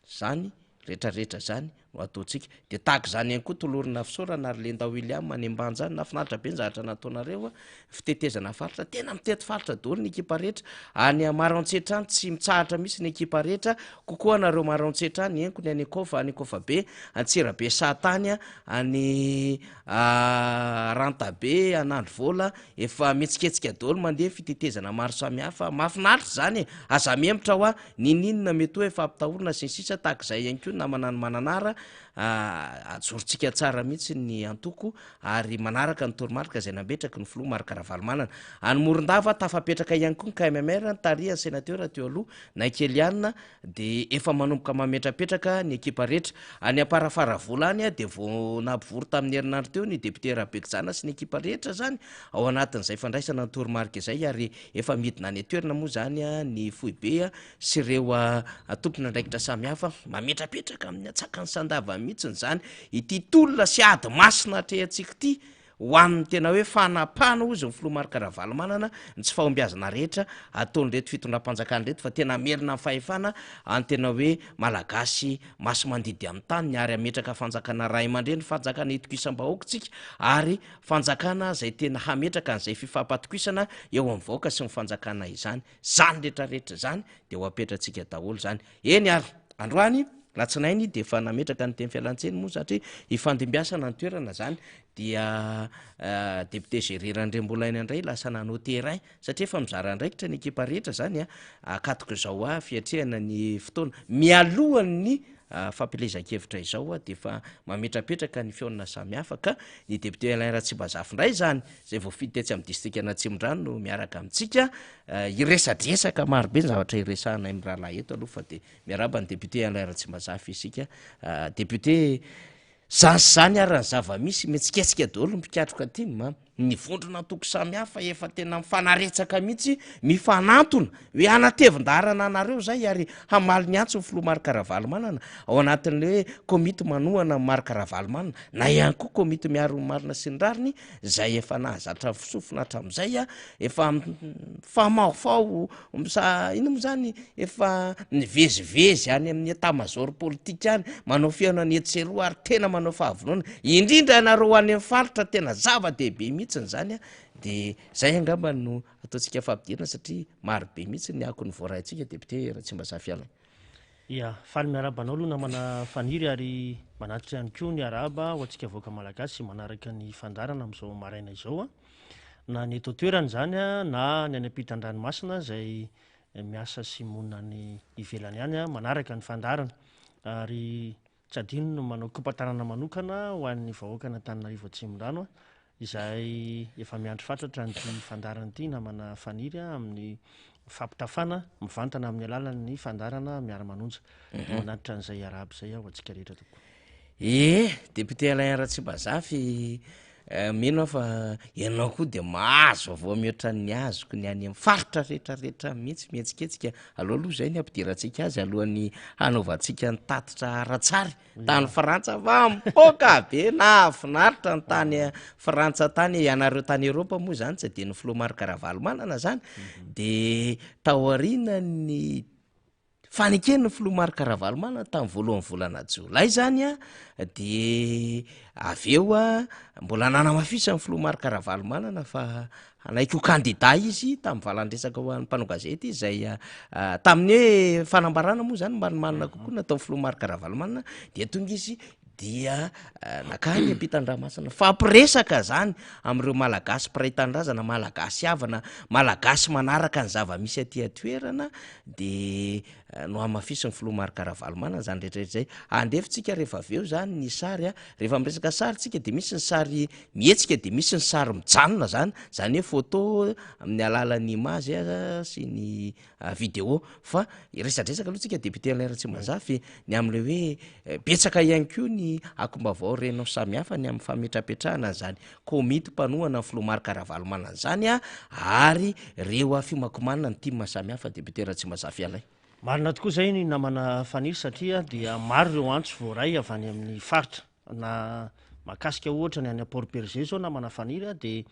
Zany retraretra zany no ataontsika. De tahaka izany ihany koa tolorana fisaorana ry Lenda William any Ambanja any, nahafinaritra be ny zavatra nataonareo a, fitetezana faritra, tena mitety faritra daholo ny ekipa rehetra, any Maroantsetra any tsy mitsahatra mihitsy ny ekipa rehetra, kokoa anareo Maroantsetra any, henoko ny any Ankofa, any Ankofabe, Antsirabe Sahatany, any Rantabe, Anandrivola, efa mihetsiketsika daholo mandeha fitetezana maro samihafa, mahafinaritra izany e, aza mihemotra hoa, Ninoninona mety hoe fampitahorana sy ny sisa tahaka izay ihany koa namana any Mananara, ajorontsika tsara mihitsy ny antoko ary manaraka ny toromarika izay nametraky ny filoha Marc Ravalomanana. Any Morondava, tafapetraka ihany koa ny KMMR notarihan'ny senatera teo aloha Naikeliana dia efa manomboka mametrapetraka ny ekipa rehetra. Any Amparafaravola any dia vao nampivory tamin'ny herinandro teo ny député Rabekijana sy ny ekipa rehetra izany ao anatin'izay fandraisana ny toromarika izay ary Efa midina any an-toerana moa izany ny foibe sy ireo tompon'andraikitra samihafa mametrapetraka amin'ny antsakany sandavany mihitsy izany ity tolona sy ady masina atrehantsika ity ho an'ny tena hoe fanapahana hozy ny filoha Marc Ravalomanana ny tsy fahombiazana rehetra ataon'ireto fitondram-panjakana ireto fa tena hamerina ny fahefana any tena hoe Malagasy masi-mandidy amin'ny taniny ary hametraka fanjakana ray aman-dreny fanjakana itokisam-bahoaka isika ary Fanjakana izay tena hametraka an'izay fifampatokisana eo amin'ny vahoaka sy ny fanjakana izany. Izany rehetra rehetra izany dia ho apetratsika daholo izany. Eny ary, androany, latsinainy dia efa nametraka ny teny fialantsiny moa satria hifandimbiasana ny toerana izany dia député Géry Randriambolaina indray lasa nanao terrain satria efa mizara andraikitra ny ekipa rehetra izany akatoka izao fiatrehana ny fotoana mialohan'ny fampielezan-kevitra izao dia efa mametrapetraka ny fihaonana samihafa ka ny député Alain Ratsimbazafy indray izany izay voafidy tetsy amin'ny distrikan'Atsimondrano no miaraka amintsika hiresadresaka marobe ny zavatra hiresahanay mirahalahy eto aloha fa dia miarahaba ny député Alain Ratsimbazafy isika député zany sy zany ary ny zava-misy mihetsiketsika daholo ny mpikatroka tim. Ny vondron'antoko samihafa efa tena mifanaretsaka mihitsy, mifanantona hoe hanatevin-daharana anareo izay ary hamaly ny antso ny filoha Marc Ravalomanana ao anatin'ilay hoe komity manohana an'i Marc Ravalomanana na ihany koa komity miaro ny marina sy ny rariny izay efa nahazatra sofina hatramin'izay, efa mifamahofaho misa inona moa izany efa mivezivezy any amin'ny état major politique any, manao fihaonana etsy sy eroa ary tena manao fahavonona, indrindra ianareo any amin'ny faritra tena zava-dehibe mihitsy izany an, de zay angamba no ataontsika fampidirana satria maro be mihitsy ny akony voaraintsika député Ratsimbazafy Alain. Ya, faly miarahaba anao aloha namana Faniry ary manatitra ihany koa ny arahaba ho antsika vahoaka malagasy manaraka ny fandaharana amin'izao maraina izao an. Na ny eto an-toerana izany na ny any ampitan-dranomasina izay miasa sy monina any ivelany any manaraka ny fandaharana. Ary tsy adino ny manao kopa-tanana manokana ho an'ny vahoakan'Antananarivo Atsimondrano izay efa miandry fatratra an'ity fandaharana ity namana Faniry amin'ny fampitafana mivantana amin'ny alalan'ny fandaharana Miara-manonja. Manatitra an'izay arahaba izay aho ho antsika rehetra tompoko. Ee, député Alain Ratsimbazafy, mino aho fa ianao koa dia mahazo vaovao mihoatra ny azoko ny any amin'ny faritra rehetra rehetra mihitsy mihetsiketsika. Aleo aloha izay ny hampidirantsika azy alohan'ny hanaovantsika ny tatitra ara-tsary tany Frantsa fa mipoaka be nahafinaritra ny tany Frantsa tany. Ianareo tany Eropa moa izany tsy adinon'ny filoha Marc Ravalomanana izany. Dia taorian'ny Fanekena ny filoha Marc Ravalomanana tamin'ny voalohan'ny volana jolay izany dia avy eo mbola nanamafisan'ny filoha Marc Ravalomanana fa hanaiky ho kandida izy tamin'ny valan-dresaka ho an'ny mpanao gazety izay tamin'ny hoe fanambarana moa izany marimarina kokoa nataon'ny filoha Marc Ravalomanana dia tonga izy dia nakany ampitan-dranomasina fampiresaka izany amin'ireo Malagasy mpiray tanindrazana, Malagasy havana, Malagasy manaraka ny zava-misy aty an-toerana dia nohamafisin'ny filoha Marc Ravalomanana izany rehetra rehetra izay. Andefintsika rehefa avy eo izany ny sary a, rehefa miresaka sary tsika dia misy ny sary mihetsika dia misy ny sary mijanona izany, izany hoe photo amin'ny alalan'ny image sy ny vidéo fa hiresadresaka aloha tsika député Alain Ratsimbazafy ny amin'ilay hoe betsaka ihany koa ny akom-baovao renao samihafa ny amin'ny fametrapetrahana an'izany komity mpanohana ny filoha Marc Ravalomanana izany ary ireo fiomankomanana ny tim samihafa député Ratsimbazafy Alain. Marina tokoa izay ny namana Faniry satria dia maro ireo antso voaray avy any amin'ny faritra na mahakasika ohatra ny any Port Bergé izao namana Faniry dia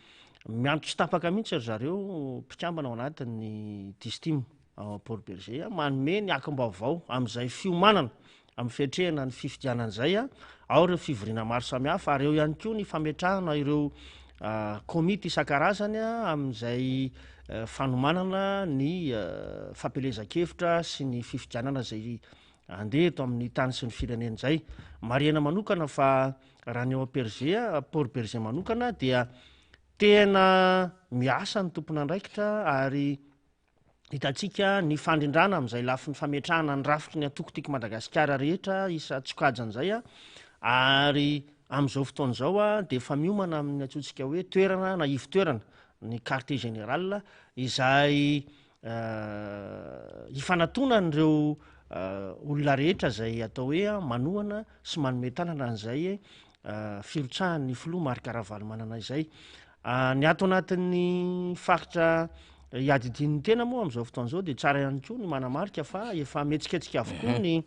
miantso tsy tapaka mihitsy ry zareo mpikambana ao anatin'ny Distim ao Port Bergé manome ny akom-baovao amin'izay fiomanana amin'ny fiatrehana ny fifidianana izay, ao ireo fivoriana maro samihafa ary eo ihany koa ny fametrahana ireo komity isan-karazany amin'izay fanomanana ny fampielezan-kevitra sy ny fifidianana izay handeha eto amin'ny tany sy ny firenena izay. Marihana manokana fa raha ny ao Berger, Port Berger manokana dia tena miasa ny tompon'andraikitra ary hitantsika ny fandrindrana amin'izay lafiny fametrahana ny rafitry ny antoko Tiako Madagasikara rehetra isan-tsokajiny izay ary amin'izao fotoana izao dia efa miomana amin'ny antsointsika hoe toerana na ivo-toerana ny quartier général izay Ifanatonan'ireo olona rehetra izay atao hoe manohana sy manome tanana an'izay firotsahan'ny filoha Marc Ravalomanana izay. Ny ato anatin'ny faritra iadidian'ny tena moa amin'izao fotoana izao dia tsara ihany koa ny manamarika fa efa mihetsiketsika avokoa ny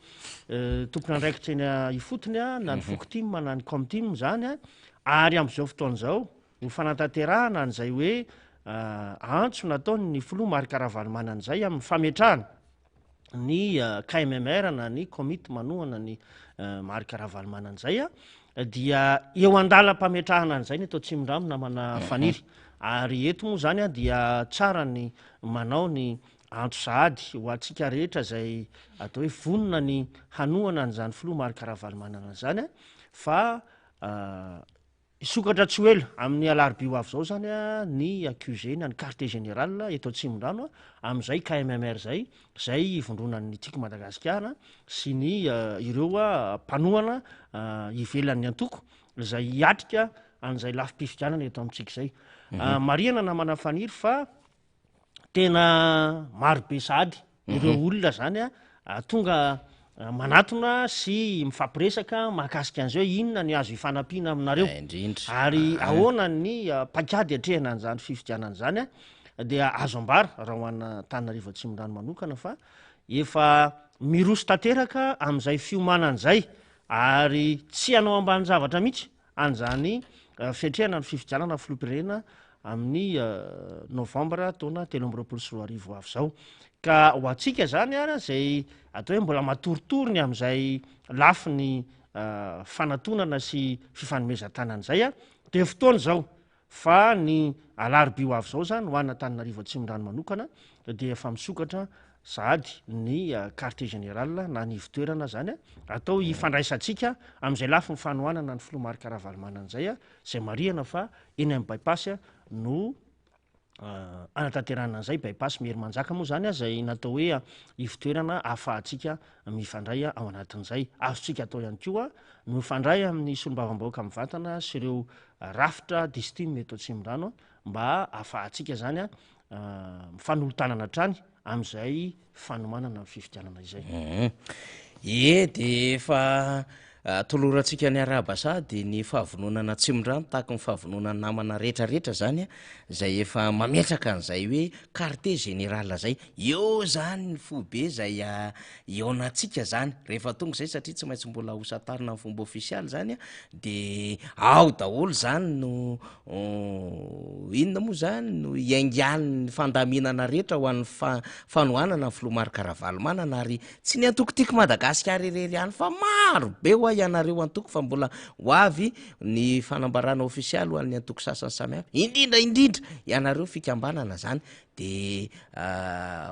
tompon'andraikitra eny ifotony na ny Fokotim na ny Comtim izany ary amin'izao fotoana izao Ho fanatanterahana an'izay hoe antso nataon'ny filoha Marc Ravalomanana izay amin'ny fametrahana ny KMMR na ny komity manohana ny Marc Ravalomanana izay dia eo an-dalam-pametrahana an'izay ny eto Atsimondrano namana Faniry. Ary eto moa izany dia tsara ny manao ny antso sahady ho antsika rehetra izay atao hoe vonona ny hanohana an'izany filoha Marc Ravalomanana izany fa Hisokatra tsy ho ela, amin'ny alarobia ho avy izao izany ny QG na ny quartier général eto Atsimondrano amin'izay KMMR izay, izay ivondronan'ny Tiako Madagasikara sy ny ireo mpanohana ivelan'ny antoko izay hiatrika an'izay lafim-pifidianana eto amintsika izay. Marihana namana Faniry fa tena maro be sahady ireo olona zany a tonga. manatona sy mifampiresaka mahakasika an'izay hoe inona ny azo ifanampiana aminareo Indrindra. ary ahoana ny paikady atrehana an'izany fifidianana izany dia azo ambara raha ho an'Antananarivo Atsimondrano manokana fa efa miroso tanteraka amin'izay fiomanana izay ary tsy hanao ambanin-javatra mihitsy an'izany fiatrehana ny fifidianana filoham-pirenena amin'ny novambra taona 2023 ho avy izao. Ka ho antsika izany ary izay atao hoe mbola matoritory ny amin'izay lafiny fanatonana sy fifanomezan-tanana izay dia fotoana izao Fa ny alarobia ho avy izao izany ho an'Antananarivo Atsimondrano manokana dia efa misokatra sahady ny quartier général na ny ivotoerana izany atao hifandraisantsika amin'izay lafiny fanohanana ny filoha Marc Ravalomanana izay, izay marihana fa eny amin'ny by-pass no hanatanterahana an'izay, by-pass Merimanjaka moa izany izay natao hoe ivotoerana ahafahantsika mifandray ao anatin'izay. Azontsika atao ihany koa ny mifandray amin'ny solombavambahoaka mivantana sy ireo rafitra distim eto Atsimondrano mba ahafahantsika izany mifanolo-tanana hatrany amin'izay fanomanana ny fifidianana izay. Ie, dia efa tolorantsika ny arahaba sahady ny fahavononana Atsimondrano tahaka ny fahavononan'ny namana rehetrarehetra izany izay efa mametraka an'izay hoe quartier général izay. Eo izany ny foibe izay hihaonantsika izany rehefa tonga izay satria tsy maintsy mbola ho santarina amin'ny fomba ofisialy izany an, de ao daholo izany no inona moa izany no hiaingan'ny fandaminana rehetra ho an'ny fanohanana ny filoha Marc Ravalomanana ary tsy ny antoko Tiako Madagasikara irery ihany fa maro be hoa ianareo antoko fa mbola ho avy ny fanambarana ofisialy ho an'ny antoko sasany samihafa, indrindra indrindra ianareo fikambanana izany de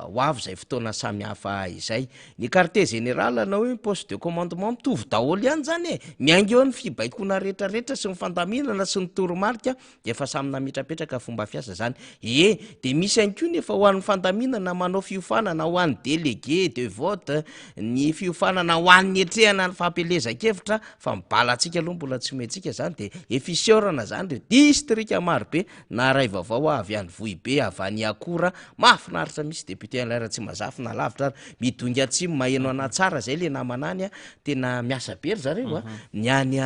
ho avy izay fotoana samihafa izay. Ny quartier général na hoe poste de commandement mitovy daholo ihany zany e, miainga eo ny fibaikoana rehetrarehetra sy ny fandaminana sy ny toromarika de efa samy nametrapetraka fomba fiasa zany. Ie, de misy ihany koa ny efa ho an'ny fandaminana manao fiofanana ho an'ny délégué de vote, ny fiofanana ho an'ny hetrehana ny fampielezan-kevitra fa ny balantsika aloha mbola tsy omentsika zany de efa isaorana zany ireo distrika marobe Naharay vaovao aho avy any Vohibe, avy any Iakora, mahafinaritra mihitsy député Alain Ratsimazafy na lavitra ary, Midongy Atsimo maheno anah tsara zay le namana any a, tena miasa be ry zareo a, ny any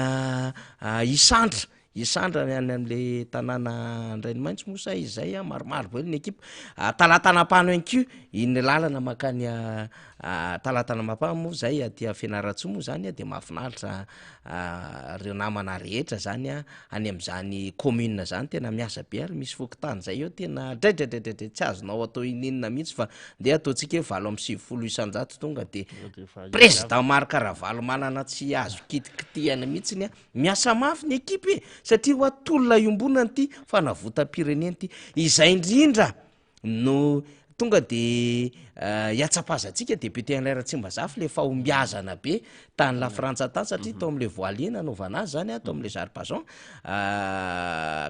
Isandra, Isandra ny any amle tanàna Andrainomaitso moa sa izay a, maromaro be ny ekipa, Talata Anapano ihany koa, iny lalana mankany Talata Anamapano moa zay aty Fianarantsoa moa zany a, de mahafinaritra reo namana rehetra zany a, any amin'izany commune zany tena miasa be ary misy fokontany zay eo tena draidraidraidraidray tsy azonao atao ininona mihitsy fa ndeha ataontsika hoe 98% tonga de président Marc Ravalomanana tsy azo kitikitihana mihitsiny a, miasa mafy ny ekipa e satria hoa tolona iombonana ity fanavotam-pirenena ity, izay indrindra no tonga de hiatsapazantsika député Alain Ratsimbazafy le fahombiazana be tany la Frantsa tany satria tao am'le voilier nanaovana azy zany a, tao am'le Zarpazon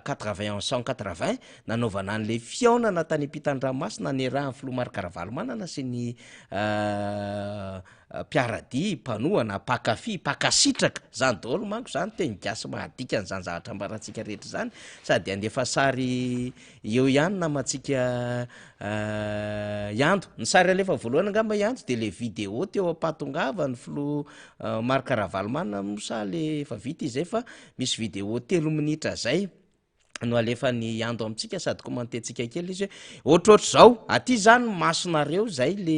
quatre-vingt cent quatre-vingt nanaovana an'le fihaonana tany ampitan-dranomasina niarahan'ny filoha Marc Ravalomanana sy ny Mpiara-dia, mpanohana, mpankafy, mpankasitraka, zany daholo manko zany teny gasy mahadika an'izany zavatra ambarantsika rehetra izany, sady handefa sary eo ihany namantsika Iando, ny sary alefa voalohany angamba Iando de le video teo am-pahatongavan'ny filoha Marc Ravalomanana moa sa le efa vita izay fa misy video telo minitra zay. no alefan'i Ando amintsika sady commenter-tsika kely izy hoe ohatrohatr'izao, aty zany ny masonareo zay le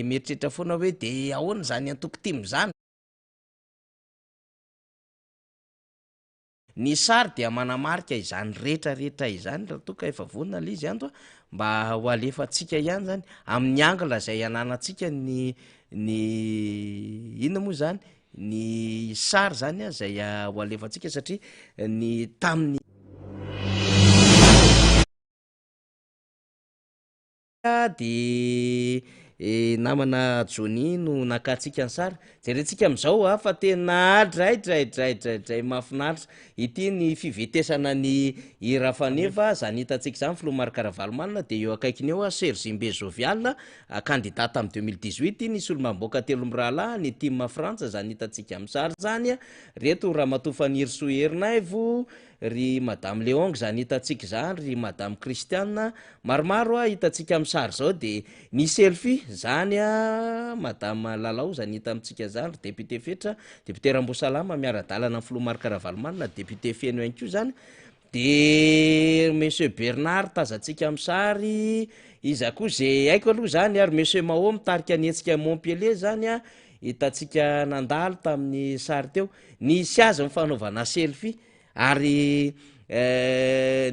mieritreritra foana hoe de ahoana izany antoko tim zany? Ny sary dia manamarika izany rehetra rehetra izany raha toa ka efa vonona le izy Ando a, mba ho alefantsika ihany zany amin'ny angle izay ananantsika ny ny inona moa zany Ny sary zany a zay ho alefantsika satria ny tamin'ny de namana Johnny no nakantsika ny sary, jerentsika am'zao a fa tena draidraidraidraidray mahafinaritra ity ny fivetesana ny hira faneva zany hitantsika zany filoha Marc Ravalomanana de eo akaikiny eo a Serge Jovial Kandida tamin'ny 2018 ny solombavambahoaka telo mirahalahy ny tim Frantsa izany hitantsika amin'ny sary izany. Reto Ramatoa Fanirisoa Ernaivo, Ry Madame Leong izany hitantsika izany, ry Madame Christiane, maromaro a hitantsika amin'ny sary izao dia ny selfie izany a Madame Lalao izany hita amintsika izany, ry député Fetra, député Ramboasalama miara-dalana amin'ny filoha Marc Ravalomanana, député Feno ihany koa izany, dia Monsieur Bernard tazantsika amin'ny sary, iza koa izay haiko aloha izany ary Monsieur Mao mitarika ny hetsika Montpellier izany a, hitantsika nandalo tamin'ny sary teo. Nisy azy ny fanaovana selfie ary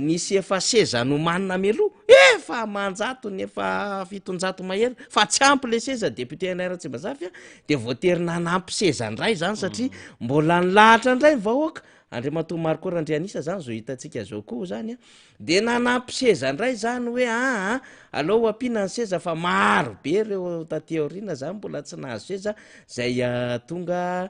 nisy efa seza nomanina mialoha, efa aman-jatony, efa 700 mahery fa tsy ampy le seza député anay Ratsimbazafy a, de voatery nanampy seza indray zany satria mbola nilahatra indray ny vahoaka. Andriamatoa Marco Randrianisa zany zao hitantsika zao koa zany a, de nanampy seza indray zany hoe aa aleo ho ampiana ny seza fa maro be ireo taty aoriana zany mbola tsy nahazo seza zay tonga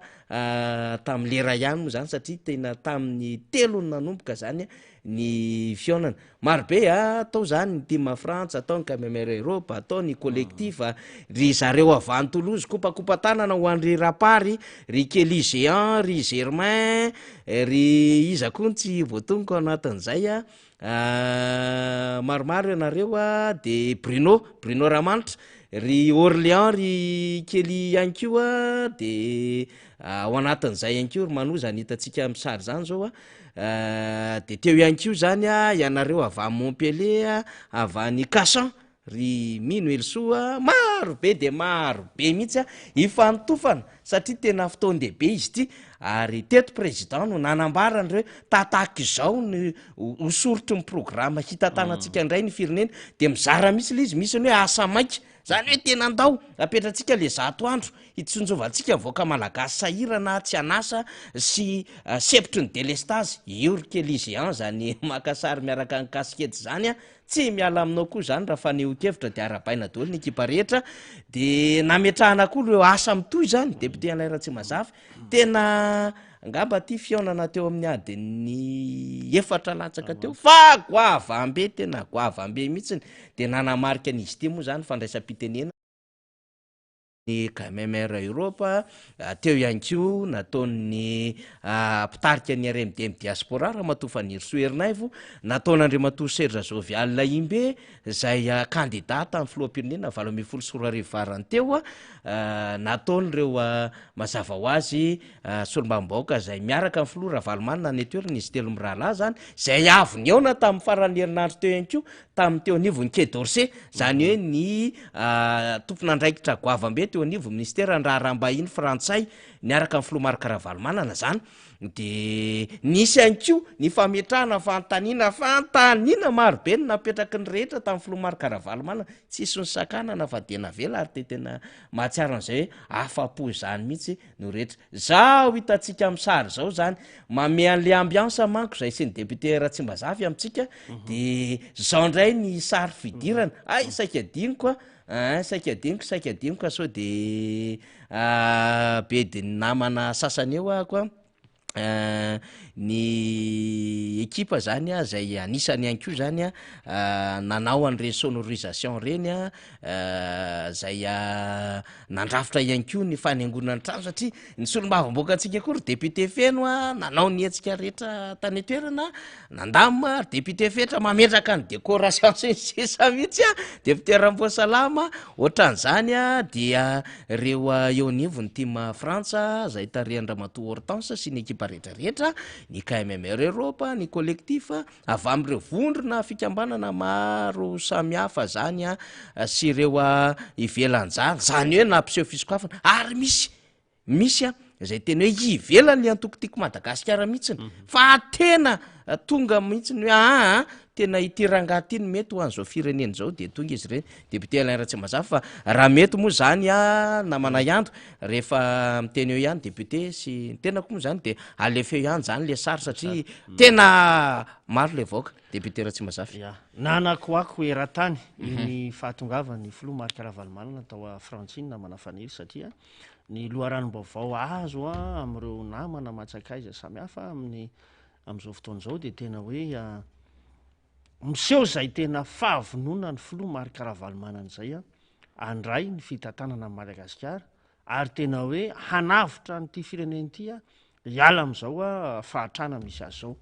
tamin'ny lera ihany moa zany satria tena tamin'ny telo no nanomboka zany ny fihaonana. Maro be a, tao zany ny team Frantsa, tao ny KMMR Europe, tao ny collectif, ry zareo avy any Toulouse, kopakopa-tanana ho an-dry Rapary, ry Kelly Géant, ry Germain, ry iza koa no tsy voatonoko ao anatin'izay a, Maromaro ianareo a, de Bruno, Bruno Ramanitra, ry Orléans ry Kelly ihany koa de ao anatin'izay ihany koa ry Manoa zany hitantsika amin'ny sary zany zao a, de teo ihany koa zany a ianareo avy any Montpellier, avy any Cachan, Ry mino Helisoa a, maro be dia maro be mihitsy a, ifanotofana satria tena fotoan-dehibe izy ity, ary teto président no nanambara an'ireo hoe tataka izao ny ho soritry ny programa hitantanantsika indray ny firenena, dia mizara mihitsy ilay izy, misy ny hoe asa maika, izany hoe tena andao apetratsika le 100 andro hitsinjovantsika ny vahoaka malagasy sahirana tsy an'asa sy sempotry ny delestazy, io ry Kelly Géant izany maka sary miaraka ny kasikety izany a, Tsy miala aminao koa izany raha fanehoan-kevitra dia arahabaina daholo ny ekipa rehetra dia nametrahana koa ireo asa mitohy izany député Alain Ratsimazafy tena angamba ty fihaonana teo amin'ny adin'ny efatra latsaka teo fa goavambe tena goavambe mihitsiny dia nanamarika an'izy ity moa izany fandraisam-pitenena ny KMMR Europe, teo ihany koa nataon'ny mpitarika ny RMDM Diaspora Ramatoa Fanirisoa Ernaivo, nataon'Andriamatoa Serge Jovial Imbe izay kandida tamin'ny filoham-pirenena 2018 farany teo, nataon'ireo mazava ho azy solombavambahoaka izay miaraka amin'ny filoha Ravalomanana any an-toerana izy telo mirahalahy izany, izay avy nihaona tamin'ny faran'ny herinandro teo ihany koa tamin'ny teo anivon'ny Quai d'Orsay, izany hoe ny tompon'andraikitra goavambe teo anivon'ny minisiteran'ny raharaham-bahiny frantsay niaraka amin'ny filoha Marc Ravalomanana izany, dia nisy ihany koa ny fametrahana fanontaniana, fanontaniana marobe no napetraky ny rehetra tamin'ny filoha Marc Ravalomanana, tsisy nisakanana fa dia navela ary dia tena mahatsiaro an'izay hoe afa-po izany mihitsy no rehetra. Zao hitantsika amin'ny sary zao zany, manome an'le ambiance manko zay sy ny député Ratsimbazafy amintsika, de zao ndray ny sary fidirana, hay saika adinoko a, ein saika adinoko, saika adinoko sao de bedin'ny namana sasany eo ahako a. Ny ekipa zany a zay anisany ihany koa zany a nanao an'ireny sonorisation reny a zay nandrafitra ihany koa ny fanaingoana ny trano satria ny solombavambahoakantsika koa ry député feno a nanao ny hetsika rehetra tany an-toerana nandamina ry député fetra mametraka ny décoration sy ny sisa mihitsy a député Ramboasalama ohatran'izany a dia reo eo anivon'ny team Frantsa zay tarihan-dRamatoa Hortense sy ny ekipa rehetra rehetra ny KMMR Europe ny collectif avy amin'ireo vondrona fikambanana maro samihafa zany a sy ireo ivelan'izany zany hoe nampiseho fisokafana ary misy Misy an, izay tena hoe ivelan'ilay antoko Tiako Madagasikara mihitsiny, fa tena tonga mihitsiny hoe aa tena ity rangahy ity no mety ho an'izao firenena izao dia tonga izy ireny. Député Alain Ratsimbazafy fa raha mety moa izany a namana Iando rehefa miteny eo ihany député sy ny tenako moa izany dia alefa eo ihany izany ilay sary satria tena maro ilay vahoaka. Député Ratsimbazafy. Ya. Nanakoako eran-tany iny fahatongavan'ny filoha Marc Ravalomanana tao Frantsa iny namana Faniry satria Ny loharanom-baovao azo amin'ireo namana aman-tsakaiza samihafa amin'ny amin'izao fotoana izao dia tena hoe miseho izay tena fahavononan'ny filoha Marc Ravalomanana izay handray ny fitantanana an'i Madagasikara ary tena hoe hanavotra an'ity firenena ity hiala amin'izao fahatrana misy azy izao.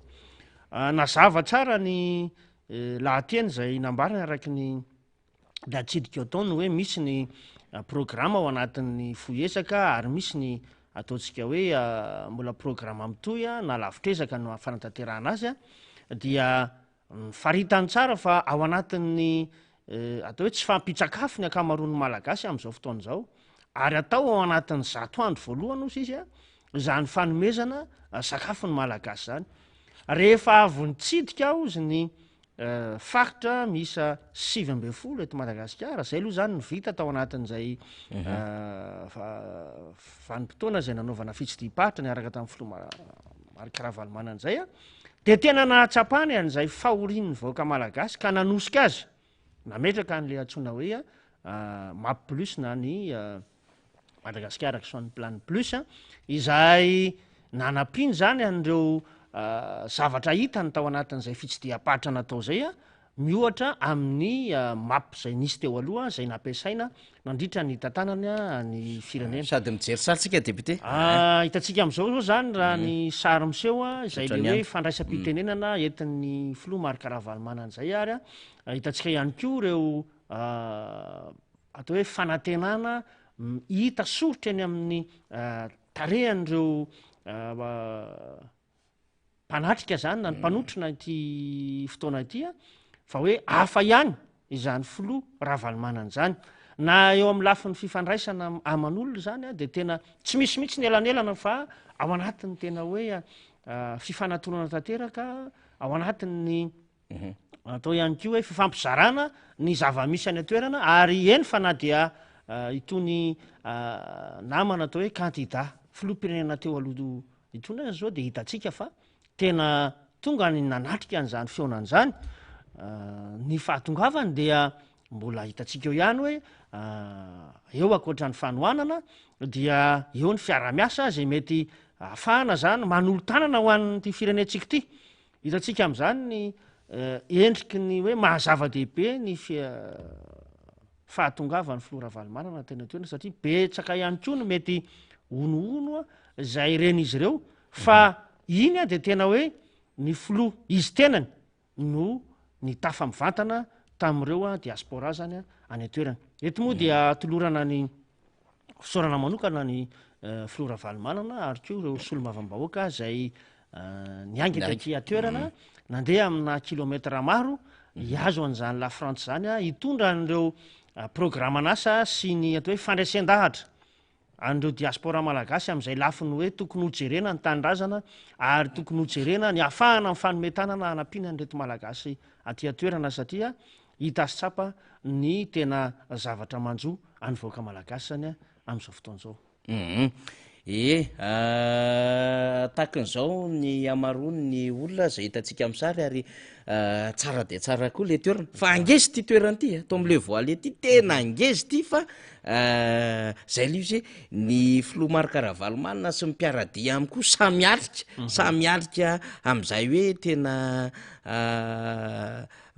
Nazava tsara ny lahateny izay nambarany araky ny natsidika ataony hoe misy ny programa ao anatin'ny fohy ezaka ary misy ny ataontsika hoe mbola programa mitohy na lavitr'ezaka no fanatanterahana azy dia faritany tsara fa ao anatin'ny atao hoe tsy fahampian-tsakafo ny ankamaroan'ny Malagasy amin'izao fotoana izao ary atao ao anatin'ny 100 andro voalohany ozy izy izany fanomezana sakafo ny Malagasy izany. Rehefa avy nitsidika aho ozy ny faritra miisa 19 eto Madagasikara, izay aloha izany no vita tao anatin'izay vanim-potoana izay nanaovana fitsidiham-paritra niaraka tamin'ny filoha Marc Ravalomanana izay a, dia tena nahatsapany an'izay fahorian'ny vahoaka malagasy ka nanosika azy nametraka an'ilay antsoina hoe MAP plus na ny Madagascar Action Plan Plus izay nanampiany izany an'ireo zavatra hitany tao anatin'izay fitsidiham-paritra natao izay miohatra amin'ny map izay nisy teo aloha izay nampiasaina nandritra ny tantanany ny firenena. Sady mijery sary tsika député. Hitantsika amin'izao zao zany raha ny sary miseho izay le hoe fandraisam-pitenenana entin'ny filoha Marc Ravalomanana izay ary hitantsika ihany koa ireo atao hoe fanantenana hita soritra eny amin'ny tarehan'ireo mpanatrika zany na ny mpanotrona ity fotoana ity a, fa hoe hafa ihany izany filoha Ravalomanana izany. Na eo amin'ny lafiny fifandraisana aman'olona izany a, de tena tsy misy mihitsy ny elanelana fa ao anatin'ny tena hoe fifanatonana tanteraka, ao anatin'ny atao ihany koa hoe fifampizarana ny zava-misy any an-toerana, ary eny fa na dia itony namana atao hoe kandida filoham-pirenena teo aloha itony aza zao dia hitantsika fa tena tonga ny nanatrika an'izany fihaonana izany. Ny fahatongavany dia mbola hitantsika eo ihany hoe eo ankoatra ny fanohanana dia eo ny fiarahamiasa izay mety ahafahana zany manolo-tanana ho an'ity firenentsika ity. Hitantsika amin'izany ny endriky ny hoe maha zava-dehibe ny fahatongavan'ny filoha Ravalomanana teny an-toerana satria betsaka ihany koa no mety honohono izay ren'izy ireo fa iny dia tena hoe ny filoha izy tenany no nitafa mivantana tamin'ireo diaspora zany any an-toerana. Eto moa dia tolorana ny fisaorana manokana ny filoha Ravalomanana ary koa ireo solombavambahoaka izay niainga taty an-toerana nandeha amina kilometra maro hihazo an'izany La Frantsa izany hitondra an'ireo programan'asa sy ny atao hoe fandresen-dahatra an'ireo diaspora malagasy amin'izay lafiny hoe tokony hojerena ny tanindrazana ary tokony hojerena ny hahafahana mifanome tanana hanampiana an'ireto malagasy aty an-toerana satria hita sy tsapa ny tena zavatra manjo an'ny vahoaka malagasy izany amin'izao fotoana izao. Hum ee, tahakan'izao ny hamaroan'ny olona izay hitantsika amin'ny sary ary tsara dia tsara koa le toerana, fa ngeza ity toerana ity ato am'le voile ity, tena ngeza ity fa zay le izy hoe ny filoha Marc Ravalomanana sy ny mpiara-dia aminy koa samy alika, samy alika am'zay hoe tena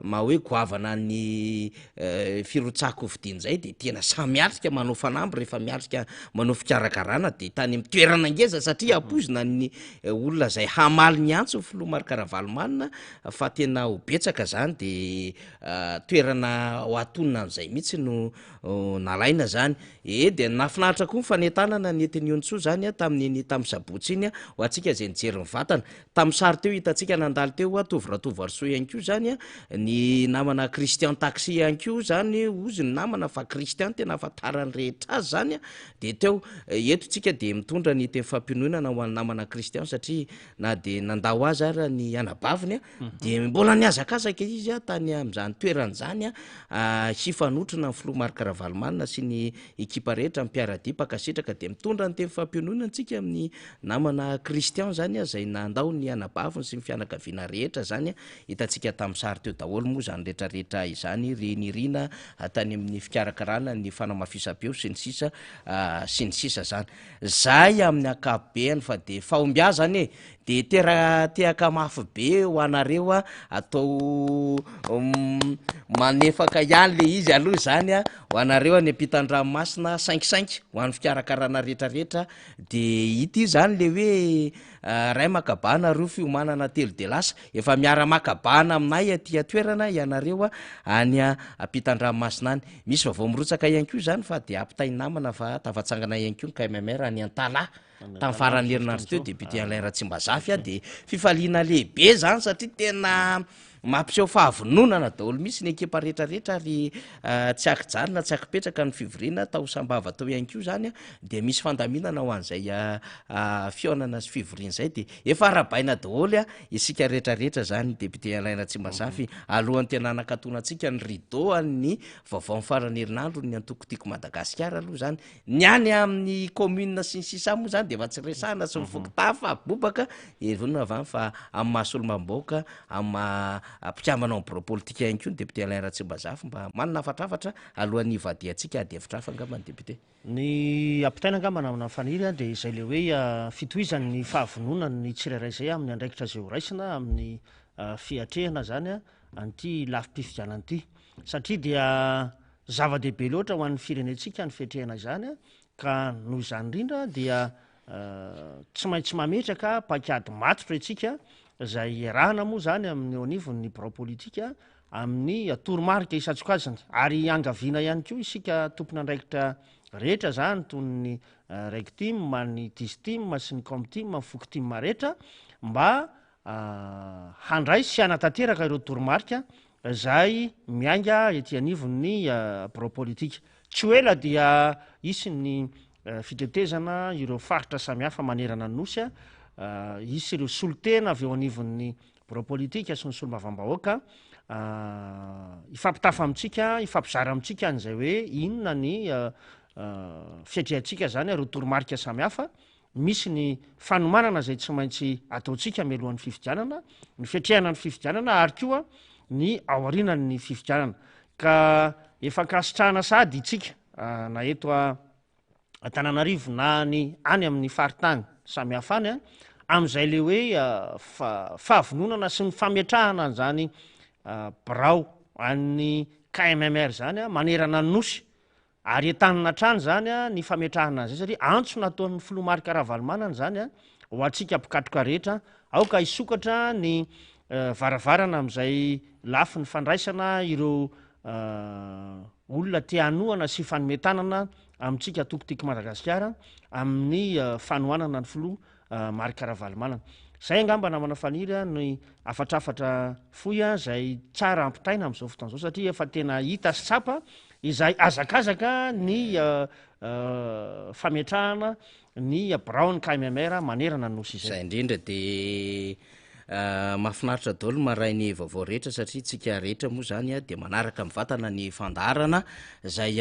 Maha hoe goavana ny firotsahan-kofidiny izay dia tena samy miatrika manao fanamby rehefa miatrika manao fikarakarana dia tany amin'ny toerana ngeza satria ampoizina ny olona izay hamaly ny antso ny filoha Marc Ravalomanana fa tena ho betsaka izany dia toerana ho atonina an'izay mihitsy no nalaina izany. Ee dia nahafinaritra koa ny fanentanana nentin'i Onintsoa izany tamin'iny tamin'ny sabotsy iny ho antsika izay nijery ny vatana. Tamin'ny sary teo hitantsika nandalo teo Tovo Ratovoarisoa ihany koa izany a, ny namana Christian Taxi ihany koa izany, hozy ny namana fa Christian tena ahafantaran'ny rehetra azy izany a, dia teo. Eto tsika dia mitondra ny teny fampiononana ho an'ny namana Christian satria na dia nandao azy ara ny anabaviny a, dia mbola nihazakazaka izy a tany amin'izany toerana izany a, hifanotrona amin'ny filoha Marc Ravalomanana sy ny ekipa rehetra mpiara-dia mpankasitraka dia mitondra ny teny fampiononana antsika amin'ny Namana Christian zany zay nandao ny anabaviny sy ny fianakaviana rehetra zany hitantsika tamin'ny sary teo daholo moa zany rehetra rehetra izany ry Nirina tany amin'ny fikarakarana ny fanamafisam-peo sy ny sisa sy ny sisa zany. Zay amin'ny ankapobeany fa de fahombiazana e! De tera tehaka mafy be ho anareo. Atao manefaka ihany le izy aloha izany a, ho anareo any ampitan-dranomasina sainkisainky ho an'ny fikarakarana rehetrarehetra de ity zany le hoe ray maka bahana roa fiomanana telo de lasa, efa miara-maka bahana aminay aty an-toerana ianareo any ampitan-dranomasina any. Misy vaovao mirotsaka ihany koa izany fa de ampitain'ny namana fa tafatsangana ihany koa ny KMMR any Antalaha. Tamin'ny faran'ny herinandro teo député Alain Ratsimbazafy a, dia fifaliana lehibe zany satria tena mampiseho fahavononana daholo mihitsy ny ekipa rehetrarehetra ary tsy ankijanona tsy ankipetraka ny fivoriana tao Sambava tao ihany koa zany a, dia misy fandaminana ho an'izay fihaonana sy fivoriana izay dia efa arahabaina daholo a isika rehetrarehetra zany député Alain Ratsimbazafy alohan'ny tena hanakatonantsika ny rideau an'ny vaovaon'ny faran'ny herinandro ny antoko Tiako Madagasikara aloha zany Ny any amin'ny commune sy ny sisa moa zany de efa tsy resahana sy ny fokontany fa bobaka hevonina avy any fa amin'ny maha solombavambahoaka, amin'ny maha mpikambana ao amin'ny birao politika ihany koa ny député Alain Ratsimbazafy mba manana hafatrafatra alohan'ny hivadihantsika ady hevitra hafa angamba ny député. Ny ampitaina angamba namana Faniry dia izay le hoe fitohizan'ny fahavononan'ny tsirairay izay amin'ny andraikitra izay ho raisina amin'ny fiatrehana izany an'ity lafim-pifidianana ity satria dia Zava-dehibe loatra ho an'ny firenentsika ny fiatrehana izany ka noho izany indrindra dia tsy maintsy mametraka paikady matotra isika izay iarahana moa izany amin'ny eo anivon'ny birao politika amin'ny toromarika isan-tsokajiny ary iangaviana ihany koa isika tompon'andraikitra rehetra izany toy ny Regtim, ny Distim sy ny Comtim, ny Fokotim rehetra mba handray sy hanatanteraka ireo toromarika izay miainga ety anivon'ny birao politika. Tsy ho ela dia hisy ny fitetezana ireo faritra samihafa manerana ny Nosy, hisy ireo solontena avy eo anivon'ny birao politika sy ny solombavambahoaka hifampitafa amintsika, hifampizara amintsika an'izay hoe inona ny fiatrehantsika izany ireo toromarika samihafa. Misy ny fanomanana izay tsy maintsy ataontsika mialohan'ny fifidianana, ny fiatrehana ny fifidianana ary koa ny aorianan'ny fifidianana. Ka efa ankasitrahana sahady itsika na eto Antananarivo na ny any amin'ny faritany samihafa any amin'izay le hoe fahavononana sy ny fametrahana an'izany birao an'ny KMMR izany manerana ny Nosy. Ary entanina hatrany izany ny fametrahana an'izay satria antso nataon'ny filoha Marc Ravalomanana izany ho antsika mpikatroka rehetra, aoka hisokatra ny varavarana amin'izay lafiny fandraisana ireo olona te hanohana sy hifanome tanana amintsika antoko Tiako Madagasikara amin'ny fanohanana ny filoha Marc Ravalomanana. Izay angamba namana Faniry ny hafatrafatra fohy izay tsara ampitaina amin'izao fotoana izao satria efa tena hita sy tsapa izay hazakazaka ny fametrahana ny biraon'ny KMMR manerana ny Nosy izay. Izay indrindra dia mahafinaritra daholo ny maray ny vaovao rehetra satria tsika rehetra moa zany dia manaraka mivantana ny fandaharana izay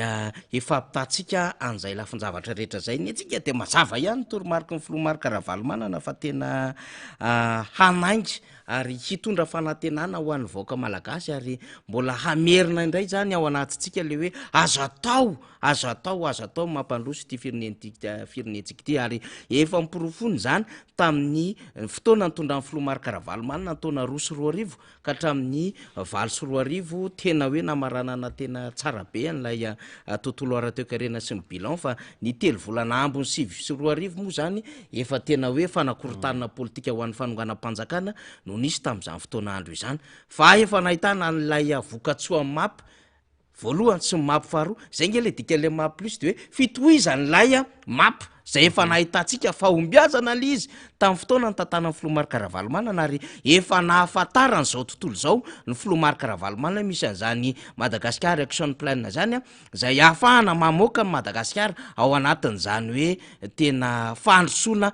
hifampitantsika an'izay lafin-javatra rehetra izay. Ny antsika dia mazava ihany ny toromariky ny filoha Marc Ravalomanana fa tena hanainga ary hitondra fanantenana ho an'ny vahoaka malagasy ary mbola hamerina indray izany ao anatintsika le hoe azo atao, azo atao, azo atao ny mampandroso ity firenentsika firenentsika ity ary efa noporofoina izany tamin'ny fotoana nitondran'ny filoha Marc Ravalomanana ny taona 2002 ka hatramin'ny 2008 tena hoe namaranana tena tsara be an'ilay tontolo ara-toekarena sy ny bilan fa ny telo volana ambiny 2009 moa izany efa tena hoe fanakorontanana politika ho an'ny fanonganam-panjakana no nisy tamin'izany fotoana andro izany fa efa nahitana an'ilay vokatsoa map voalohany sy ny map faharoa, zay nge le dikan'le map plus de hoe fitohizan'ilay map zay efa nahitantsika fahombiazana le izy tamin'ny fotoana nitantanan'ny filoha Marc Ravalomanana ary efa nahafantaran'izao tontolo izao ny filoha Marc Ravalomanana hoe misy an'izany Madagascar Action Plan zany a, zay ahafahana mamoaka an'i Madagasikara ao anatin'izany hoe tena fandrosoana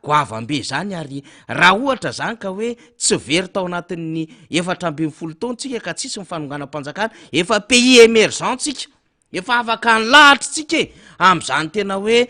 goavam-be zany ary raha ohatra zany ka hoe tsy very tao anatin'ny 14 taona tsika ka tsisy ny fanonganam-panjakana, efa pays émergent tsika, efa afaka nilahatra tsika e, am'zany tena hoe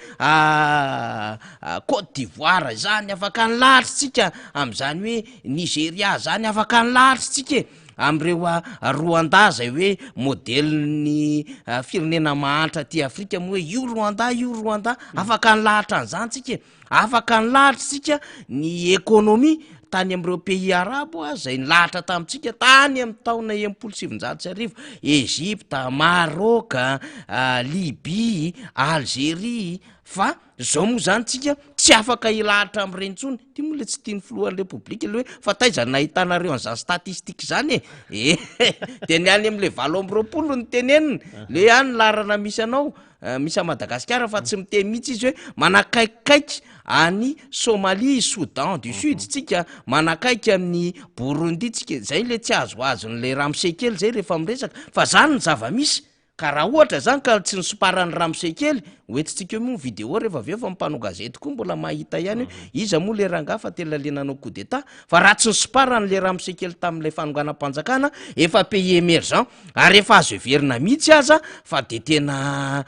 Côte d'Ivoire zany, afaka nilahatra tsika am'zany hoe Nigeria zany, afaka nilahatra tsika e, am'ireo Rwanda zay hoe modelin'ny firenena mahantra aty Afrika moa hoe io Rwanda io Rwanda, afaka nilahatra an'zany tsika e. Afaka nilahatra isika ny économie. tany amin'ireo pays arabo izay nilahatra tamintsika tany amin'ny taona 1960, Egypte, Maroc, Libye, Algerie, fa zao moa zany tsika tsy afaka hilahatra amin'ireny intsony. Ty moa le tsy tian'ny filohan'ny repoblika le hoe fa taiza no nahitanareo an'izany statistique zany e? De ny any amin'le 28 no teneniny, le any laharana misy anao. Misy à Madagasikara fa tsy miteny mihitsy izy hoe manakaikikaiky any Somalie, Soudan du Sud tsika, manakaiky an'i Burundi tsika, zay le tsy azoazon'le ramose kely zay rehefa miresaka fa zany ny zava-misy, ka raha ohatra zany ka tsy nisomparan'ny ramose kely, ho entintsika eo moa ny video rehefa avy eo fa ny mpanao gazety koa mbola mahita ihany hoe iza moa le rangahy fa tena le nanao coup d'état, fa raha tsy nisomparan'le ramose kely tamin'ilay fanonganam-panjakana efa pays émergent Ary efa azo heverina mihitsy aza fa dia tena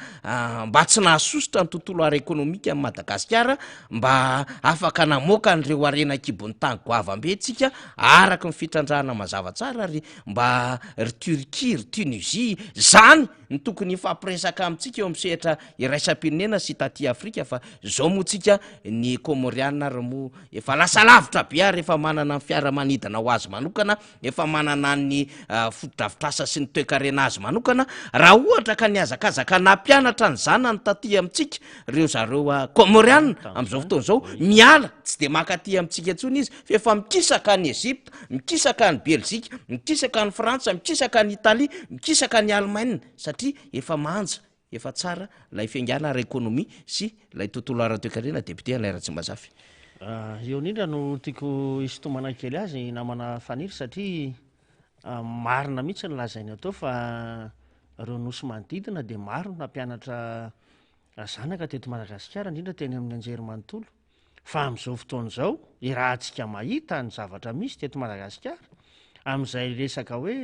mba tsy nahasosotra ny tontolo ara-ekonomika an'i Madagasikara mba afaka namoaka an'ireo harena an-kibon'ny tany goavam-be tsika araka ny fitrandrahana mazava tsara ary mba ry Turquie, ry Tunisie, zany no tokony hifampiresaka amintsika eo amin'ny sehatra iraisam-pirenena sy taty Afrika fa zao moa tsika ny Kômôriana ary moa efa lasa lavitra be ary efa manana ny fiaramanidina ho azy manokana efa manana ny fotodrafitrasa sy ny toekarena azy manokana, raha ohatra ka nihazakazaka nampianatra ny zanany taty amintsika ireo zareo Kômôriana amin'izao fotoana izao, miala tsy dia maka aty amintsika intsony izy fa efa mikisaka any Egypte, mikisaka any Belzika, mikisaka any Frantsa, mikisaka any Italie, mikisaka any Allemagne satria efa manja Efa tsara ilay fiaingàna ara-ekonomia sy ilay tontolo ara-toekarena Député Alain Ratsimbazafy. Eo indrindra no tiako hisintomana kely azy namana Faniry satria marina mihitsy ny lazainy atao fa ireo nosy manodidina dia maro no nampianatra zanaka teto Madagasikara indrindra teny amin'ny anjerimanontolo. Fa amin'izao fotoana izao, irahantsika mahita ny zavatra misy teto Madagasikara, amin'izay resaka hoe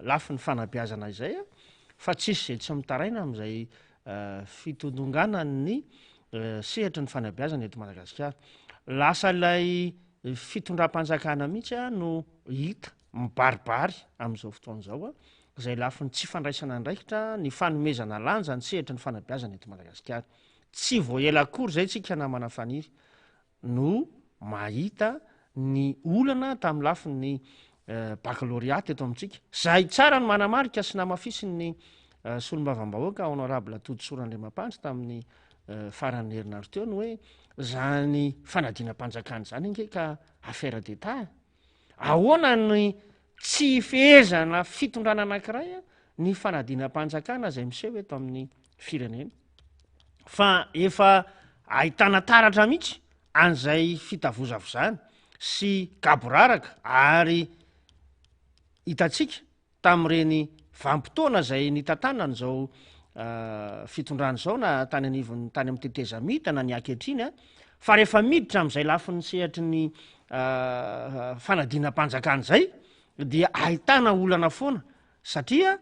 lafiny fanabeazana izay, fa tsisy izay tsy mitaraina amin'izay fitondonganan'ny sehatry ny fanabeazana eto Madagasikara. Lasa ilay fitondram-panjakana mihitsy no hita mibaribary amin'izao fotoana izao, izay lafiny tsy fandraisana andraikitra ny fanomezana lanja ny sehatry ny fanabeazana eto Madagasikara. Tsy vao ela akory izay tsika namana Faniry no mahita ny olana tamin'ny lafiny baccalauréat teto amintsika. Izay tsara ny manamarika sy namafisin'ny solombavambahoaka Honorable Todisoa Randriamampandry tamin'ny faran'ny herinandro teo ny hoe izany fanadinam-panjakana izany ange ka affaire d'Etat e. Ahoana ny tsy hifehezana fitondrana anankiray ny fanadinam-panjakana izay miseho eto amin'ny firenena? Fa efa ahitana taratra mihitsy an'izay fitavozavozana sy gaboraraka ary hitantsika tamin'ireny vanim-potoana izay nitantanana izao fitondrana izao na tany anivon'ny tany amin'ny tetezamita na ny ankehitriny fa rehefa miditra amin'izay lafiny sehatry ny fanadinam-panjakana izay dia ahitana olana foana satria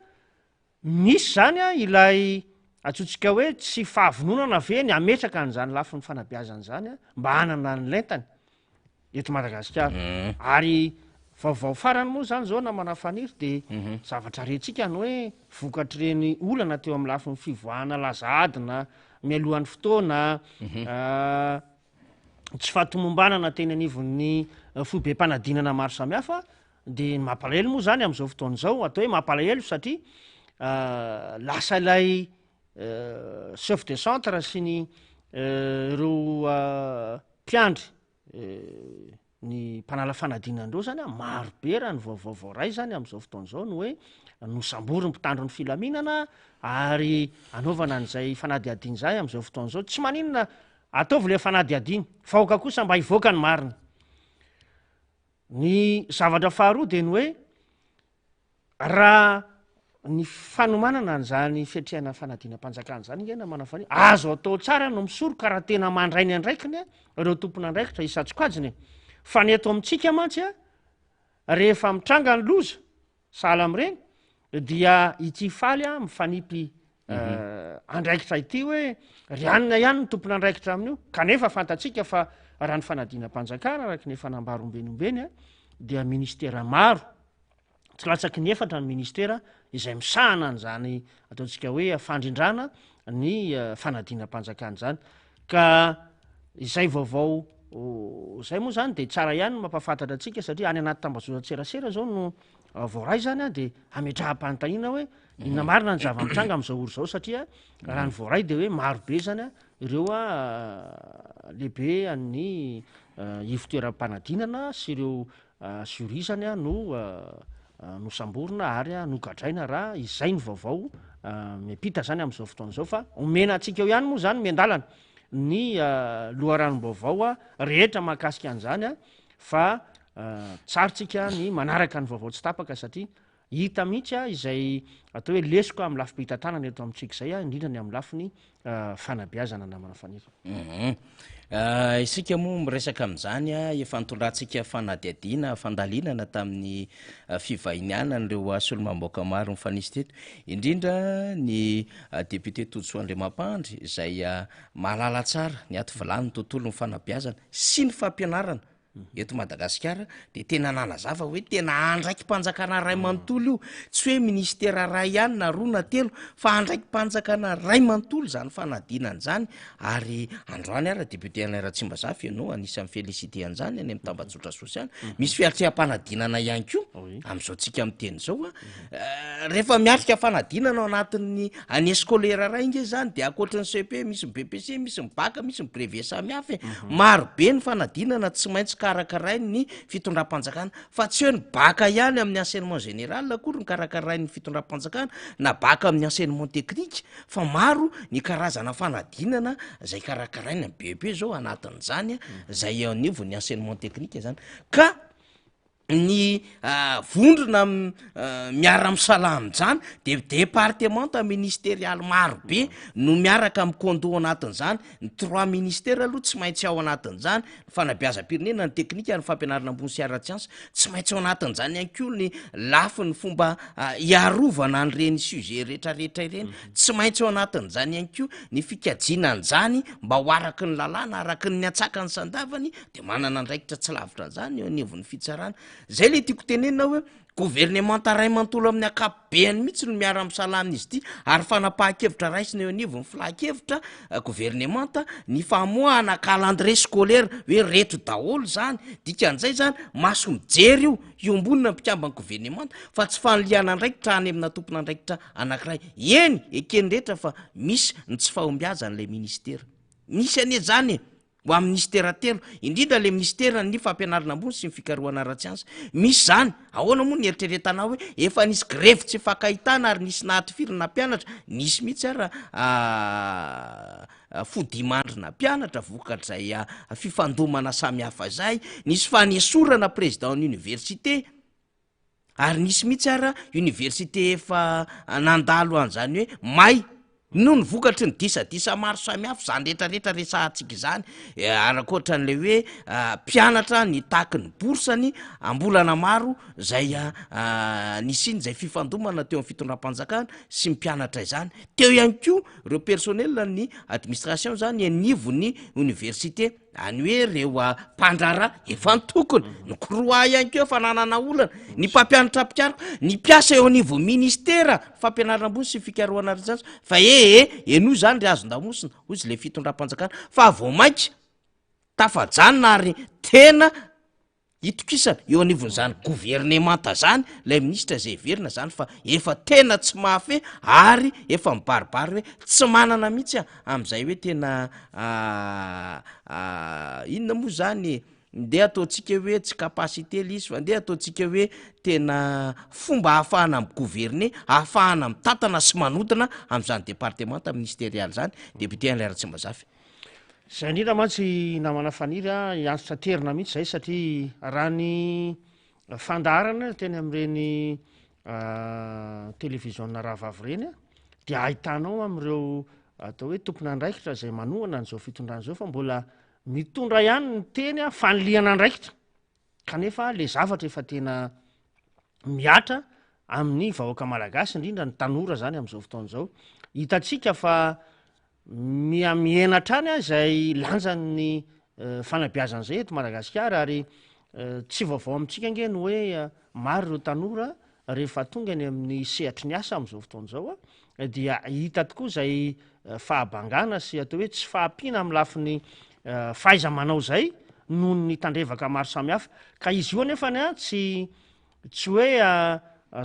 misy izany ilay antsointsika hoe tsy fahavononana ve ny hametraka an'izany lafiny fanabeazana izany mba hanana ny lentany eto Madagasikara. Ary vaovao farany moa zany zao namana Faniry de zavatra rentsika ny hoe vokatr'ireny olana teo amin'ny lafiny fivoahana laza adina mialohan'ny fotoana, tsy fahatomombanana teny anivon'ny foibem-panadinana maro samihafa de ny mampalahelo moa zany amin'izao fotoana izao, atao hoe mampalahelo satria lasa ilay chef de centre sy ny ireo Mpiandry ny mpanala fanadinana ireo zany an, maro be raha ny vaovao voaray zany amin'izao fotoana izao ny hoe nosamborin'ny mpitandro ny filaminana ary anaovana an'izay fanadihadiana izay amin'izao fotoana izao. Tsy maninona ataovy ilay fanadihadiana fa aoka kosa mba hivoaka ny marina. Ny zavatra faharoa dia ny hoe Raha ny fanomanana an'izany fiatrehana fanadinam-panjakana izany ange namana Faniry, azo atao tsara no misoroka raha tena mandray ny andraikiny ireo tompon'andraikitra isan-tsokajiny e. Fa ny eto amintsika mantsy a, rehefa mitranga ny loza sahala amin'ireny dia ity faly a mifanipy andraikitra ity hoe ry anona ihany no tompon'andraikitra amin'io, kanefa fantatsika fa raha ny fanadinam-panjakana araka ny efa nambara ombeny ombeny a dia ministera maro Tsy latsaky ny efatra ny ministera izay misahana an'izany ataontsika hoe fandrindrana ny fanadinam-panjakana izany. Ka izay vaovao Zay moa zany de tsara ihany ny mampahafantatra antsika satria any anaty tambazotran-tserasera zao no voaray zany a de ametraham-panontaniana hoe inona marina ny zava-mitranga am'zao ora zao satria raha ny voaray de hoe maro be zany a ireo a lehibe an'ny ivon-toeram-panadinana sy ireo jury zany a no nosamborina ary nogadraina raha izay ny vaovao miampita zany am'zao fotoana izao fa omena antsika eo ihany moa zany miandalana ny loharanom-baovao rehetra mahakasika an'izany fa tsara tsika ny manaraka ny vaovao tsy tapaka satria hita mihitsy izay atao hoe lesoka amin'ny lafim-pitantanana eto amintsika izay, indrindra ny amin'ny lafiny fanabeazana namana Faniry. Isika moa miresaka amin'izany, efa nitondrantsika fanadihadiana, fandalinana tamin'ny fivahinianan'ireo solombavambahoaka maro nifanisy teto, indrindra ny Député Todisoa Andriamampandry izay mahalala tsara ny ato vilany ny tontolon'ny fanabeazana sy ny fampianarana eto Madagasikara dia tena nanazava hoe tena andraiki-panjakana ray manontolo io, tsy hoe minisitera ray ihany na roa na telo fa andraiki-panjakana ray manontolo izany fanadinana izany ary androany ara député Alain Ratsimbazafy ianao anisan'ny félicité an'izany any amin'ny tambajotra sosialy, misy fiatreham-panadinana ihany koa amin'izao tsika miteny izao a. Rehefa miatrika fanadinana ao anatin'ny année scolaire iray nge zany de ankoatry ny CEP misy ny BEPC, misy ny bac, misy ny brevet samihafa e. Maro be ny fanadinana tsy maintsy karakarain'ny fitondram-panjakana fa tsy hoe ny bac ihany amin'ny enseignement général akory no karakarain'ny fitondram-panjakana na bac amin'ny enseignement technique fa maro ny karazana fanadinana zay karakaraina, ny BEP zao anatin'izany zay eo anivon'ny enseignement technique zany ka ny vondrona miara-misalahy amin'izany de departemanta ministerialy maro be no miaraka mi-condo anatin'izany, ny trois ministères aloha tsy maintsy ao anatin'izany, ny fanabeazam-pirenena, ny teknika, ny fampianarana ambony sy ara-tsiansa, tsy maintsy ao anatin'izany ihany koa ny lafiny fomba hiarovana an'ireny sujet rehetrarehetra ireny, tsy maintsy ao anatin'izany ihany koa ny fikajiana an'izany mba ho araky ny lalàna, araky ny antsakany sy andavany, de manana andraikitra tsy lavitra an'izany eo anivon'ny fitsarana. Zay le tiako tenenina hoe governemanta ray manontolo amin'ny ankapobeany mihitsy no miara-misalahy amin'izy ity ary fanapahan-kevitra raisina eo anivon'ny filan-kevitra governemanta ny famoahana calendrier scolaire hoe reto daholo zany, dikan'izay zany maso mijery io iombonana ny mpikamban'ny governemanta fa tsy fanilihana andraikitra any amina tompon'andraikitra anankiray. Eny, eken'ny rehetra fa misy ny tsy fahombiazan'ilay ministera. Misy anie zany e! Ho amin'ny minisitera telo, indrindra ilay minisiteran'ny fampianarana ambony sy ny fikarohana ara-tsiansa. Misy izany. Ahoana moa ny eritreretanao hoe efa nisy grevy tsy ifankahitana ary nisy nahatifirina mpianatra? Nisy mihitsy ara fodimandrina mpianatra vokatr'izay fifandomana samihafa izay. Nisy fanesorana président-n'ny université. Ary nisy mihitsy ara université efa nandalo an'izany hoe may noho ny vokatry ny disadisa maro samihafa izany rehetrarehetra resahantsika izany, ary ankoatran'ilay hoe mpianatra nitaky ny bourse-ny am-bolana maro izay nisian'izay izay fifandomana teo amin'ny fitondram-panjakana sy ny mpianatra izany, teo ihany koa ireo personnel ny administration zany anivon'ny université. Any hoe reo mpandraharaha efa nitokona, ny CROUA ihany koa efa nanana olana, ny mpampianatra mpikaroka, ny mpiasa eo anivon'ny ministera fampianarana ambony sy fikarohana ara-tsiansa fa ee henoy izany ry hazon-damosina hoy izy le fitondram-panjakana fa vao mainka tafajanona ary tena Itokisana eo anivon'izany governemanta zany ilay minisitra izay heverina zany fa efa tena tsy mahafehy ary efa mibaribary hoe tsy manana mihitsy a amin'izay hoe tena inona moa zany e, ndeha ataontsika hoe tsy capacité le izy fa ndeha ataontsika hoe tena fomba ahafahana mi-gouverner, ahafahana mitantana sy manodina amin'izany departemanta ministerialy zany, député Alain Ratsimbazafy. Zay indrindra mantsy namana Faniry a, hiantsotra-terina mihitsy zay satria raha ny fandaharana teny amin'ireny televiziona rahavavy ireny a, dia ahitanao amin'ireo atao hoe tompon'andraikitra izay manohana an'izao fitondrana izao fa mbola mitondra ihany ny teny a fanilihana andraikitra kanefa le zavatra efa tena mihatra amin'ny vahoaka malagasy indrindra ny tanora zany amin'izao fotoana izao. Hitantsika fa Miha mihena hatrany izay lanjan'ny fanabeazana izay eto Madagasikara ary tsy vaovao amintsika ange ny hoe maro ireo tanora rehefa tonga eny amin'ny sehatry ny asa amin'izao fotoana izao dia hita tokoa izay fahabangana sy atao hoe tsy fahampiana amin'ny lafiny fahaiza-manao izay. noho ny tandrevaka maro samihafa. Ka izy io anefany a tsy tsy hoe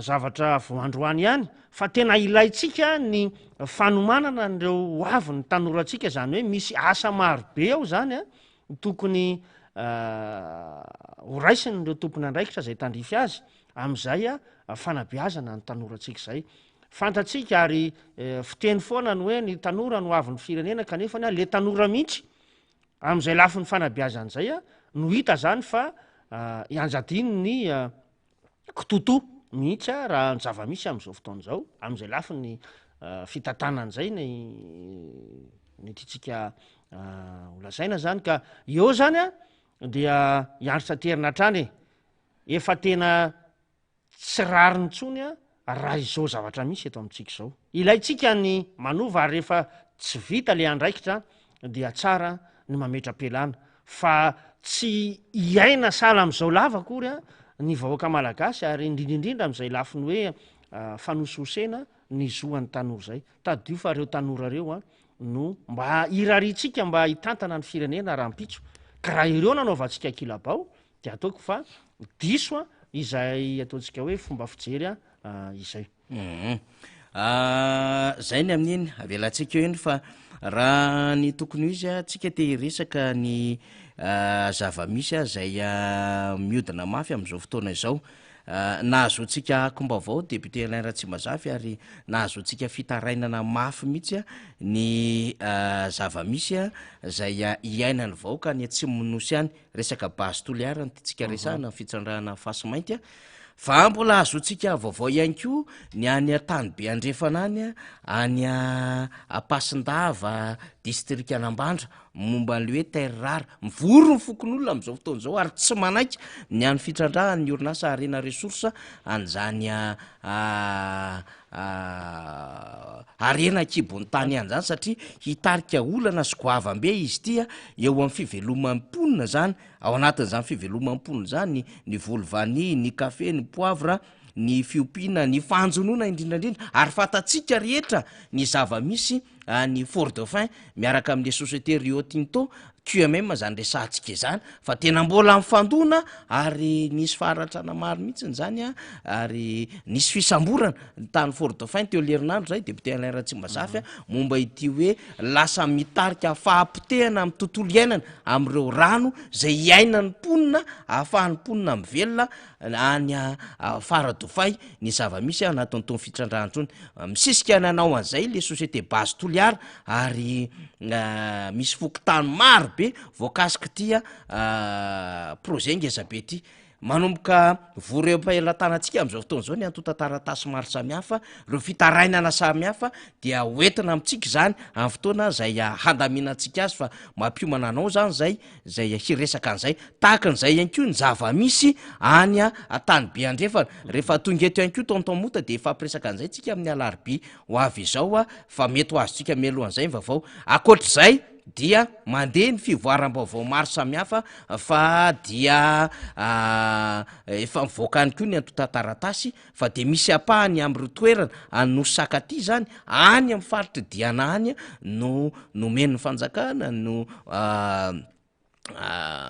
zavatra vao androany ihany fa tena ilaintsika ny fanomanana an'ireo ho avin'ny tanorantsika, izany hoe misy asa maro be ao izany a tokony ho raisin'ireo tompon'andraikitra izay tandrify azy amin'izay fanabeazana ny tanorantsika izay. Fantatsika ary fiteny foana ny hoe ny tanora no avin'ny firenena kanefa ny le tanora mihitsy amin'izay lafiny fanabeazana izay no hita zany fa ianjadian'ny kitotoa mihitsy raha ny zava-misy amin'izao fotoana izao, amin'izay lafiny fitantanana izay ny ny tiantsika ho lazaina zany ka eo zany a dia hiandry hatrany e, efa tena Tsy rariny intsony raha izao zavatra misy eto amintsika izao. Ilaintsika ny manova ary rehefa tsy vita le andraikitra dia tsara ny mametra-pialana fa tsy hiaina sahala amin'izao lava akory ny vahoaka malagasy ary indrindra indrindra amin'izay lafiny hoe fanosihosena ny zo an'ny tanora izay. Tadidio fa ireo tanora ireo no mba irariantsika mba hitantana ny firenena rahampitso ka raha ireo no anaovantsika ankilabao Dia ataoko fa diso izay ataontsika hoe fomba fijery izay. Zay ny amin'iny, avelantsika eo iny fa raha ny tokony ho izy a, tsika te hiresaka ny zava-misy izay miodina mafy amin'izao fotoana izao. Nahazoantsika akom-baovao député Alain Ratsimbazafy ary nahazoantsika fitarainana mafy mihitsy ny zava-misy izay iainan'ny vahoaka any atsimon'ny Nosy any. Resaka base Toliara no tiantsika resahana, ny fitrandrahana fasimainty fa mbola ahazoantsika vaovao ihany koa ny any Antanibe Andrefana any, any Ampasindava, distrikan'Ambandra, momba an'ilay hoe terre rare. Mivory ny fokonolona amin'izao fotoana izao ary tsy manaiky ny any fitrandrahan'ny orinasa Harena Ressources an'izany harena an-kibon'ny tany ihany izany satria hitarika olana sy goavam-be izy ity eo amin'ny fiveloman'ny mponina izany, ao anatin'izany fiveloman'ny mponina izany ny voly vanille, ny kafe, ny poivre, ny fiompiana, ny fanjonoana indrindra indrindra ary fantatsika rehetra ny zava-misy any Fort Dauphin miaraka amin'ilay société Rio Tinto, QMM izany resahantsika izany fa tena mbola mifandona ary nisy faharatrana maro mihitsy izany an, ary nisy fisamborana tany Fort Dauphin teo herinandro izay député Alain Ratsimbazafy an, momba ity hoe lasa mitarika fahapotehana amin'ny tontolo iainana amin'ireo rano izay iainan'ny mponina ahafahan'ny mponina mivelona any Faradofay ny zava-misy anatin'itony fitrandrahana itony. Misisika nanao an'izay le société Base Toliara ary misy fokontany maro be voakasik'ity projet ngeza be ity. Manomboka vory eo am-pelatanantsika amin'izao fotoana izao ny antontan-taratasy maro samihafa, ireo fitarainana samihafa dia hoentina amintsika izany amin'ny fotoana izay handaminantsika azy fa mampiomana anao izany izay izay hiresaka an'izay. Tahaka an'izay ihany koa ny zava-misy any Antanibe Andrefana. Rehefa tonga eto ihany koa Tonton Mota dia hifampiresaka an'izay tsika amin'ny alarobia ho avy izao fa mety ho azontsika mialohan'izay ny vaovao. Ankoatr'izay dia mandeha ny fivoaram-baovao maro samihafa fa dia efa mivoaka any koa ny antontan-taratasy fa dia misy ampahany amin'ireo toerana any Nosy Sakatia izany, any amin'ny faritr'i Diana any no nomen'ny fanjakana no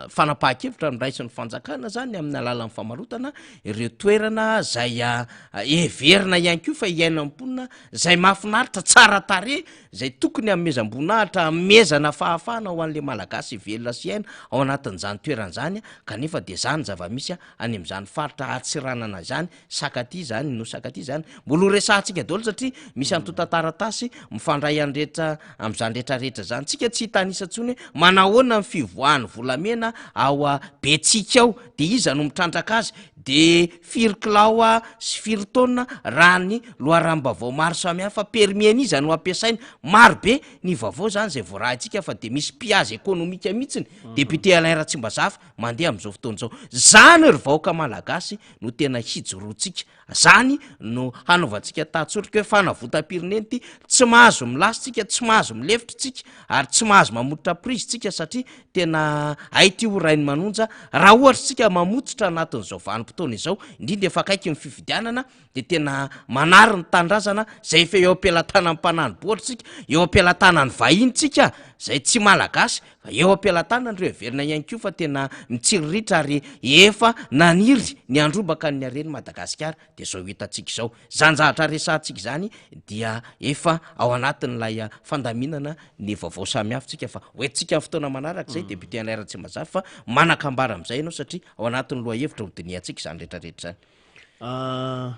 fanapahan-kevitra noraisin'ny fanjakana izany amin'ny alalan'ny famarotana ireo toerana izay heverina ihany koa fa iainan'ny mponina izay mahafinaritra, tsara tarehy, izay tokony hanomezam-boninahitra, hanomezana fahafahana ho an'ilay Malagasy hivelona sy hiaina ao anatin'izany toerana izany kanefa dia izany ny zava-misy any amin'izany faritra Antsiranana izany, Sakatia izany, Nosy Sakatia izany, mbola ho resahantsika daholo satria misy antontan-taratasy mifandray any rehetra amin'izany rehetra rehetra izany, tsika tsy hitanisa intsony hoe manahoana ny fivoahan'ny volamena ao Betsiky ao, de iza no mitrandraka azy, de firy kilao sy firy taonina raha ny loharanom-baovao maro samihafa, permis an'iza no ampiasaina, maro be ny vaovao izany izay voarahintsika fa de misy pillage économique mihitsiny, député Alain Ratsimbazafy mandeha amin'izao fotoana izao. Zany ry vahoaka malagasy no tena hijoroantsika, zany no hanaovantsika tahatsorika hoe fanavotam-pirenena ity, tsy mahazo milasy tsika, tsy mahazo milefitra tsika, ary tsy mahazo mamototra prise tsika satria tena hay ity ho rainimanonja raha ohatra tsika mamototra anatin'izao vanim-potoana izao, indrindra efa akaiky ny fifidianana dia tena manary ny tanindrazana zay efa eo am-pelatanan'ny mpanani-bohitra tsika, eo am-pelatanan'ny vahiny tsika zay tsy malagasy. Fa eo am-pelatanana ireo heverina ihany koa fa tena mitsiriritra ary efa naniry ny handrombaka ny haren'i Madagasikara dia izao hitantsika izao. Izany zavatra resahantsika izany dia efa ao anatin'ilay fandaminana ny vaovao samihafa tsika fa ho entintsika amin'ny fotoana manaraka izay Député Alain Ratsimbazafy fa manan-kambara amin'izay ianao satria ao anatin'ny lohahevitra hodinihantsika izany rehetrarehetra izany.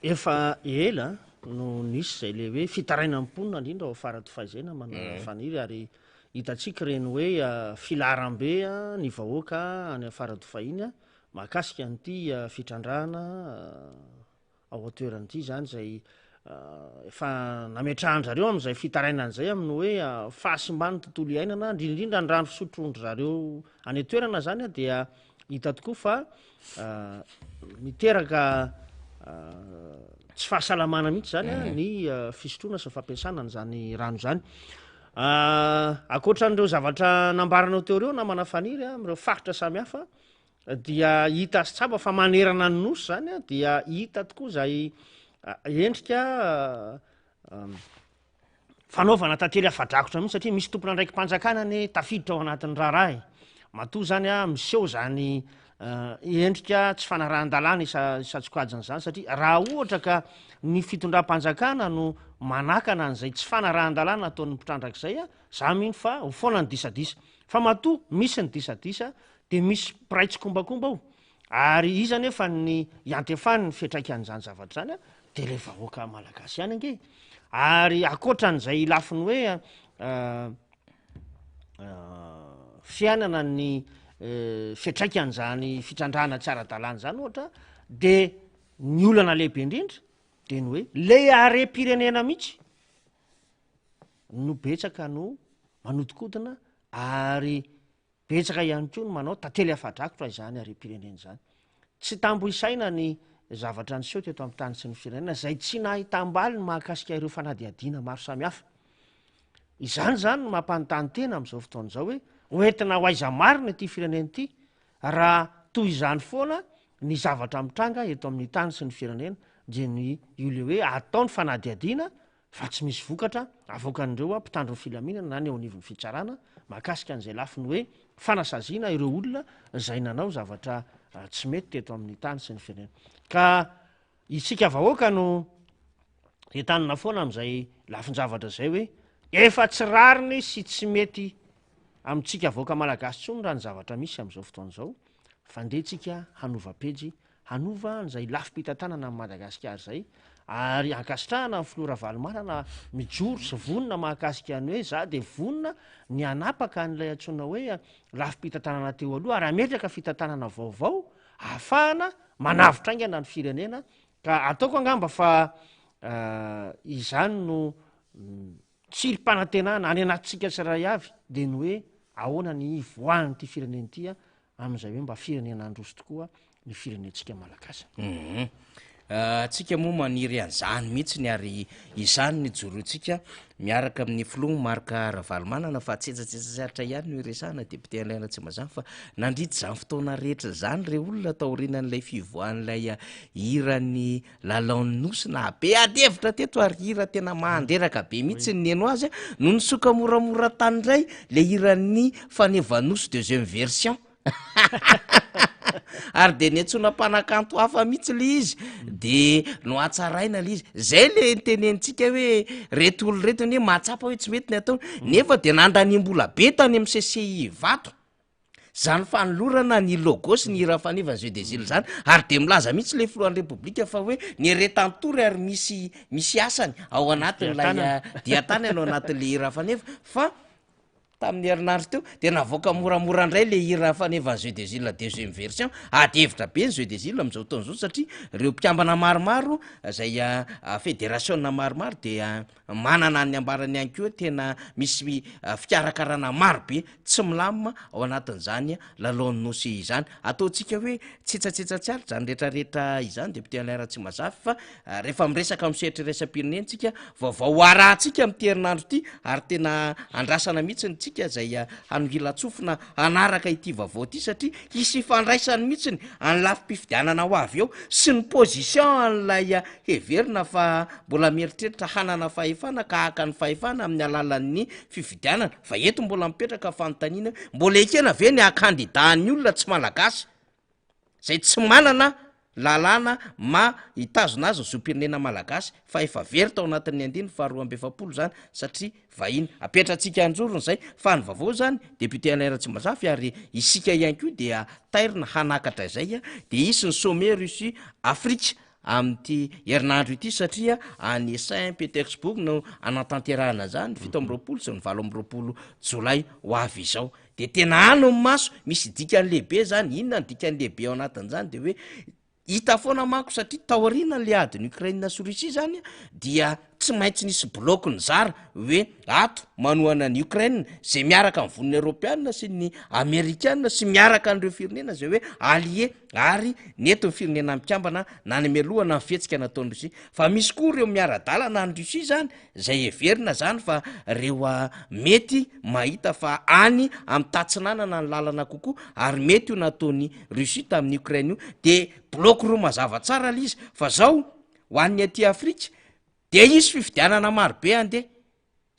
Efa ela no nisy izay le hoe fitarainan'ny mponina indrindra ao Faradofay izay namana Faniry ary hitantsika ireny hoe filaharambe ny vahoaka any Faradofay iny mahakasika an'ity fitrandrahana ao an-toerana ity izany izay efa nametrahan-dry zareo amin'izay fitarainana izay amin'ny hoe fahasimban'ny tontolo iainana indrindra indrindra ny rano fisotron-dry zareo any an-toerana izany dia hita tokoa fa miteraka tsy fahasalamana mihitsy zany a ny fisotroana sy ny fampiasana an'izany rano izany. Ankoatran'ireo zavatra nambaranao teo ireo namana Faniry a, amin'ireo faritra samihafa dia hita sy tsapa fa manerana ny nosy zany a dia hita tokoa izay endrika Fanaovana tantely afa-drakotra mihitsy satria misy tompon'andraiki-panjakana anie tafiditra ao anatin'ny raharaha e. Matoa izany a miseho izany endrika tsy fanarahan-dalàna isan-tsokajiny izany satria raha ohatra ka ny fitondram-panjakana no manakana an'izay tsy fanarahan-dalàna ataon'ny mpitrandraka izay a, za mino fa ho foana ny disadisa. Fa matoa misy ny disadisa dia misy mpiray tsikombakomba ao Ary iza anefa ny iantefany ny fiantraikan'izany zavatra izany a? Dia ilay vahoaka malagasy ihany ange e. Ary ankoatran'izay lafiny hoe fiainana ny fiantraikan'izany fitrandrahana tsy ara-dalàna izany ohatra dia ny olana lehibe indrindra dia ny hoe le harem-pirenena mihitsy no betsaka no manodikodina ary Betsaka ihany koa ny manao tantely afa-drakotra izany harem-pirenena izany. Tsy tambo isaina ny zavatra niseho teto amin'ny tany sy ny firenena izay tsy nahitam-baliny mahakasika ireo fanadihadiana maro samihafa. Izany izany no mampanontany tena amin'izao fotoana izao hoe hoentina ho aiza marina ity firenena ity raha toy izany foana ny zavatra mitranga eto amin'ny tany sy ny firenena dia ny io le hoe atao ny fanadihadiana fa tsy misy vokatra avoakan'ireo mpitandro ny filaminana na ny eo anivon'ny fitsarana mahakasika an'izay lafiny hoe fanasaziana ireo olona izay nanao zavatra tsy mety teto amin'ny tany sy ny firenena. Ka isika vahoaka no entanina foana amin'izay lafin-javatra izay hoe efa tsy rariny sy tsy mety amintsika vahoaka malagasy intsony raha ny zavatra misy amin'izao fotoana izao fa ndeha tsika hanova pejy hanova an'izay lafim-pitantanana an'i Madagasikara izay ary ankasitrahana ny filoha Ravalomanana mijoro sy vonona mahakasika ny hoe za dia vonona ny hanapaka an'ilay antsoina hoe lafim-pitantanana teo aloha ary hametraka fitantanana vaovao ahafahana manavotra haingana ny firenena ka ataoko angamba fa izany no tsirim-panantenana any anatintsika tsirairay avy dia ny hoe ahoana ny hivoahan'ity firenena ity amin'izay hoe mba firenena handroso tokoa ny firenentsika malagasy. Hum. Tsika moa maniry an'izany mihitsy ary izany no ijoroantsika miaraka amin'ny filoha Marc Ravalomanana fa tsetsatsetsatsaritra ihany no iresahana député Alain Ratsimbazafy fa nandritra izany fotoana rehetra izany ireo olona taorianan'ilay fivoahan'ilay hiran'ny Lalaon'ny Nosy nahabe ady hevitra teto ary hira tena mahandreraka be mihitsy ny neno azy no nisoka moramora tany indray le hiran'ny Faneva Nosy deuxième version ary de niantsoana mpanakanto hafa mihitsy le izy de nohatsaraina le izy zay le nitenenintsika hoe reto olona reto anie mahatsapa hoe tsy mety ny ataony nefa de nandaniam-bola be tany amin'ny CCI Ivato Zany fanolorana ny logo sy ny hira faneva ny jeux des îles zany ary de milaza mihitsy le filohan'ny repoblika fa hoe ny retantory ary misy misy asany ao anatin'ilay dian-tanany ao anatin'le hira faneva fa tamin'ny herinandro teo de navoaka moramora indray le hira faneva ny jeux des îles deuxième version, ady hevitra be ny jeux des îles amin'izao fotoana izao satria ireo mpikambana maromaro zay federasiona maromaro dia manana ny ambarany ihany koa tena misy fikarakarana maro be tsy milamina ao anatin'izany lalaon'ny nosy izany. Ataontsika hoe tsetsatsetsa tsy aritra izany rehetrarehetra izany député Alain Ratsimazafy fa rehefa miresaka amin'ny sehatra iraisam-pirenena isika, vaovao ho arahantsika amin'ity herinandro ity ary tena andrasana mihitsy ny. antsika izay hanongilan-tsofina hanaraka ity vaovao ity satria hisy ifandraisany mihitsiny any lafim-pifidianana ho avy eo sy ny position an'ilay heverina fa mbola mieritreritra hanana fahefana ka haka ny fahefana amin'ny alalan'ny fifidianana fa eto mbola mipetraka fanontaniana hoe mbola ekena ve ny haha-kandida ny olona tsy malagasy zay tsy manana lalàna ma hitazona azy ny zom-pirenena malagasy fa efa very tao anatin'ny andininy faha 42 zany satria vahiny. Apetratsika anjorony zay fa ny vaovao zany député Alain Ratsimbazafy ary isika ihany koa dia tairina hanakatra izay dia hisy ny sommet Russie Afrique amin'ity herinandro ity satria any Saint Petersbourg no hanatanterahana izany 27 sy ny 28 jolay ho avy izao. Dia tena any ny maso, misy dikany lehibe zany, inona ny dikany lehibe ao anatin'izany de hoe hita foana manko satria taorian'le adin'i Ukraine sy Russie zany dia tsy maintsy nisy bloc nizara hoe ato manohana an'i Ukraine zay miaraka amin'ny vonona eoropeana sy ny amerikana sy miaraka an'ireo firenena zay hoe allié ary nety ny firenena mikambana nanamelohana ny fihetsika nataon'i Russie fa misy koa ireo miara-dalana any Russie zany Zay heverina zany fa reo mety mahita fa any am tatsinanana ny lalana kokoa ary mety io nataony Russie tamin'ny Ukraine io de bloc roa mazava tsara le izy fa zao ho an'ny aty Afrika de hisy fifidianana maro be andeha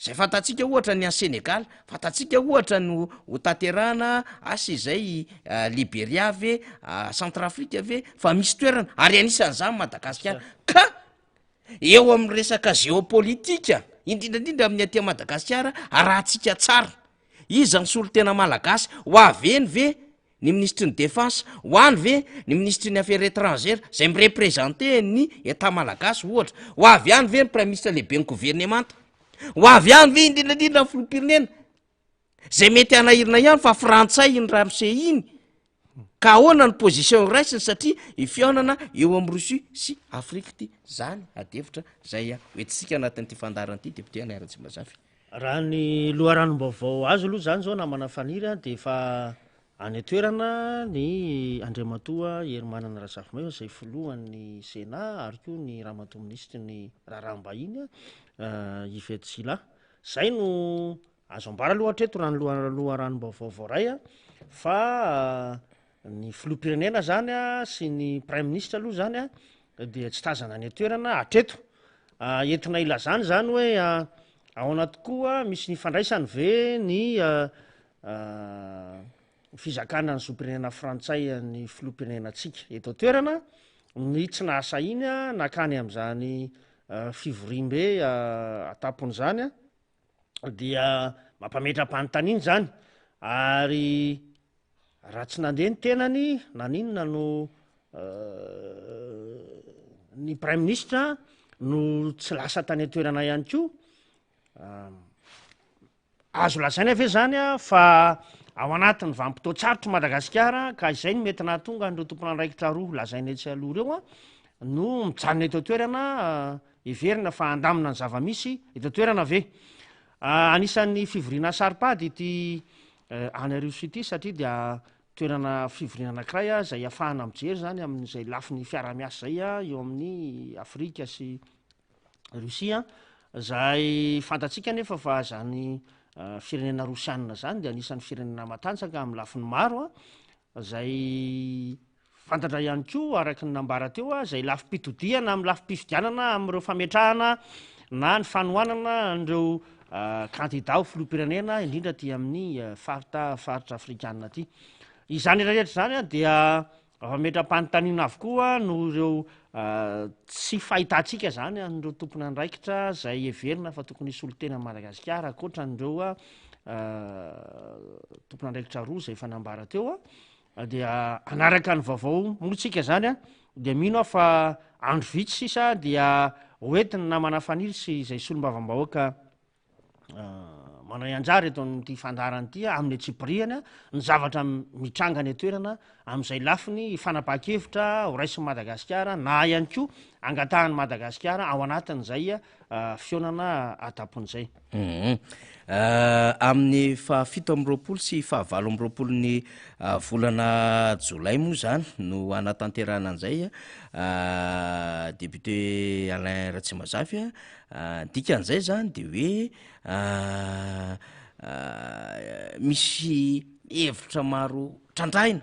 zay fantatsika ohatra ny any Senegal fantatsika ohatra ny ho tanterahana asa izay Liberia ve Centrafrique ve fa misy toerana ary anisan'izany Madagasikara ka Eo amin'ny resaka géopolitique, indrindra indrindra amin'ny aty Madagasikara, arahantsika tsara. Iza ny solontena malagasy? Ho avy eny ve ny minisitry ny défense? Ho any ve ny minisitry ny affaires étrangères izay mi-représenter ny Etat malagasy ohatra? Ho avy any ve ny praiminisitra lehiben'ny governemanta? Ho avy any ve indrindra indrindra ny filoham-pirenena? Zay mety hanahirana ihany fa frantsay iny ramose iny ka ahoana ny position raisiny satria i fihaonana eo amin'ny Russie sy Afrique ty zany adihevitra zay hoentintsika anatin'ity fandaharana ity député Alain Ratsimbazafy. Raha ny loharanom-baovao azo aloha izany izao namana Faniry dia efa any an-toerana ny Andriamatoa Herimanana Razafimahefa izay filohan'ny Sénat ary koa ny Ramatoa Minisitry ny Raharaham-bahiny Yvette Sylla. Izay no Azo ambara aloha hatreto raha ny loharanom-baovao voaray fa ny filoham-pirenena zany sy ny praiminisitra aloha zany dia tsy tazana any an-toerana hatreto. Entina ilazana izany hoe ahoana tokoa misy ny ifandraisany ve ny fizakana ny zom-pirenena frantsay an'ny filoham-pirenenantsika eto an-toerana, ny tsy nahasahiany nakany amin'izany fivoriambe an-tampony izany. dia mampametra-panontaniana izany ary raha tsy nandeha ny tenany naninona no ny praiminisitra no tsy lasa tany an-toerana ihany koa? Azo lazaina ve zany a fa ao anatin'ny vanim-potoan-tsarotry Madagasikara ka izay no mety nahatonga an'ireo tompon'andraikitra roa lazaina etsy aloha ireo a no mijanona eto an-toerana Heverina fa handamina ny zava-misy eto an-toerana ve? Anisan'ny fivoriana saro-pady ity any Russie ity satria dia toerana fivoriana anankiray izay ahafahana mijery izany amin'izay lafiny fiaraha-miasa izay eo amin'ny Afrika sy Russie izay fantatsika anefa fa izany firenena rosianina izany dia anisan'ny firenena matanjaka amin'ny lafiny maro izay Fantatra ihany koa, araka ny nambara teo, izay lafim-pitodihana amin'ny lafim-pifidianana amin'ireo fametrahana na ny fanohanana an'ireo kandida ho filoham-pirenena, indrindra aty amin'ny faritra faritra afrikanina aty. Izany rehetra izany dia fametram-panontaniana avokoa noho ireo tsy fahitantsika izany an'ireo tompon'andraikitra izay heverina fa tokony hisolo tena an'i Madagasikara ankoatra an'ireo tompon'andraikitra roa izay efa nambara teo. Dia hanaraka ny vaovao moa tsika zany a, dia mino aho fa andro vitsy sisa dia ho entiny namana Faniry sy izay solombavambahoaka mandray anjara eto amin'ity fandaharana ity amin'ny antsipirihany ny zavatra mitranga any an-toerana amin'izay lafiny fanapahan-kevitra ho raisin'i Madagasikara na ihany koa angatahan'i Madagasikara ao anatin'izay fihaonana an-tampon'izay. Amin'ny faha 27 sy faha 28 ny volana jolay moa izany no hanatanterahana an'izay député Alain Ratsimbazafy a, dikan'izay zany de hoe. Misy hevitra maro trandrahina,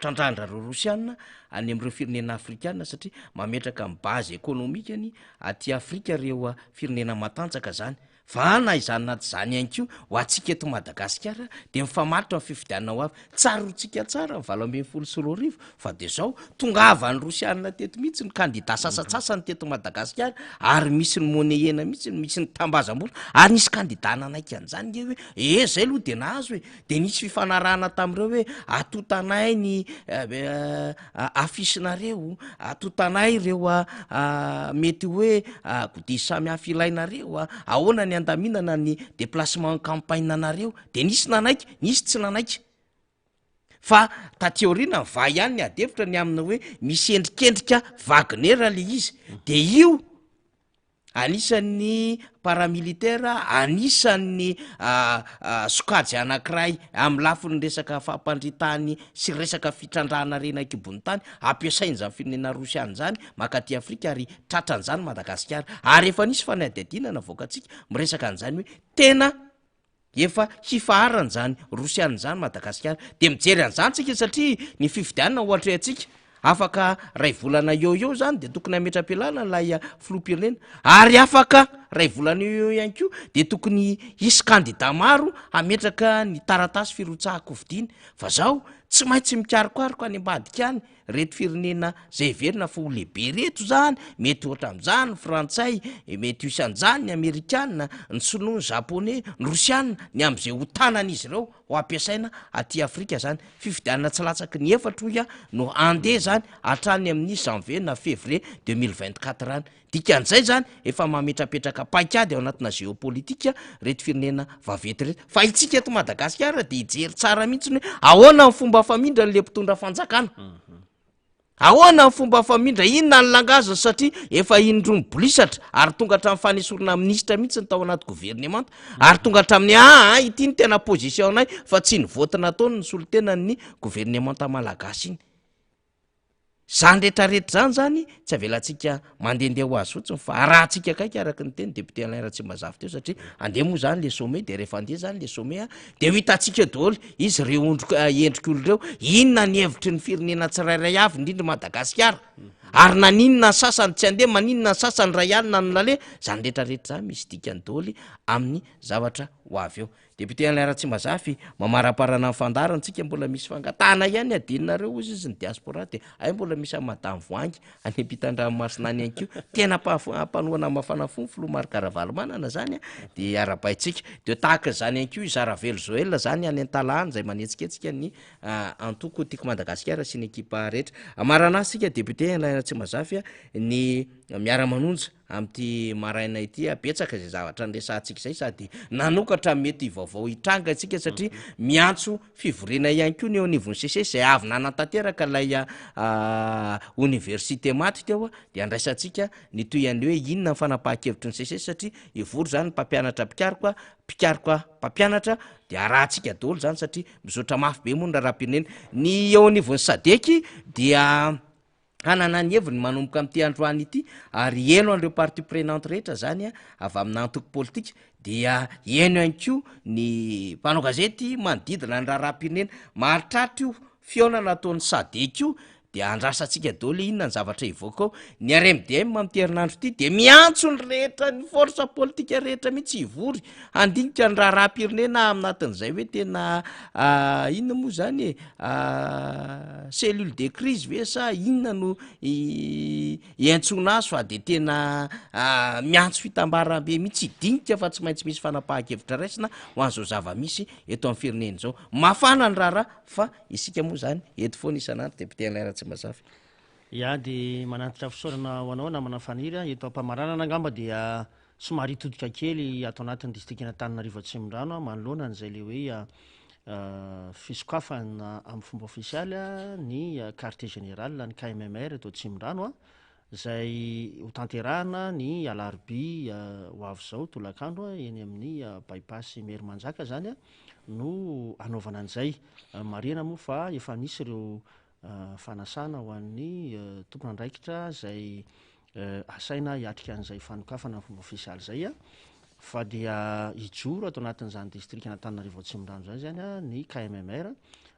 trandrahan-dRareo Rosiana any amin'ireo firenena afrikana satria mametraka ny base ekonomikany aty Afrika ireo firenena matanjaka zany. Fa na izany na tsy izany ihany koa, ho antsika eto Madagasikara dia mifamatotra ny fifidianana ho avy. Tsaroantsika tsara ny 2018 fa dia izao, tongavan'ny Rosiana teto mihitsy ny kandida sasantsasany teto Madagasikara ary misy ny moneyena mihitsy, misy ny tambazam-bola ary nisy kandida nanaiky an'izany nge hoe ee zay aloha dia nahazo e, dia nisy fifanarahana tamin'ireo hoe atotanay ny affiche-nareo, atotanay ireo mety hoe goodies samihafa ilainareo, ahoana ny handaminana ny déplacement campagne anareo, dia nisy nanaiky, nisy tsy nanaiky. Fa taty aoriana nivaha ihany ny ady hevitra ny amina hoe misy endrikendrika Wagner le izy, de io anisan'ny paramilitaire, anisan'ny sokajy anankiray amin'ny lafiny resaka fampandritany sy resaka fitrandrahana harena an-kibon'ny tany ampiasain'izany firenena rosiana izany mankaty Afrika ary tratran'izany Madagasikara, ary efa nisy fanadihadiana navoakantsika miresaka an'izany hoe tena Efa hifaharana izany Rosiana izany Madagasikara. Dia mijery an'izany tsika satria ny fifidianana ho atrehantsika afaka ray volana eo eo izany dia tokony hametra-pialana ilay filoham-pirenena. Ary afaka ray volana eo eo ihany koa dia tokony hisy kandida maro hametraka ny taratasy firotsahan-kofidiny. Fa zao tsy maintsy mikarokaroka any ambadika any Reto firenena zay heverina fa ho lehibe reto zany, mety ohatra amizany ny frantsay, mety ho isan'izany ny amerikana, ny sinoa, ny japonais, ny rosiana, ny amizay ho tanan'izy ireo ho ampiasaina aty afrika zany. Fifidianana tsy latsaky ny efatra hoy aho no handeha zany hatrany amin'ny janvier na février 2024 any. Dikan'izay zany efa mametrapetraka paikady ao anatina géopolitique reto firenena vaventy reto. Fa itsika eto Madagasikara dia hijery tsara mihitsy ny hoe ahoana ny fomba famindra an'le mpitondra fanjakana. Ahoana ny fomba famindra, inona ny langage satria efa indroa mibolisatra ary tonga hatramin'ny fanesorana minisitra mihitsy ny tao anaty governemanta ary tonga hatramin'ny aa ity ny tena position-nay fa tsy ny vote nataony ny solontenan'ny governemanta malagasy iny. Zany rehetra rehetra zany zany tsy avelantsika mandehandeha ho azy fotsiny fa arahantsika akaiky araka ny teny député Alain Ratsimbazafy teo satria andeha moa zany le sommet de rehefa andeha zany le sommet a de ho hitantsika eo daholo izy ireo ondriko endrik'olo ireo inona ny hevitry ny firenena tsirairay avy indrindra Madagasikara ary naninona ny sasany tsy andeha maninona ny sasany ray alina no naleha zany rehetra rehetra zany misy dikany daholo amin'ny zavatra ho avy eo. Député Alain Ratsimbazafy, mamaraparana ny fandaharana tsika mbola misy fangatahana ihany adinonareo hozy izy ny diaspora dia hay mbola misy an'i Madame Voahangy any ampitan-dranomasina any ihany koa, tena mpanohana mafana fo ny filoha Marc Ravalomanana zany a, dia arahabaintsika, dia tahaka izany ihany koa i Zaravelo Joël zany any Antalaha any izay manetsiketsika ny antoko Tiako Madagasikara sy ny ekipa rehetra. Amarana azy tsika député Alain Ratsimbazafy ny miara-manonja. Amin'ity maraina ity, betsaka izay zavatra niresahantsika izay sady nanokatra mety vaovao hitranga isika satria miantso fivoriana ihany koa ny eo anivon'ny SECES izay avy nanatanteraka ilay oniversite maty teo dia andraisantsika ny tohian'ny hoe inona ny fanapahan-kevitry ny SECES satria hivory izany ny mpampianatra mpikaroka, mpikaroka mpampianatra dia arahantsika daholo izany satria mizotra mafy be moa ny raharaham-pirenena. Ny eo anivon'ny SADEC dia hanana ny heviny manomboka amin'ity androany ity ary heno an'ireo partie prenante rehetra zany avy amina antoko politika dia heno ihany koa ny mpanao gazety manodidina ny raharaham-pirenena. Mahatratra io fihaonana ataon'ny Sadec io dia andrasantsika daholo inona ny zavatra hivoaka ao. Ny RMDM amin'ity herinandro ity dia miantso ny rehetra, ny force politika rehetra mihitsy hivory handinika ny raharaham-pirenena aminatin'izay hoe tena inona moa zany e, cellule de crise ve sa inona no iantsoana azy fa de tena miantso fitambaram-be mihitsy hidinika fa tsy maintsy misy fanapahan-kevitra raisina ho an'izao zava-misy eto amin'ny firenena izao. Mafana ny raharaha fa isika moa zany eto foana isan'andro député Alain Ratsimbazafy. Ya de manantitra fisaorana ho anao namana Faniry a, eto am-pamaranana angamba dia somary hitodika kely ato anatin'ny distrikan'Antananarivo Atsimondrano manoloana an'izay le hoe fisokafana amin'ny fomba ofisialy ny quartier général ny KMMR eto Atsimondrano izay hotanterahana ny alarobia ho avy izao tolakandro eny amin'ny bypass Imerimanjaka izany no hanaovana an'izay. Marihana moa fa efa nisy ireo fanasana ho an'ny tompon'andraikitra izay asaina hiatrika an'izay fanokafana amin'ny fomba ofisialy izay. fa dia hijoro ato anatin'izany distrikan'Antananarivo Atsimondrano izany izany ny KMMR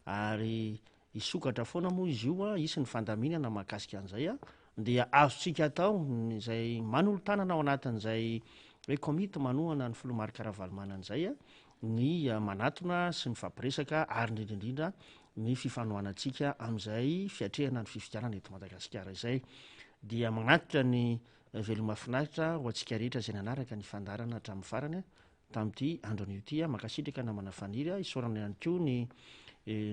ary hisokatra foana moa izy io, hisy ny fandaminana mahakasika an'izay dia azontsika atao izay manolo-tanana ao anatin'izay hoe komity manohana ny filoha Marc Ravalomanana izay ny manatona sy mifampiresaka ary indrindra indrindra ny fifanohanantsika amin'izay fiatrehana ny fifidianana eto Madagasikara izay. Dia manatitra ny veloma finaritra ho antsika rehetra izay nanaraka ny fandaharana hatramin'ny farany tamin'ity andro anio ity. Mankasitraka namana Faniry, isaorana ihany koa ny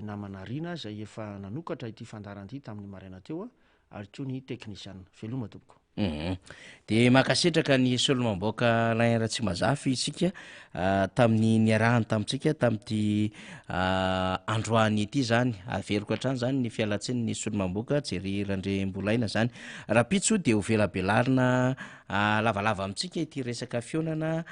namana Rina izay efa nanokatra ity fandaharana ity tamin'ny maraina teo ary koa ny teknisiana. Veloma tompoko. Hum. Dia mankasitraka ny solombavambahoaka Alain Ratsimazafy isika tamin'ny niarahany tamintsika tamin'ity androany ity izany. Averiko hatrany izany ny fialantsiny ny solombavambahoaka Jerry Randriambolaina izany. Rahampitso dia ho velabelarina lavalava amintsika ity resaka fihaonana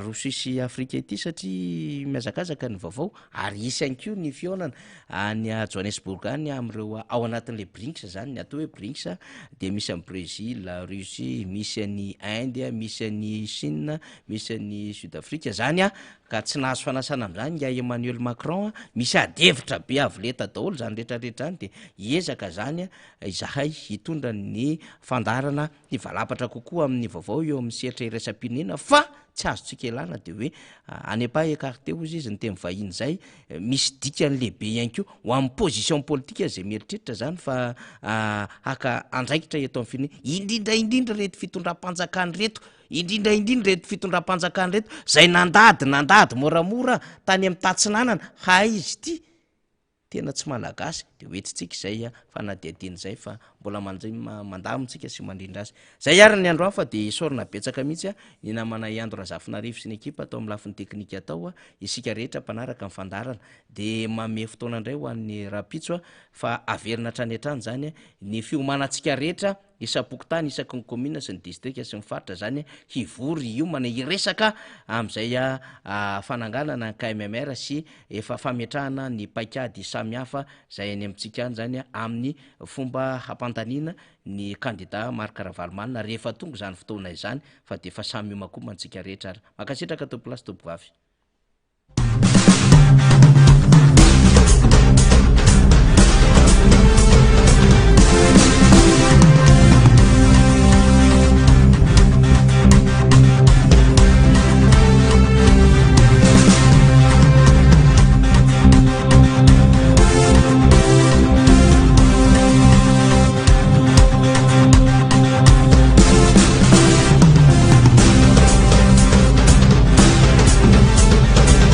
Rosia sy Afrika ity satria mihazakazaka ny vaovao ary hisy ihany koa ny fihaonana any Johannesburg any amin'ireo ao anatin'ilay BRICS zany, ny atao hoe BRICS dia misy an'i Brésil, Russie, misy an'i Inde, misy an'i Chine, misy an'i Sud Afrique zany an, ka tsy nahazo fanasana amin'izany ingahy Emmanuel Macron an, misy ady hevitra be avo lenta daholo zany rehetra rehetra zany dia hiezaka zany izahay hitondra ny fandaharana hivalapatra kokoa amin'ny vaovao eo amin'ny sehatra iraisam-pirenena fa tsy azontsika ialana dia hoe à ne pas écarter hozy izy ny teny vahiny izay, misy dikany lehibe ihany koa ho amin'ny position politique izay mieritreritra izany fa haka andraikitra eto amin'ny firenena, indrindra indrindra ireto fitondram-panjakana ireto, indrindra indrindra ireto fitondram-panjakana ireto izay nandady nandady moramora tany amin'ny tatsinanana, hay izy ity. Tena tsy malagasy de ho entintsika izay fanadihadiana izay fa mbola mandamina tsika sy mandrindra azy. Zay ary ny androany fa de isaorana betsaka mihitsy ny namana Iando Razafinarivo sy ny ekipa atao amin'ny lafiny teknika atao, isika rehetra mpanaraka ny fandaharana. De manome fotoana indray ho an'ny rahampitso fa averina hatrany hatrany izany ny fiomanantsika rehetra isam-pokontany, isaky ny kaominina sy ny distrika sy ny faritra izany hivory, hiomana, hiresaka amin'izay fananganana ny KMMR sy efa fametrahana ny paikady samihafa izay any amintsika any izany amin'ny fomba hampandaniana ny kandida Marc Ravalomanana rehefa tonga izany fotoana izany fa dia efa samy miomankomana isika rehetra ary. Mankasitraka Tompokolahy sy Tompokovavy.